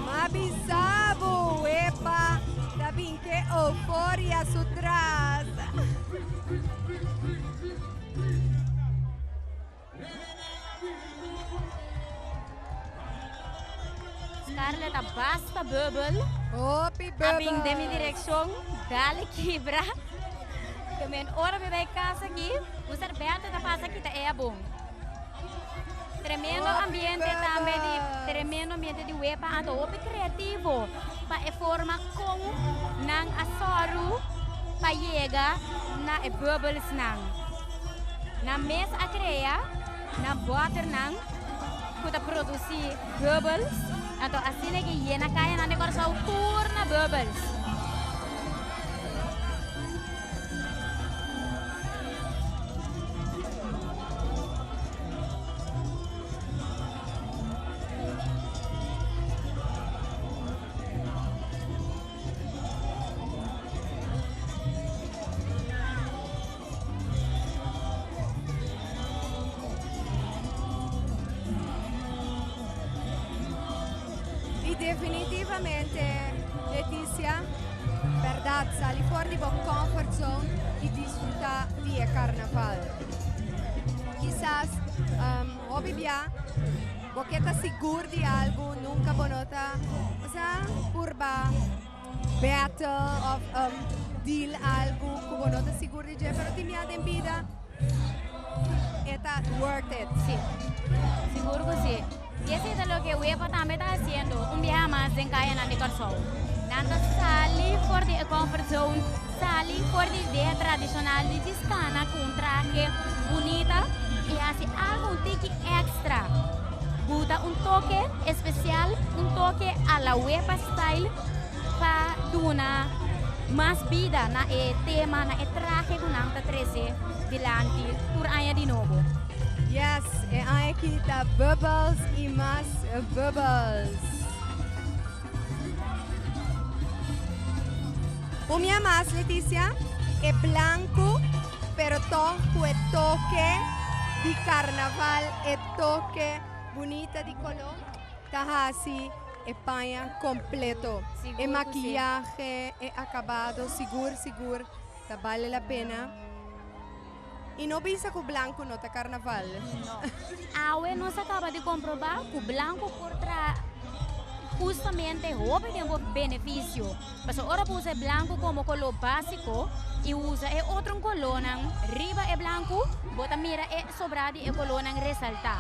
M'a bisa bo, epa, ta bin ke euforia su tras. Scarlett a basta bubbel. Hopi A bin den mi bubbels. direccion, dale kibra. Ke men ora mi bai casa aki, un serbete ta pasa kita ea bon. Tremendo Hopi ambiente tambe di bubbels. tremendo ambiente di wepa anto hopi creativo pa e forma con nan a soru pa yega na e bubbles nan. Nan mes a crea nan boternan cu ta produci bubbles anto asina ke yena cayanan di Corsou tur na bubbles. Y definitivamente, Leticia, berdad, sali for di bo comfort zone y disfruta di e carnaval. Kisas, hopi bia, bo ke ta sigur di algo, nunca bo no ta, osea, purba battle of deal algo cu bo no ta sigur di dje, pero tin bia den bida e ta worth it. Si, sigur cu si. Y esey ta loke Wepa tambe ta haciendo un biaha mas den cayanan di Corsou. Nan ta sali for di e comfort zone, sali for di idea tradicional di djis cana cu un trahe bunita y haci algo un tiki extra. Buta un toke especial, un toke a la Wepa style pa duna mas bida na e tema, na e trahe cu nan ta trece dilanti tur aña di nobo. Yes, e aña aki ta bubbles y mas bubbles. Un mia mas, Leticia, e blanco, pero toch cu e toke di carnaval, e toke bunita di color, ta haci e paña completo. Sigur E cu si. maquillahe, e acabado, sigur, sigur, ta bale la pena. Y no bisa cu blanco no ta carnaval. No. Awe nos a caba di comproba cu blanco por tra. hustamente hopi den bo benefisio. Pasobra ora bo usa e blanku komo koló básiko i usa e otro kolónan riba e blanku, bo ta mira e sobrá di e kolónan resaltá.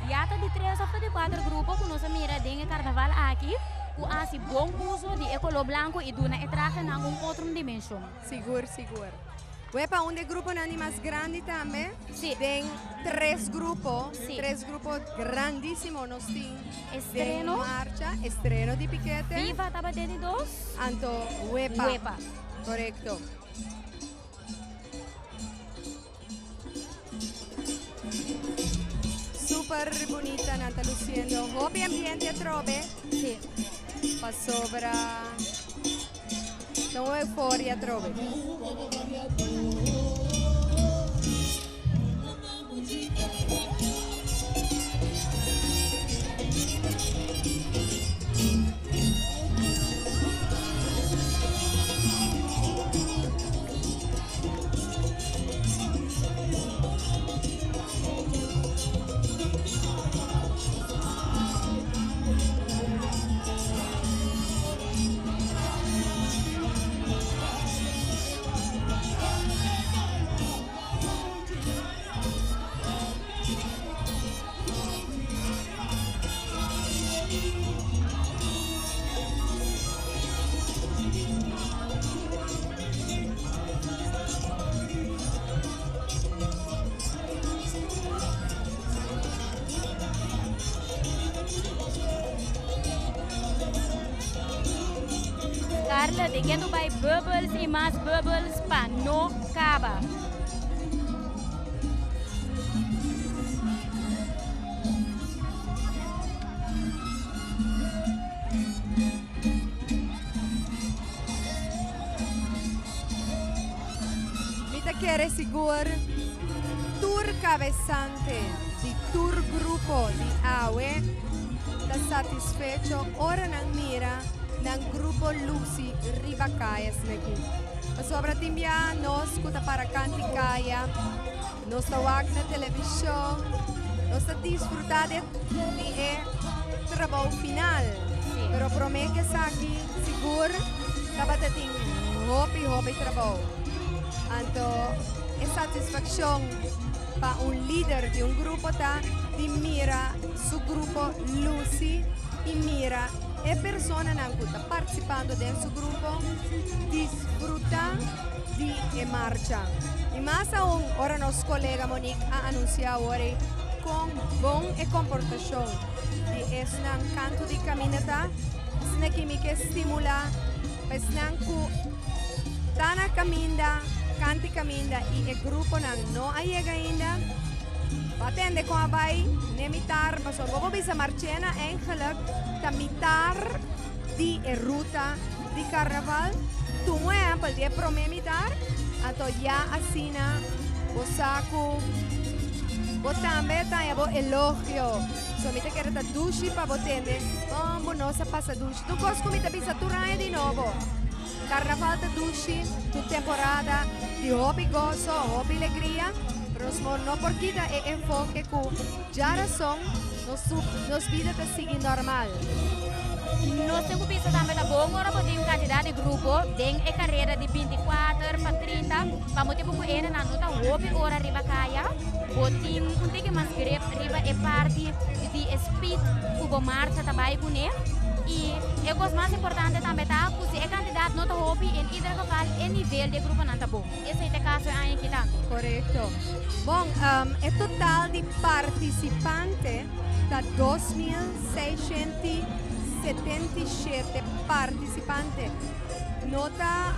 Ya ta di tres òf ta di kuater grupo ku nos a mira den e karnaval aki ku a hasi bon uso di e koló blanku i duna e trahenan un otro dimenshon. Sigur, sigur. Wepa un di e gruponan di mas grandi tambe. Sí. Den tres grupo, Sí. tres grupo grandísimo nos tin den Estreno. marcha, estreno di Pikete. Viva tabata den di dos. Anto Wepa. Wepa. Korekto. Super bunita nan ta luciendo. Hopi ambiente atrobe. Sí. Pasobra ta un euforia atrobe. Carla, de que bai bubbles y mas bubbles pa no caba. Mi ta kere sigur tur kabesante di tur grupo di awe ta satisfecho ora nan mira nan grupo lusi riba kaya esaki. Pasobra tin bia nos ku ta para kanti kaya, nos ta wak na televishon, nos ta disfrutá di di e trabou final. Pero promé ku esaki sigur tabata tin hopi hopi trabou. Anto e satisfakshon pa un lider di un grupo ta di mira su grupo lusi i mira e personanan ku ta partisipando den su grupo disfrutá di e marcha. I mas aun ora nos kolega Monique a anunsiá awor ei kon bon e komportashon di esnan kantu di kaminda ta, asina ki mi ke stimulá pa esnan ku ta na kaminda, kanti kaminda i e gruponan no a yega ainda, bo a tende kon a bai n'e mitar, pasobra bo por bisa Marchena eigenlijk ta mitar di e ruta di karnaval. Tuma un ehèmpel di e promé mitar, anto ya asina bo sa ku bo tambe ta haña bo elogio. So mi ta kere ta dushi pa bo tende kon bo nos a pasa dushi. Tur kos ku mi ta bisa tur aña di nobo. Karnaval ta dushi, tur temporada di hopi goso, hopi legria, pero nos no por kita e enfoke ku djarason nos nos bida ta sigui normal. Nos tin ku bisa tambe ta bon ora bo tin un kantidat di grupo den e karera di 24 pa 30, pa motibu ku enenan no ta hopi ora riba kaya, bo tin un tiki mas grip riba e parti di e speed ku bo marcha ta bai kuné. I e kos mas importante tambe ta ku si e kantidat no ta hopi, en ieder geval e nivel di e gruponan ta bon. Esei ta e kaso e aña aki tambe. Korekto. Bon, e total di partisipante ta 2677 partisipante. No ta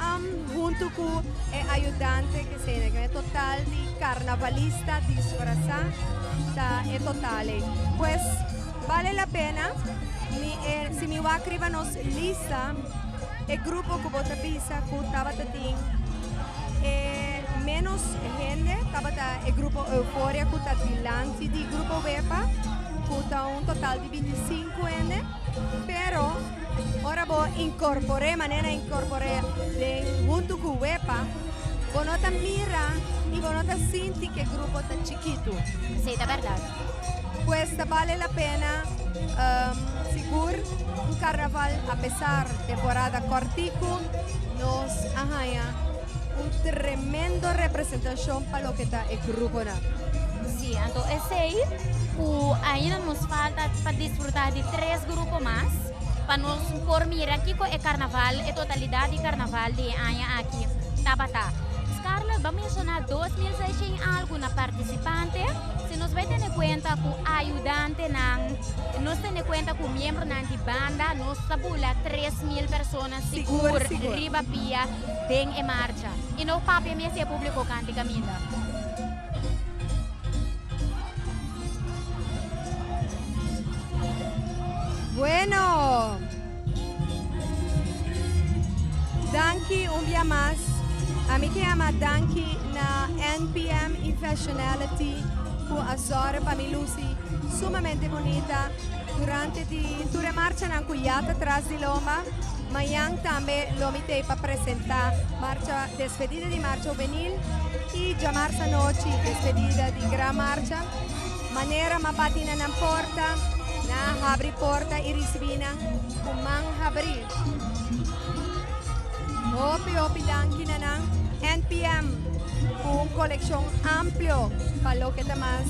huntu ku e ayudante ke sena, e total di karnavalista disfrasá ta e total ei. Pues bale la pena, mi e si mi wak riba nos lista e grupo ku bo ta bisa ku tabata tin e ménos hende tabata e grupo Euforia ku ta dilanti di grupo Wepa ku ta un total di 25 hende, pero Ora bo inkorpor'é manera inkorpor'é den huntu ku wepa, bo no ta mira i bo no ta sinti ku e grupo ta chikitu. Sí, ta bèrdat. Pues ta bale la pena um, sigur un carnaval a pesar temporada cortico nos a haña un tremendo representacion pa loke ta e gruponan. Sí, anto esei ku ainda nos falta pa disfruta di tres grupo mas pa nos por mira kiko e carnaval, e totalidad di carnaval di e aña aki tabata. Scarlett ba menciona 2600 algu na participante. Si nos bai tene cuenta cu ayudantenan, nos tene cuenta cu miembronan di banda, nos ta bula 3000 persona sigur, Sigur, sigur. riba pia den e marcha. Y no papia mes di e publico canti caminda. Bueno, danki un bia mas. Ami ke yama danki na NPM y Fashionality ku a zorg pa mi lusi sumamente bunita durante di tur e marchanan ku ya ta tras di lomba. Mañan tambe lo mi t'ei pa presenta marcha despedida di marcha hubenil y djamarsa anochi despedida di gran marcha. Manera m'a bati na nan porta, nan a habri porta y ricibi nan cu man habri. Hopi hopi danki na nan NPM cu un coleccion amplio pa loke ta mas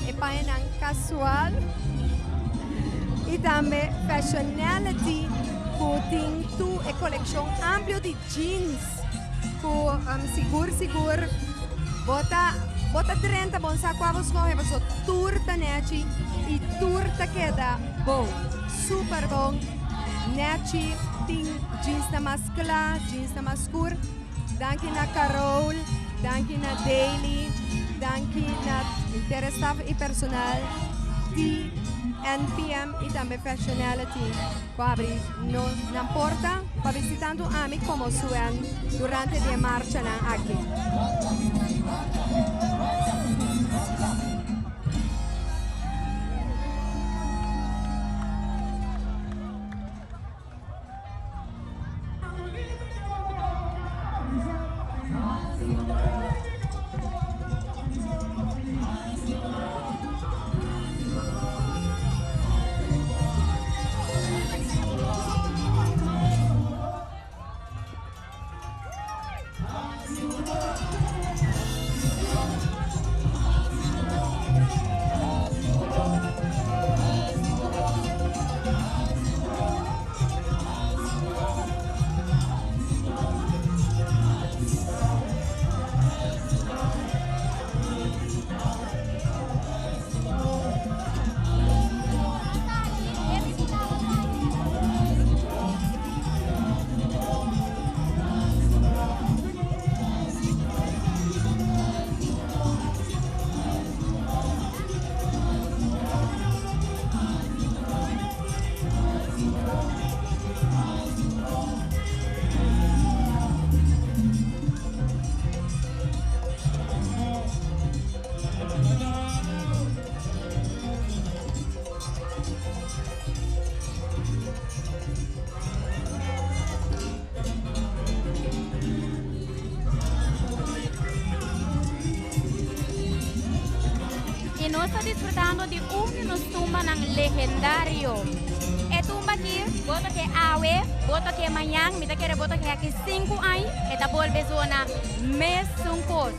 e pañanan casual y tambe Fashionality cu tin tur e coleccion amplio di jeans cu sigur sigur bo ta bo ta drenta bon sa cua bo scoge paso tur ta nechi y tur ta keda bon super bon nechi tin jeans na mas cla jeans na mas scur danki na Carol danki na Daily danki na henter e staff y personal di NPM y tambe Fashionality cu a habri Nos nan porta pa bisti tantu ami komo Suen durante di e marchanan aki. Y nos ta disfrutando di un di nos tumbanan legendario. E tumba aki, bo ta ke awe, bo ta ke mañan, mi ta kere bo ta ke aki sinku aña, e ta bolbe zona mesun kos.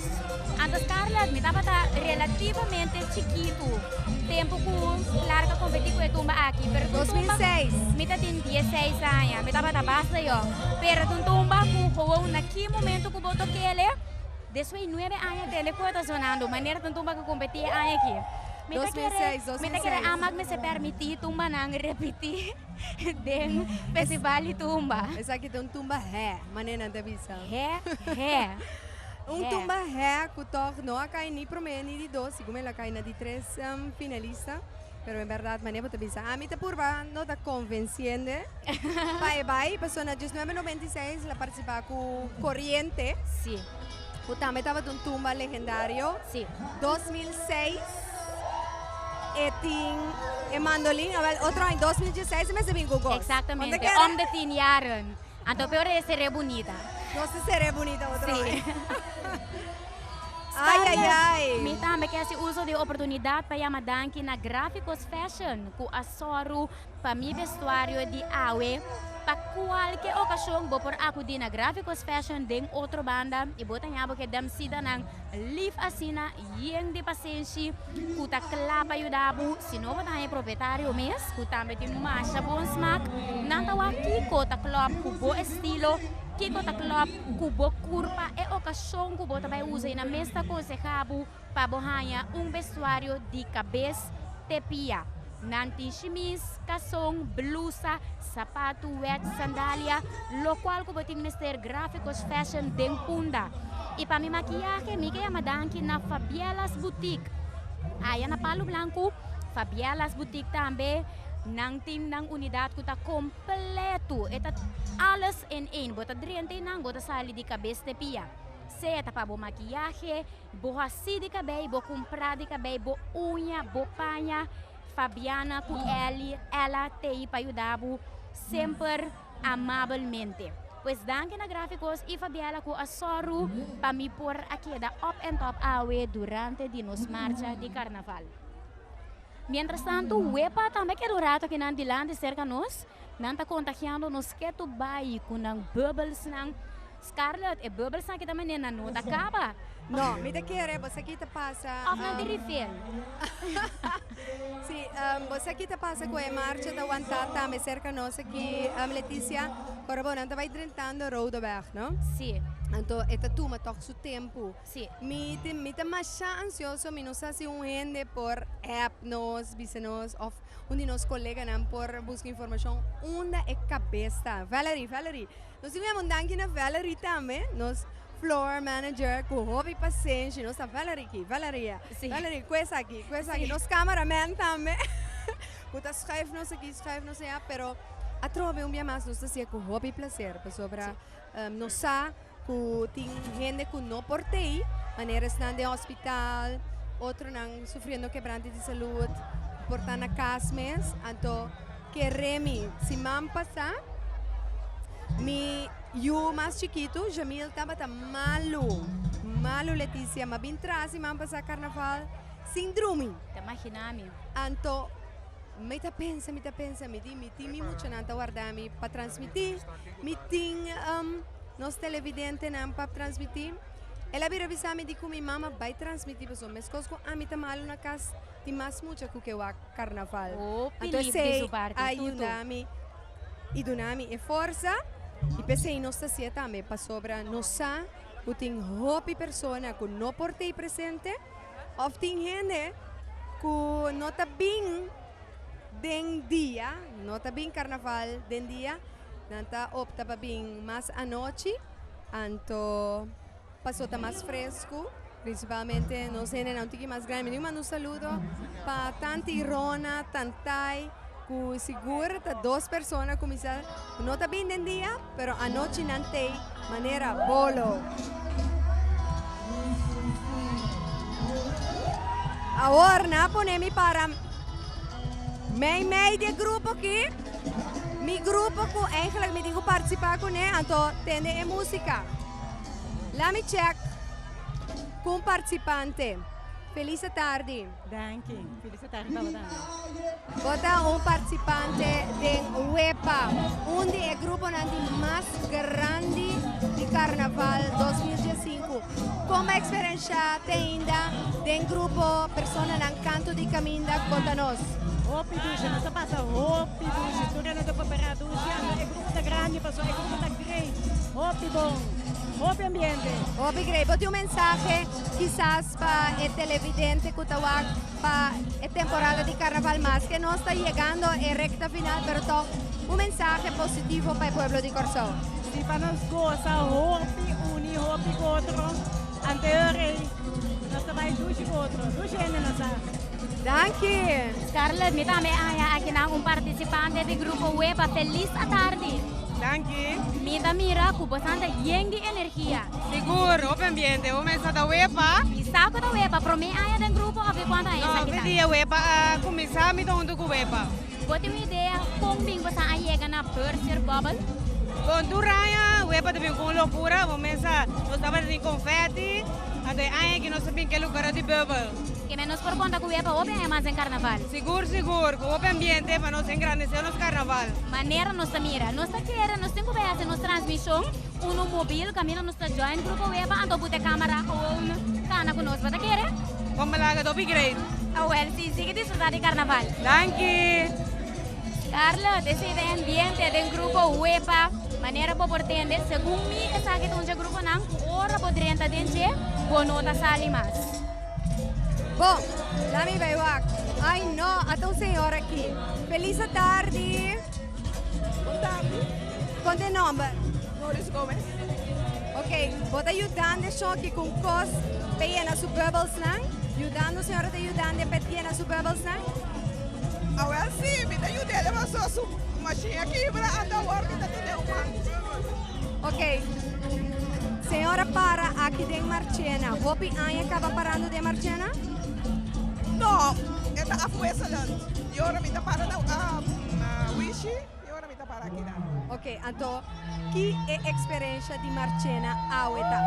Anto Scarlett, mi tabata relativamente chikitu tempu ku Clark a kompetí ku e tumba aki, pero ta un tumba 2006. Mi ta tin dieseis aña, mi tabata basta yòn, pero ta un tumba ku gewoon na ki momento ku bo tok'el, despues di nuebe aña tende ku e ta sonando, manera ta un tumba ku kompetí e aña aki. Mi ta kere, 2006, mi ta kere 2006. Amak mester permití tumbanan repití den festival di tumba. Esaki ta un tumba hè, manera nan ta bisa. Hè, hè. Un tumba hè ku tòg no a kai ni promé ni di dos, sigun el a kai na di tres finalista. Pero en bèrdat manera bo ta bisa ami ta purba no ta konvensiende pa e bai pasobra na diesnuebe noventa i seis el a partisipá ku Koriente. Sí. Ku tambe tabata un tumba legendario. Sí. 2006 e tin e mandolin, awel otro aña 2016 e mester bin ku gos. Exactamente, om de tien jaren. Anto peor e seré bunita. Nos ta seré bunita otro Sí. aña. Ai, ai, ai. Mi tambe ke hasi uso di e oportunidat pa yama danki na Gráficos Fashion ku a sòru pa mi vestuario di awe. Pa kualke okashon bo por akudí na Gráficos Fashion den otro banda i bo ta haña bo ke damsitanan lif asina yen di pasenshi ku ta kla pa yuda bo. Si no bo ta haña e propietario mes ku tambe tin masha bon smak. Nan ta wak kiko ta klòp ku bo estilo, kiko ta klòp ku bo kurpa, e okashon ku bo ta bai usa i nan mes ta konsehá bo pa bo haña un vestuario di kabes te pia. Nan tin shimis, kason, blusa, sapatu, wet, sandalia, lokual ku bo tin mester Gráficos Fashion den Punda. I pa mi makiyahe mi ke yama danki na Fabiela's Boutique. Aya na Palu Blanku, Fabiela's Boutique tambe nan tin nan unidat ku ta kompletu. E ta alles in één. Bo ta drenta einan, bo ta sali di kabes te pia. Sea ta pa bo makiyahe, Bo hasi di kabei, bo kumprá di kabei, bo uña, bo paña, Fabiana ku Elly, Ella t'ei pa yuda bo semper amabelmente. Pues danki na Gráficos i Fabiela ku a sòru pa mi por a keda up and top awe durante di nos marcha di karnaval. Mientras tantu, Wepa tambe keda un rato akinan dilanti serka nos. Nan ta kontagiando nos ketu bai ku nan bubbelsnan. Scarlett, e bubbelsnan aki ta manera nan no ta kaba. No, mi ta kere bo sa ki ta pasa. Of nan tin refill. Si, bo sa ki ta pasa ku e marcha ta wantá tambe serka nos aki, Leticia. Ora bo nan ta bai drentando Rodeweg, no? Si. Anto e ta tuma tòg su tempu. Si. Mi tin, mi ta masha ansioso, mi no sa si un hende por app nos, bisa nos of un di nos koleganan por buska informashon unda e kabes ta. Valerie, Valerie, Nos tin un danki na Valerie tambe, nos floor manager ku hopi pasenshi. Nos ta Valerie ki, Valerie, Sí. Valerie, ku esaki, ku esaki. Nos cameraman tambe, ku ta schuif nos aki, schuif nos allá, pero atrobe un bia mas nos ta hacié ku hopi placer, pasobra nos sa ku tin hende ku no por tei, manera esnan den hospital, otronan sufriendo kebrante di salud, por ta na kas mes, anto Kere mi. Siman pasá, mi yu mas chikitu, Jamil, tabata malu. Malu, Leticia. M'a bin traha siman pasá karnaval sin drumi. Ta maginá mi. Anto, mi ta pensa, mi ta pensa, mi di, mi tin mi muchanan ta warda mi pa transmití, mi tin nos televidentenan pa transmití. El a bira bisa mi di ku mi mama bai transmití pasobra meskos ku ami ta malu na kas, tin mas mucha ku ke wak. Carnaval. Hopi Anto lif di esei su parti, a Tutu. yuda mi i duna mi e forsa i p'esei nos ta hacié tambe pasobra nos sa ku tin hopi persona ku no por t'ei presente òf tin hende ku no ta bin den dia, no ta bin Carnaval den dia, nan ta opta pa bin mas anochi, anto. Paso ta mas fresku, principalmente nos hendenan un tiki mas grandi. Mi tin manda un saludo pa Tanti Rona, Tantay, ku sigur ta dos persona ku mi sa ku no ta bin den dia, pero anochi nan tei manera bolo. Awor nan a pone mi para mei mei di e grupo aki, mi grupo ku eigenlijk mi tin ku participa kuné, anto tende e musica. Laat mi check cu un participante. Feliz atardi. Danki. Feliz atardi pa bo tambe. Bo ta un participante den WEPA, un di e gruponan di mas grandi di Carnaval 2015. Con bo a experiencia te ainda den grupo Personanan Canto di Caminda? Conta nos. Hopi dushi, nos a pasa hopi dushi. Tur e nos a prepara dushi, anto e grupo ta grandi pasobra e grupo ta great. Hopi bon, hopi ambiente. Hopi great. Bo tin un mensahe kisas pa e televidente ku ta wak pa e temporada di karnaval maske nos ta yegando e rekta final pero tòg un mensahe positivo pa e pueblo di Kòrsou. Si pa nos gosa hopi uni hopi ku otro anto e ora ei nos ta bai dushi ku otro. Dushi hende nos ta. Danki. Scarlett, mi tambe haña akinan un partisipante di Grupo Wepa. Felis atardi. Danki. Mi ta mira ku bosan ta yen di energia. Sigur, hopi ambiente. Bo mester ta Wepa. Mi sa ku ta Wepa. Promé aña den grupo òf di kuantu aña No, esaki ta? di dia Wepa a kuminsá mi ta huntu ku Wepa. Bo tin un idea kon bin bosan a yega na Burst Your Bubble? Bon tur aña Wepa ta bin ku un lokura, bo mesa nos tabata tin konfèti, anto e aña aki nos ta bin ku e lokura di bùbel. Ke nos por konta ku Wepa hopi aña mas den karnaval? Sigur sigur, ku hopi ambiente pa nos engrandesé nos karnaval. Manera nos ta mira, nos ta kere nos tin ku bai hasi nos transmishon unu mobil kaminda nos ta join grupo Wepa anto buta e kamera gewoon kana ku nos, bo ta kere? Bon balaga, ta hopi great. Awel si, sigui disfruta di karnaval. Danki! Scarlett, esei ta e ambiente den grupo Wepa. Manera bo por tende, segun mi esaki ta un dje gruponan ku ora bo drenta den dje, bo no ta sali mas. Bon, laat mi bai wak. Ai no, ata un señora aki. Feliz atardi. Bon tardi. Kon ta e nomber? Doris Gomez. Ok, bo ta yudando e shoki ku un kos pa yena su bubblesnan? Yudando, señora ta yudando e pa yena su bubblesnan? Awel si, mi ta yud'é pasobra su mashin a kibra, anto awor mi ta dun'é un man. Ok, señora para aki den Marchena, hopi aña kaba parando den Marchena? No, e ta afwisselend. Y ora mi ta para na Wishi y ora mi ta para aki nan. Ok, anto ki e eksperensha di Marchena awe ta?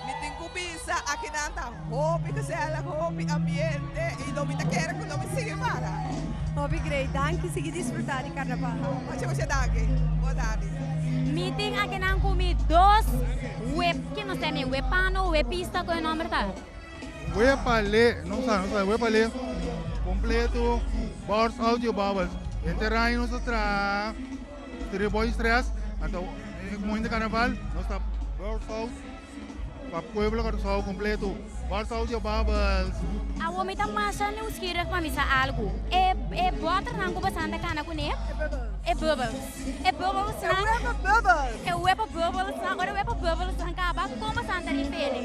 Mi tin ku bisa aki nan ta Hopi gezellig, hopi ambiente y lo mi ta kere cu lo mi sigui para. Hopi great, danki, sigui disfruta di carnaval. Mucha mucha danki, bon tardi. Mi tin akinan cu mi dos web, ki nos ta mi webpano, webpista, con e nomber ta? Wepale, no sa, no sa, wepale completo, Bars Audio Bubbles. Henter aña nos ta traha Three Boys Stress, anto e momento di carnaval nos ta Bars Out. Pa pueblo Kòrsou kompleto, Kòrsou Dio Bubbles! Awor mi ta masha nieuwsgierig pa mi sa algu. E e bòternan ku bosan ta kana kuné? E bubbles. E bubblesnan. E wepa bubbles. E wepa bubblesnan. Ora e wepa bubblesnan kaba, kon bosan ta rifele?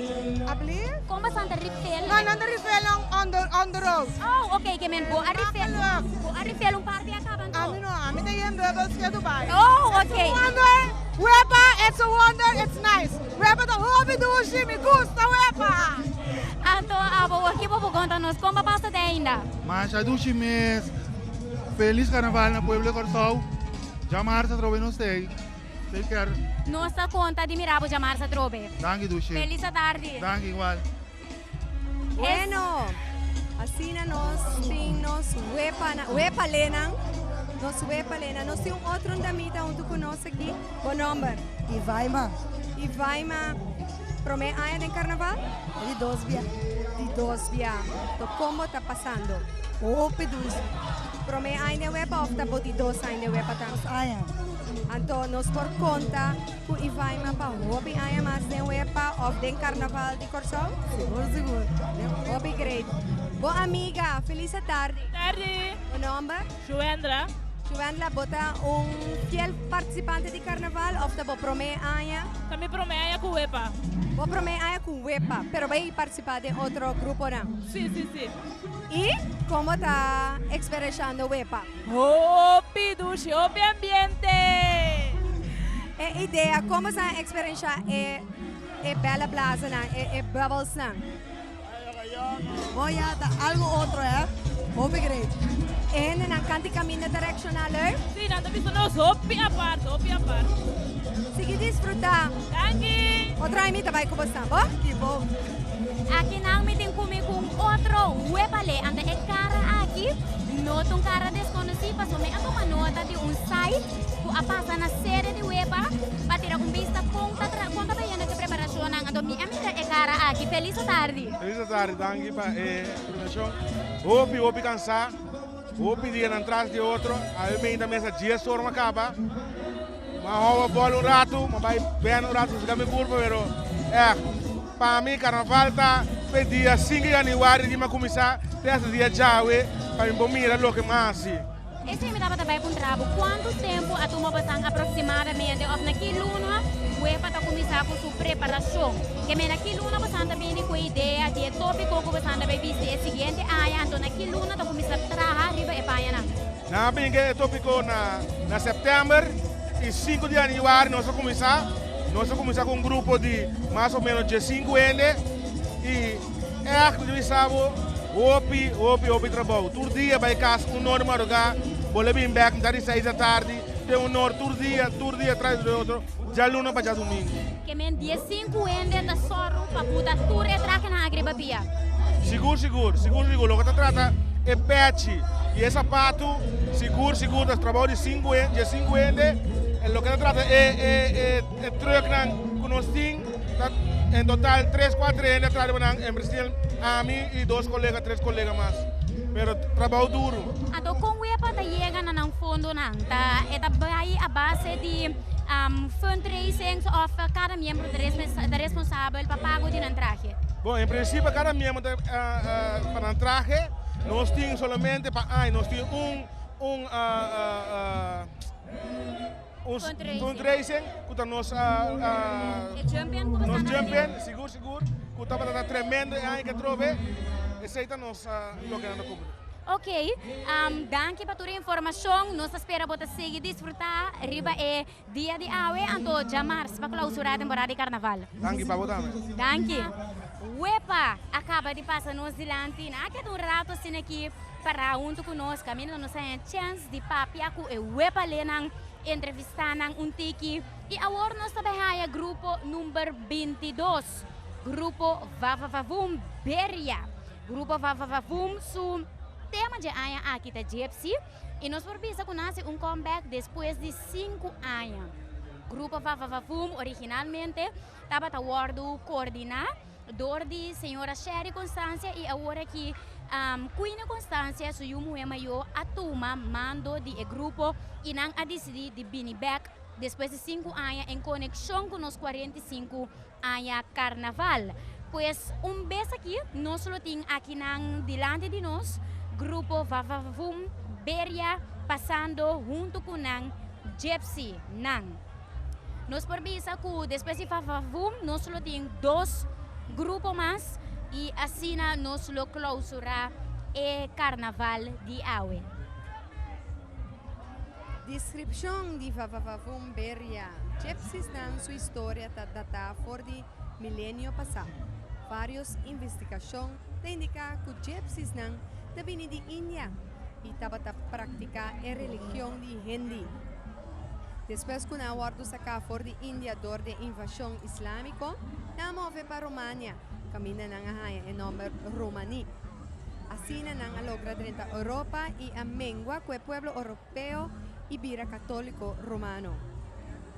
Abli? Kon bosan ta rifele? No, nan ta rifele on the on the road. Oh, oké, ke men bo a rifele. Makkelijk. Bo a rifele un parti a kaba anto? Ami no, ami ta yen bubbles ke Dubai. Oh, oké. It's a wonder, wepa, it's a wonder, it's nice. Wepa ta hopi dushi, mi gusta wepa! Anto abo aki bo por konta nos kon bo pasa te ainda? Masha dushi mes. Felis Carnaval na pueblo di Kòrsou. Djamarsa atrobe nos tei. Take care. Nos ta konta di mira bo djamarsa atrobe. Danki dushi. Felis atardi. Danki igual. Bueno, asina nos tin nos wepanan, wepalenan, nos wepalenan. Nos tin un otro damita hunto cu nos aki. Bo nomber? Ivaima. Ivaima, prome aña den carnaval? Di dos bia. Di dos bia. To como ta pasando? Hopi dushi. Prome aña den wepa of ta bo di dos aña den wepa tambe? Dos aña. Anto nos por conta Ku Ivaima pa hopi aña mas den wepa of den karnaval di Kòrsou? Sigur sigur. Hopi great. Bo amiga, felis atardi. Tardi. Bo nomber? Shuendra. Shuendra, bo ta un fiel partisipante di karnaval of ta bo promé aña? Ta mi promé aña ku wepa. Bo promé aña ku wepa, pero bo a partisipá den otro gruponan? Si, si, si. I kon bo ta eksperenshando wepa? Hopi dushi, hopi ambiente! E idea, kon bo sa eksperensha e e bela blazanan, e e bubblesnan? Bo ya ta algo otro hè, hopi great. E hendenan kanti kaminda ta reakshoná leuk? Sí, nan ta bisa nos hopi apart, hopi apart. Sigui disfrutá. Danki! Otro aña mi ta bai ku bosan, bo? Ki bon. Akinan mi tin ku mi ku un otro wepale, anta e kara aki. No ta un kara deskonosí pasobra mi a tuma nota di un site ku a pasa na sede di Wepa pa tira un bista kon ta tra kon ta bayendo ku e preparashonnan. Anto mi a mira e kara aki. Felis atardi. Felis atardi, danki pa e invitashon. Hopi hopi kansá, hopi dianan tras di otro. Awe meinta mesa dies ora mi a kaba. Mi a hou bòl un ratu, mi a bai bèn un ratu sosegá mi kurpa pero ègt pa mi karnaval ta fe dia sinku di yanüari di mi a kuminsá te hasta dia djawe pa mi por mira loke mi a hasi. Esei mi tabata bai puntra bo, kuantu tempu a tuma bosan aproksimadamente òf na ki luna UEFA ta kuminsá ku su preparashon? Ke men na ki luna bosan ta bini ku e idea di e tópiko ku bosan ta bai bisti e siguiente aña, anto na ki luna ta kuminsá traha riba e pañanan? Nan a bin ke e topiko na na sèptèmber i sinku di yanüari nos a kuminsá. Nos a kuminsá ku un grupo di mas o ménos diesinku hende i ègt mi ta bisa bo hopi hopi hopi trabou. Tur dia bai kas un nor di madrugá, bolbe bin bèk mitad di seis di atardi. Den honor tur dia, tur dia tras di otro, djaluna pa djadumingu. Ke men diesinku hende ta sòru pa buta tur e trahenan aki riba pia. Sigur, sigur, sigur, sigur. Loke ta trata e pèchi i e sapatu, sigur, sigur ta trabou di sinku hende, diesinku hende. E loke ta trata e e e e trùknan ku nos tin ta en total tres, kuater hende a traha riba nan, en prinsipio ami i dos kolega, tres kolega mas. Pero trabou duru. Anto kon wepa ta yega na nan fondonan? Ta e ta bai a base di fundraisings of kada miembro ta responsabel pa pago di nan trahe? Bon, en prinsipio kada miembro ta pa nan trahe. Nos tin solamente pa aña nos tin un un un fundraising ku ta nos E champion ku nos champion, sigur sigur ku tabata ta tremendo e aña ke atrobe. Esei ta nos loke nan ta kubri. Ok, danki pa tur e informashon. Nos ta spera bo ta sigui disfrutá riba e dia di awe, anto djamars pa klausurá temporada di karnaval. Danki pa bo tambe. Danki. Wepa a kaba di pasa nos dilanti. Nan a keda un rato asina aki pará huntu ku nos kaminda nos a haña chèns di papia ku e wepalenan, entrevistá nan un tiki. I awor nos ta bai haña grupo number 22, Grupo Vavavavum Beria. Grupo Vavavavum su tema dje aña aki ta Gypsy i nos por bisa ku nan hasi un comeback despues di sinku aña. Grupo Vavavavum originalmente tabata wòrdu koordiná dor di señora Sherry Constancia i awor aki Queenie Constancia su yu muhé mayó a tuma mando di e grupo i nan a disidí di bini bèk despues di sinku aña en konekshon ku nos 45 aña karnaval. Pues un bes aki nos lo tin akinan dilanti di nos grupo Vavavavum Beria pasando huntu ku nan Gypsy nan. Nos por bisa ku despues di Vavavavum nos lo tin dos grupo mas i asina nos lo klausurá e karnaval di awe. Deskripshon di Vavavavum Beria, Gypsiesnan su historia ta datá for di milenio pasá. Vários investigashon ta indiká ku gypsiesnan ta bini di India i tabata praktiká e religion di Hindi. Despues ku nan a wòrdu saká for di India dor di e invashon islámiko, nan a move pa Romania, kaminda nan a haña e nòmber Romaní. Asina nan a logra drenta Europa i a mengua ku e pueblo oropeo i bira katóliko romano.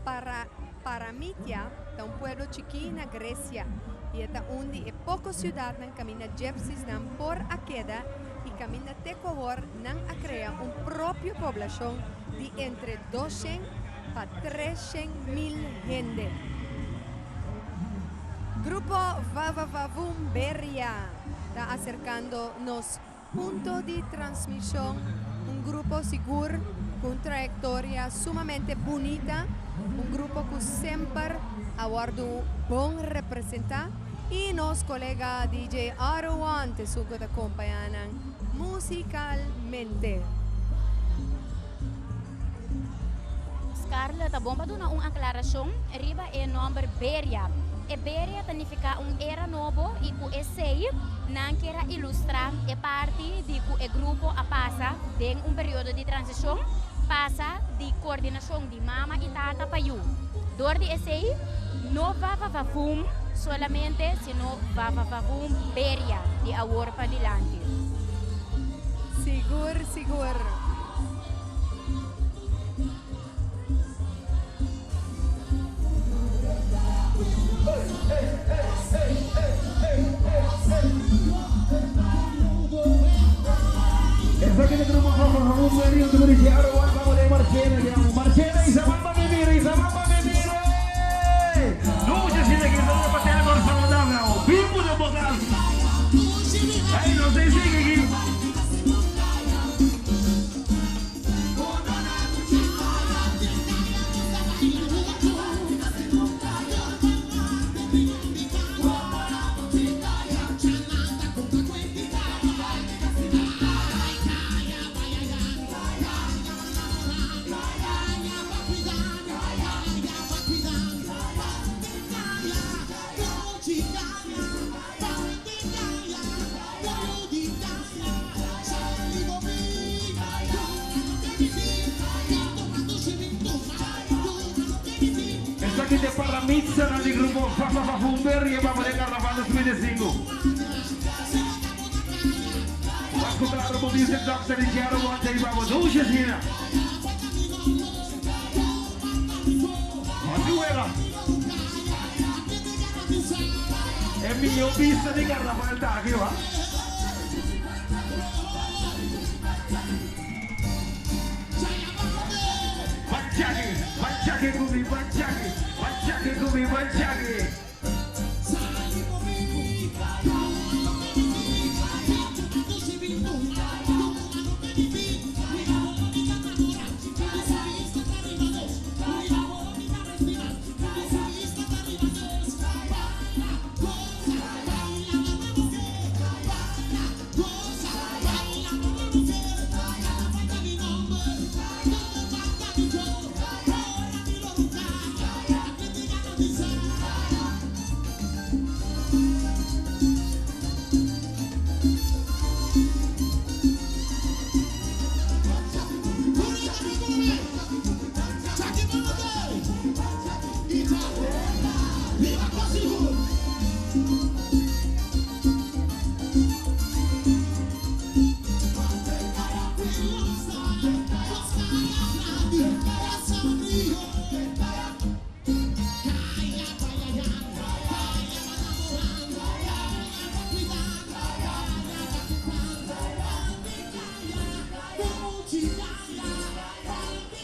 Para Paramitia ta un pueblo chikí na Gresia i e ta un di e poko siudatnan kaminda gypsiesnan por a keda i kaminda te ku awor nan a krea un propio poblashon di entre 200 pa 300,000 hende. Grupo Vavavavum Beria ta aserkando nos punto di transmishon, un grupo sigur ku un trayektoria sumamente bunita, un grupo ku semper a wòrdu bon representá i nos kolega DJ Aro One ta esun ku ta kompañá nan musikalmente. Scarlett, ta bon pa duna un aclaracion riba e nomber Beria. E Beria ta nifica un era nobo y cu esey nan kier a ilustra e parti di cu e grupo a pasa den un periodo di transicion, pasa di coordinacion di mama y tata pa yu. Door di esey no Vavavavum solamente sino Vavavavum Beria di awor padilanti. Sigur sigur. Paramitsanan di grupo Fafafafunder yeba pa den Carnaval 2005. Vasco Claro bo music doctor di Chiaro Boncha y babo Dulce Sina. Hopi wega. E mihó bista di Carnaval ta aki wa. Banchaki, banchaki ku mi, banchaki, banchaki ku mi, banchaki.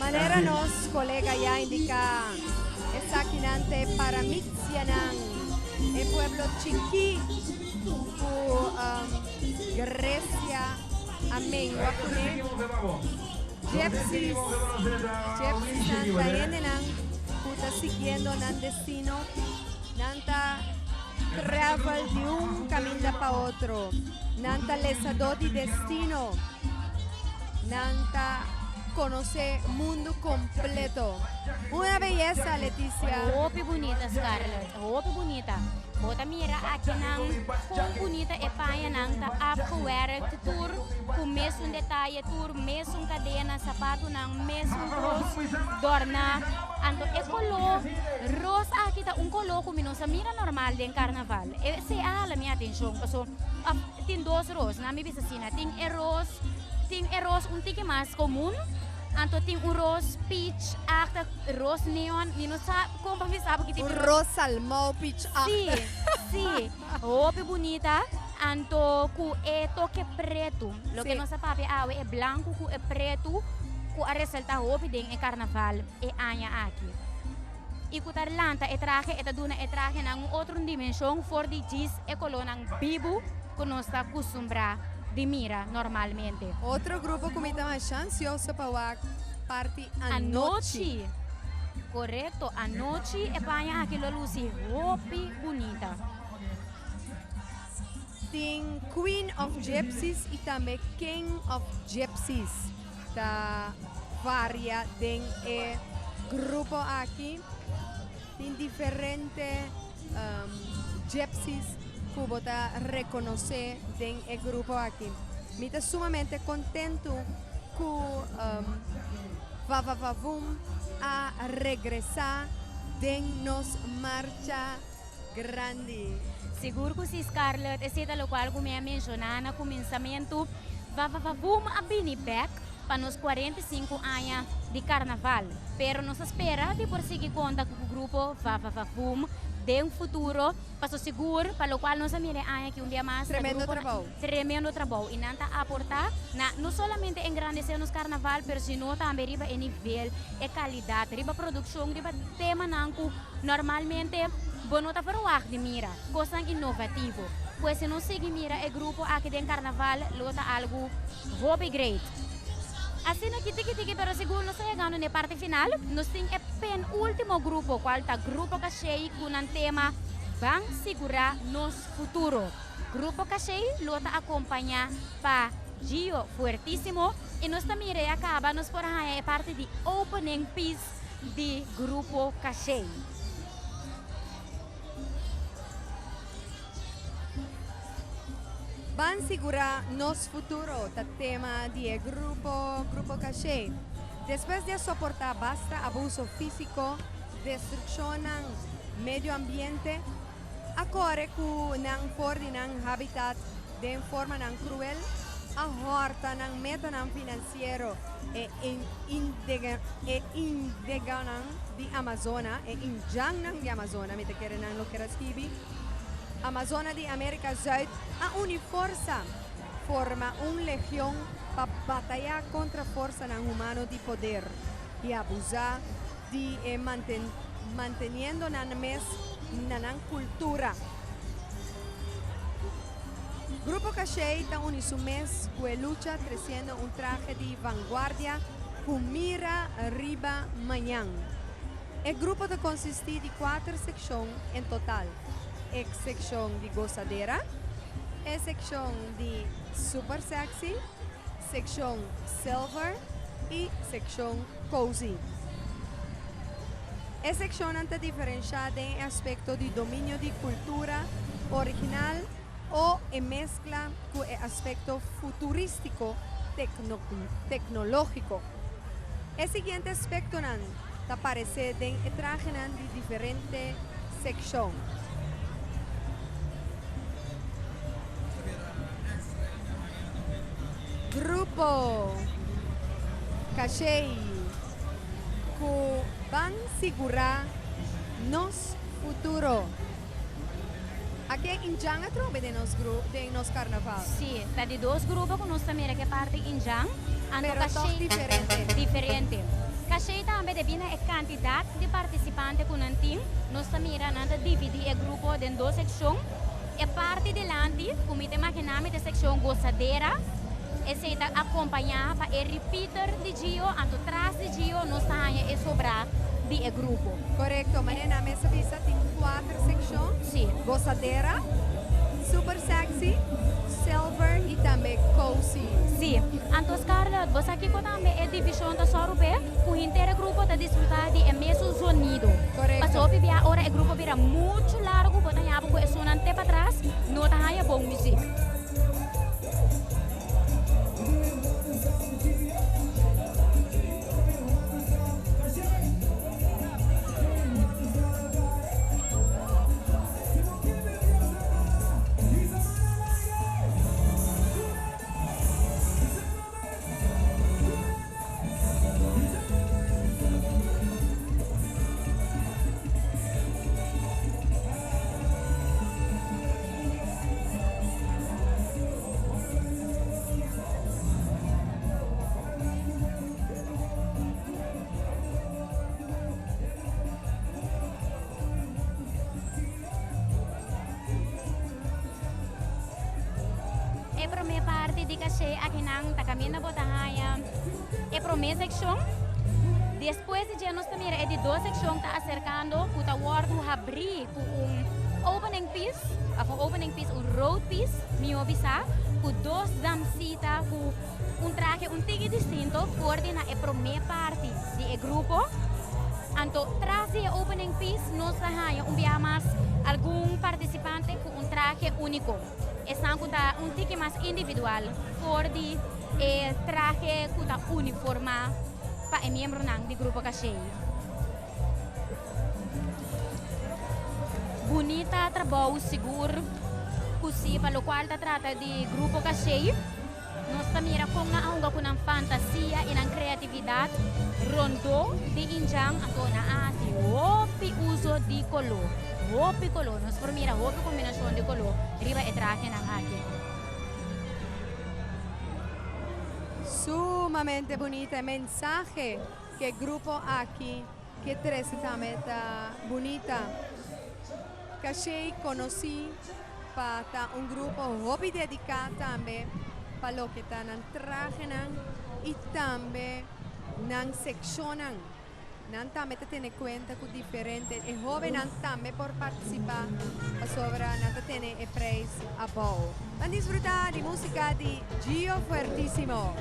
Manera nos colega ya indica esakinan ta e paramitsianan, e pueblo chiki cu Grecia a mengua cune. Gypsies, gypsiesnan ta hendenan cu ta siguiendo nan destino, nan ta travel di un caminda pa otro, nan ta lesador di destino, nan ta conoce mundo completo. Una belleza, Leticia. Hopi bunita, Scarlett, hopi bunita. Bo ta mira akinan kon bunita e pañanan ta afgewerkt tur ku mesun detaye, tur mesun kadena, sapatunan mesun kos dòrná. Anto e koló ros aki ta un koló ku mi no sa mira normal den karnaval. Esei a hala mi atenshon paso òf tin dos ros, nan mi bisa asina, tin e ros tin e ros un tiki mas komun, anto tin un ros peach achtig, ros neon, mi no sa. Kon pa mi sa bo ki tipo Un ros salmou peach Sí, achter. sí. Hopi bunita. Anto ku e toke pretu. Loke Sí. nos a papia awe, e blanku ku e pretu ku a resalta hopi den e karnaval e aña aki. I ku ta lanta e trahe, e ta duna e trahenan un otro dimenshon for di djis e kolónan bibu ku nos ta kustumbrá di mira normalmente. Otro grupo ku mi ta masha ansioso pa wak parti anochi. Anochi. Korekto, anochi e paña aki lo lusi hopi bunita. Tin Queen of Gypsies y tambe King of Gypsies ta varia den e grupo aki. Tin diferente gypsies cu bo ta reconoce den e grupo aki. Mi ta sumamente contento cu Vavavavoom a regresa den nos marcha grandi. Sigur cu si Scarlett, esey ta locual cu mi a menciona na cuminsamentu, Vavavavoom a bini bek pa nos 45 aña di carnaval, pero nos a spera di por sigui conta cu grupo Vavavavoom den futuro, paso sigur pa locual nos a mira e aña aki un bia mas ta Tremendo grupo trabou. Tremendo trabou y nan ta aporta na no solamente engrandece nos carnaval pero sino tambe riba e nivel, e calidad, riba produccion, riba temanan cu normalmente bo no ta verwacht di mira, cosnan innovativo. Pues si nos sigui mira e grupo aki den carnaval lo ta algo hopi great. Asina ki tiki tiki pero sigur nos ta yegando na e parti final, nos tin e penultimo grupo cual ta Grupo Cashey cu nan tema Ban Sigura Nos Futuro. Grupo Cashey lo ta acompaña pa Gio Fuertisimo y nos ta mira ya caba nos por haña e parti di opening piece di Grupo Cashey. Ban sigura nos futuro ta tema di e grupo Grupo Cashey. Despues di a soporta basta abuso fisico, destruccionnan. medio ambiente a kore ku nan for di nan habitat den formanan kruel, a hòrta nan metanan finansiero e e indeganan di Amazona, e indjannan di Amazona, mi ta kere nan lo kere skibi, Amazona di Amerika Zuid a uni forsa, forma un legion pa batayá kontra forsanan humano di poder i abusá di e manteniendo nan mes na nan kultura. Grupo Cashey ta uni su mes ku e lucha tresiendo un trahe di vanguardia ku mira riba mañan. E grupo ta konsistí di kuater sekshon en total, e sekshon di gosadera, e sekshon di super sexy, sekshon silver i sekshon cozy. E sekshonnan ta diferenshá den e aspekto di dominio di kultura original o e meskla ku e aspekto futurístiko teknológiko. E siguiente aspektonan ta paresé den e trahenan di diferente sekshon. Grupo Cashey ku ban sigurá nos futuro. Aki e Injan atrobe den nos gru den nos karnaval. Sí, ta di dos grupo ku nos ta mira ke parti Injan, anto Pero tòg Cashey diferente. Diferente. Cashey tambe debí na e kantidat di partisipante ku nan tin, nos ta mira nan ta dividí e grupo den dos sekshon. E parti dilanti ku mi ta imaginá mi ta sekshon Gozadera, esei ta akompañá pa e repeater di Gio, anto tras di Gio nos ta haña e sobrá di e grupo. Korekto, manera nan mes a bisa tin kuater sekshon, Sí. Gozadera, Super Sexy, Silver i tambe Cozy. Sí. Anto Scarlett, bo sa kiko tambe e divishon ta sòru p'e? Ku henter e grupo ta disfrutá di e mesun zonido. Korekto. Pasobra hopi bia ora e grupo bira muchu largu bo ta haña bo ku esunnan te patras no ta haña bon muzik. E promé parti di Caché akinan ta kaminda bo ta haña e promé sekshon. Despues di dje nos ta mira e di dos sekshon ta aserkando ku ta wòrdu habrí ku un opening piece, òf un opening piece, un road piece mihó bisá, ku dos damsita ku un trahe un tiki distinto for di na e promé parti di e grupo. Anto tras di e opening piece nos ta haña un biaha mas algun partisipante ku un trahe úniko. Esnan ku ta un tiki mas individual for di e trahe ku ta uniformá pa e miembronan di Grupo Cashey. Bunita trabou sigur ku si pa lokual ta trata di Grupo Cashey. Nos ta mira kon nan a hunga ku nan fantasia i nan kreatividat rondó di indjan, anto nan a hasi hopi uso di koló, hopi koló. Nos por mira hopi kombinashon di koló riba e trahenan aki. Sumamente bunita e mensahe ku e grupo aki ke trese tambe ta bunita. Cashey konosí pa ta un grupo hopi dediká tambe pa loke ta nan trahenan i tambe nan sekshonnan. Nan tambe ta tene kuenta ku diferente e hóbennan tambe por partisipá pasobra nan ta tene e preis abou. Ban disfrutá di músika di Gio Fuertisimo.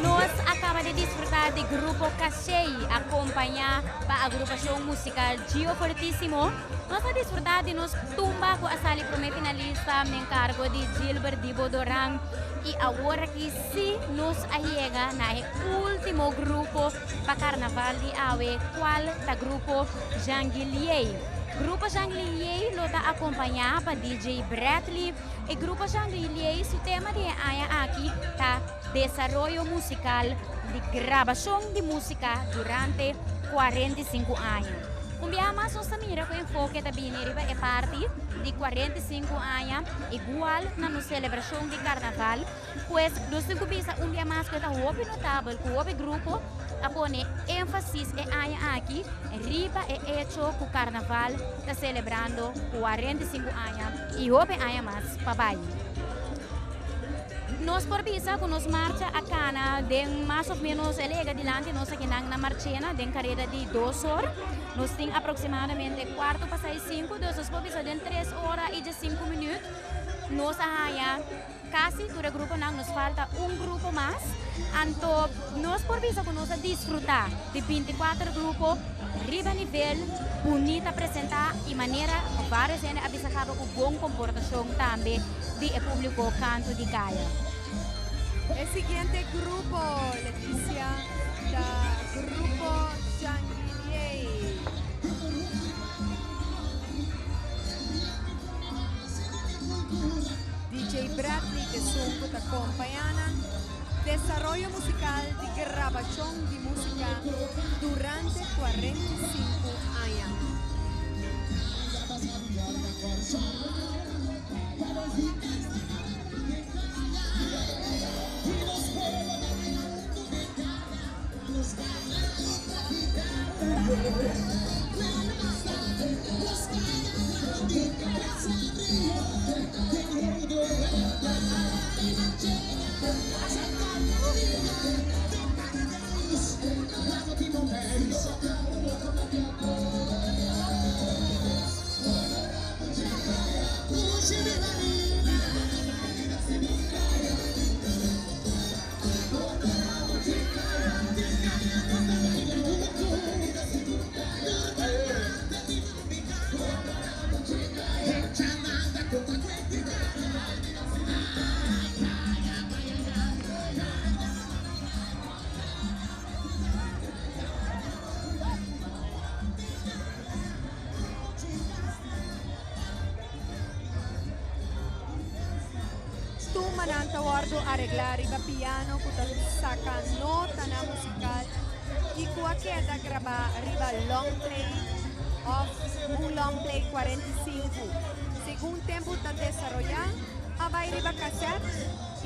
Nos a caba di disfruta di Grupo Cashey acompaña pa agrupacion musical Gio Fortissimo. Nos a disfruta di nos tumba cu a sali prome finalista den cargo di Gilbert Dibo Doran y awor aki si nos a yega na e ultimo grupo pa carnaval di awe cual ta Grupo Janguilier. Grupo Janguilier lo ta acompaña pa DJ Bradley. E Grupo Janguilier su tema di e aña aki ta Desaroyo musical di grabacion di musica durante 45 aña. Un biaha mas nos ta mira cu enfoke ta bini riba e parti di 45 aña igual na nos celebracion di carnaval. Pues nos tin cu bisa un bia mas cu e ta hopi notabel cu hopi grupo a pone enfasis e aña aki riba e hecho cu carnaval ta celebrando 45 aña y hopi aña mas pa bay. Nos por bisa cu nos marcha a cana den mas of menos el a yega dilanti nos akinan na Marchena den careda di dos or. Nos tin aproximadamente cuarto pasa y cinco, dus nos por bisa den tres ora y diescinco minuut nos a haya Casi tur e gruponan, nos falta un grupo mas. Anto nos por bisa cu nos a disfruta di 24 grupo riba nivel, bunita presenta y manera varios hende a bisa caba cu bon comportacion tambe di e publico canto di caya. E siguiente grupo, Leticia, ta Grupo Janguilier. DJ Bradley t'esun ku ta kompañá nan desaroyo musikal di grabashon di músika durante 45 aña. Tumanan ta wòrdu areglá riba piano ku ta saka notanan musikal i ku a keda grabá riba long play òf un long play 45. Segun tempu ta desaroyá, a bai riba kasèt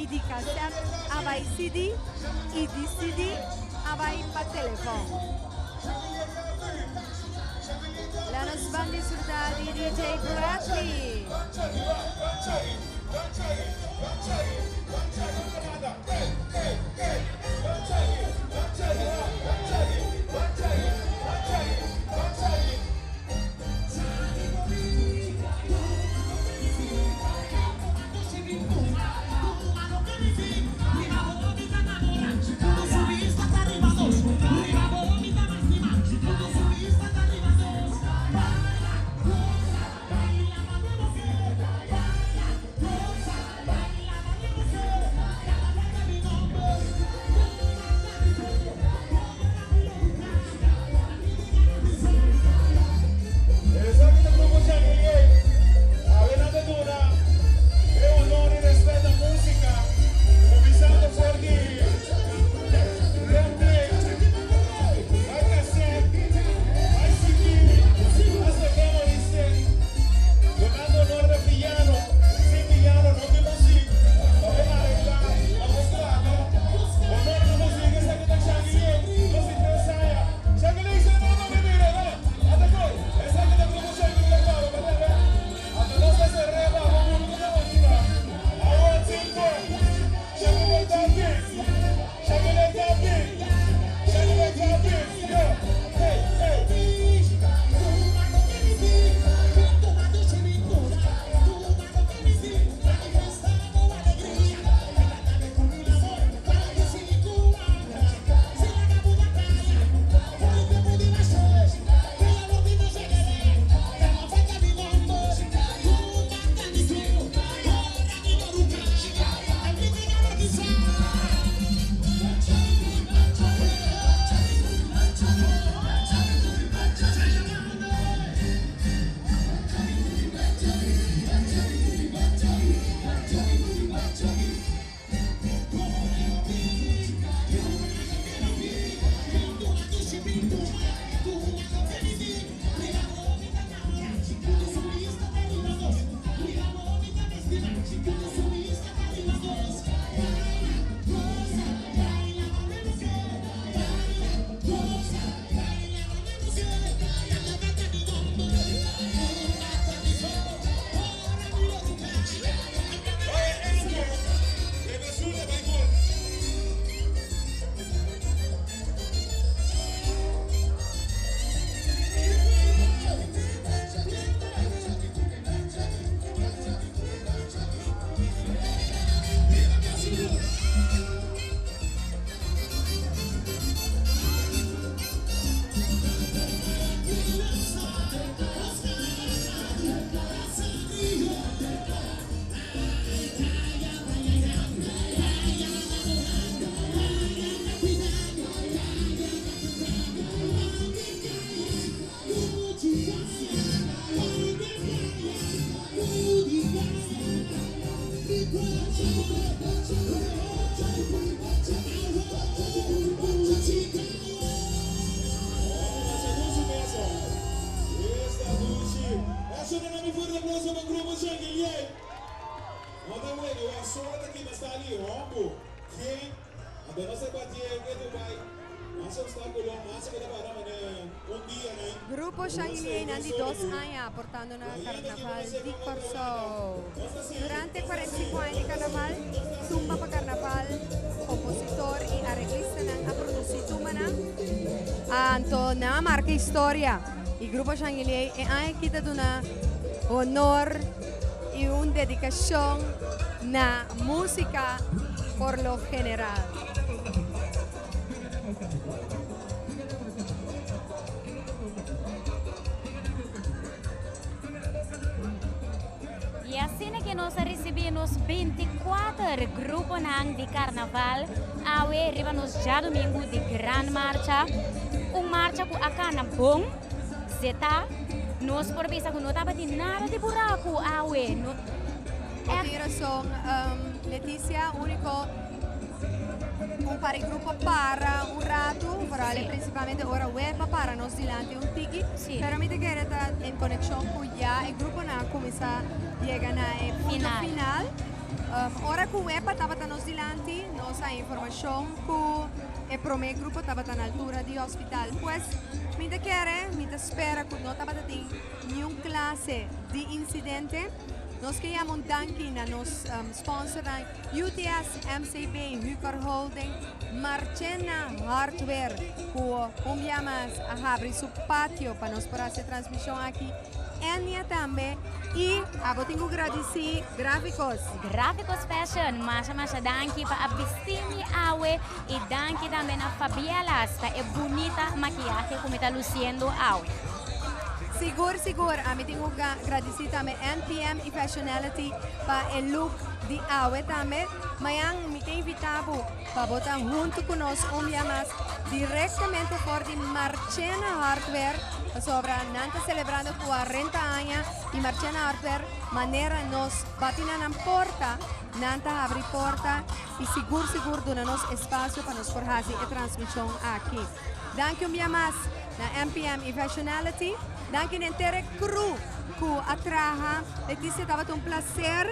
i di kasèt a bai CD i di CD a bai pa telefòn. La nos ban disfruta di DJ Bradley. Grupo Shangiliei nan di dos aña aportando na Carnaval di Kòrsou. Durante 45 aña di Carnaval, Tumba pa Carnaval, kompositor i areglistanan a produsí tumbanan. Anto nan a marka historia i Grupo Shangiliei e aña aki ta duna honor i un dedikashon na músika por lo general. Y asina que nos a recibi nos 24 gruponan di carnaval awe riba nos djadomingo di gran marcha. Un marcha cu a cana bon, zeta. Nos por bisa cu no tabatin nada di buracu awe. No, Bo tin razon, Leticia, unico un par di grupo para un ratu, vooral e principalmente ora web a para nos dilanti un tiki, pero mi ta kere ta en conexion cu ya e gruponan a cuminsa yega na e punto final. Ora cu web a tabata nos dilanti, nos a informacion cu e prome grupo tabata na altura di hospital. Pues mi ta kere, mi ta spera cu no tabata tin niun clase di incidente. Nos ke yama un danki na nos sponsornan UTS, MCB, Hucor Holding, Marchena Hardware ku un bia mas a habri su patio pa nos por hasi e transmishon aki. Enya tambe i abo tin ku gradisí Gráficos. Gráficos Fashion, masha masha danki pa a bisti mi awe i danki tambe na Fabielas pa e bunita makiyahe ku mi ta lusiendo awe. Sigur sigur, ami tin ku gradisí tambe NPM i Fashionality pa e look di awe tambe. Mañan mi ta invitá bo pa bo ta huntu ku nos un bia mas direktamente for di Marchena Hardware pasobra nan ta selebrando kuarenta aña i Marchena Hardware manera nos bati na nan porta nan ta habri porta i sigur sigur duna nos espasio pa nos por hasi e transmishon aki. Danki un bia mas na MPM i Fashionality. Danki na henter e crew ku a traha. Leticia tabata un placer.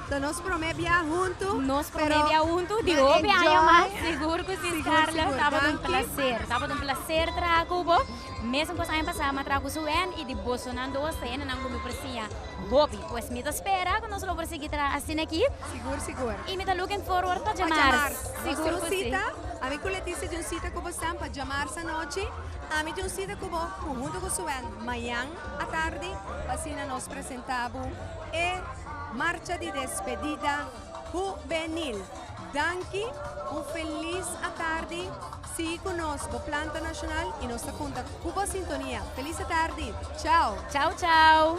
Ta nos prome bia huntu. Nos prome bia huntu di hopi aña mas. Sigur ku si Scarlett. Tabata un placer. Tabata un placer traha ku bo. Mesun kos aña pasá mi a traha ku Suen i di bosonan dos ta hendenan ku mi por siña hopi. Pues mi ta spera ku nos lo por sigui traha asina aki. Sigur sigur. I mi ta looking forward pa djamars. Sigur ku si. Ami ku Leticia tin un cita ku bo stan pa djamars anochi. Ami tin un cita ku bo ku hunto ku Suen mañan atardi pa asina nos presenta bo e marcha di despedida hubenil. Danki, un felis atardi. Sigui ku nos bo Planta Nashonal i nos ta konta ku bo sintonia. Felis atardi. Chao. Chao chao.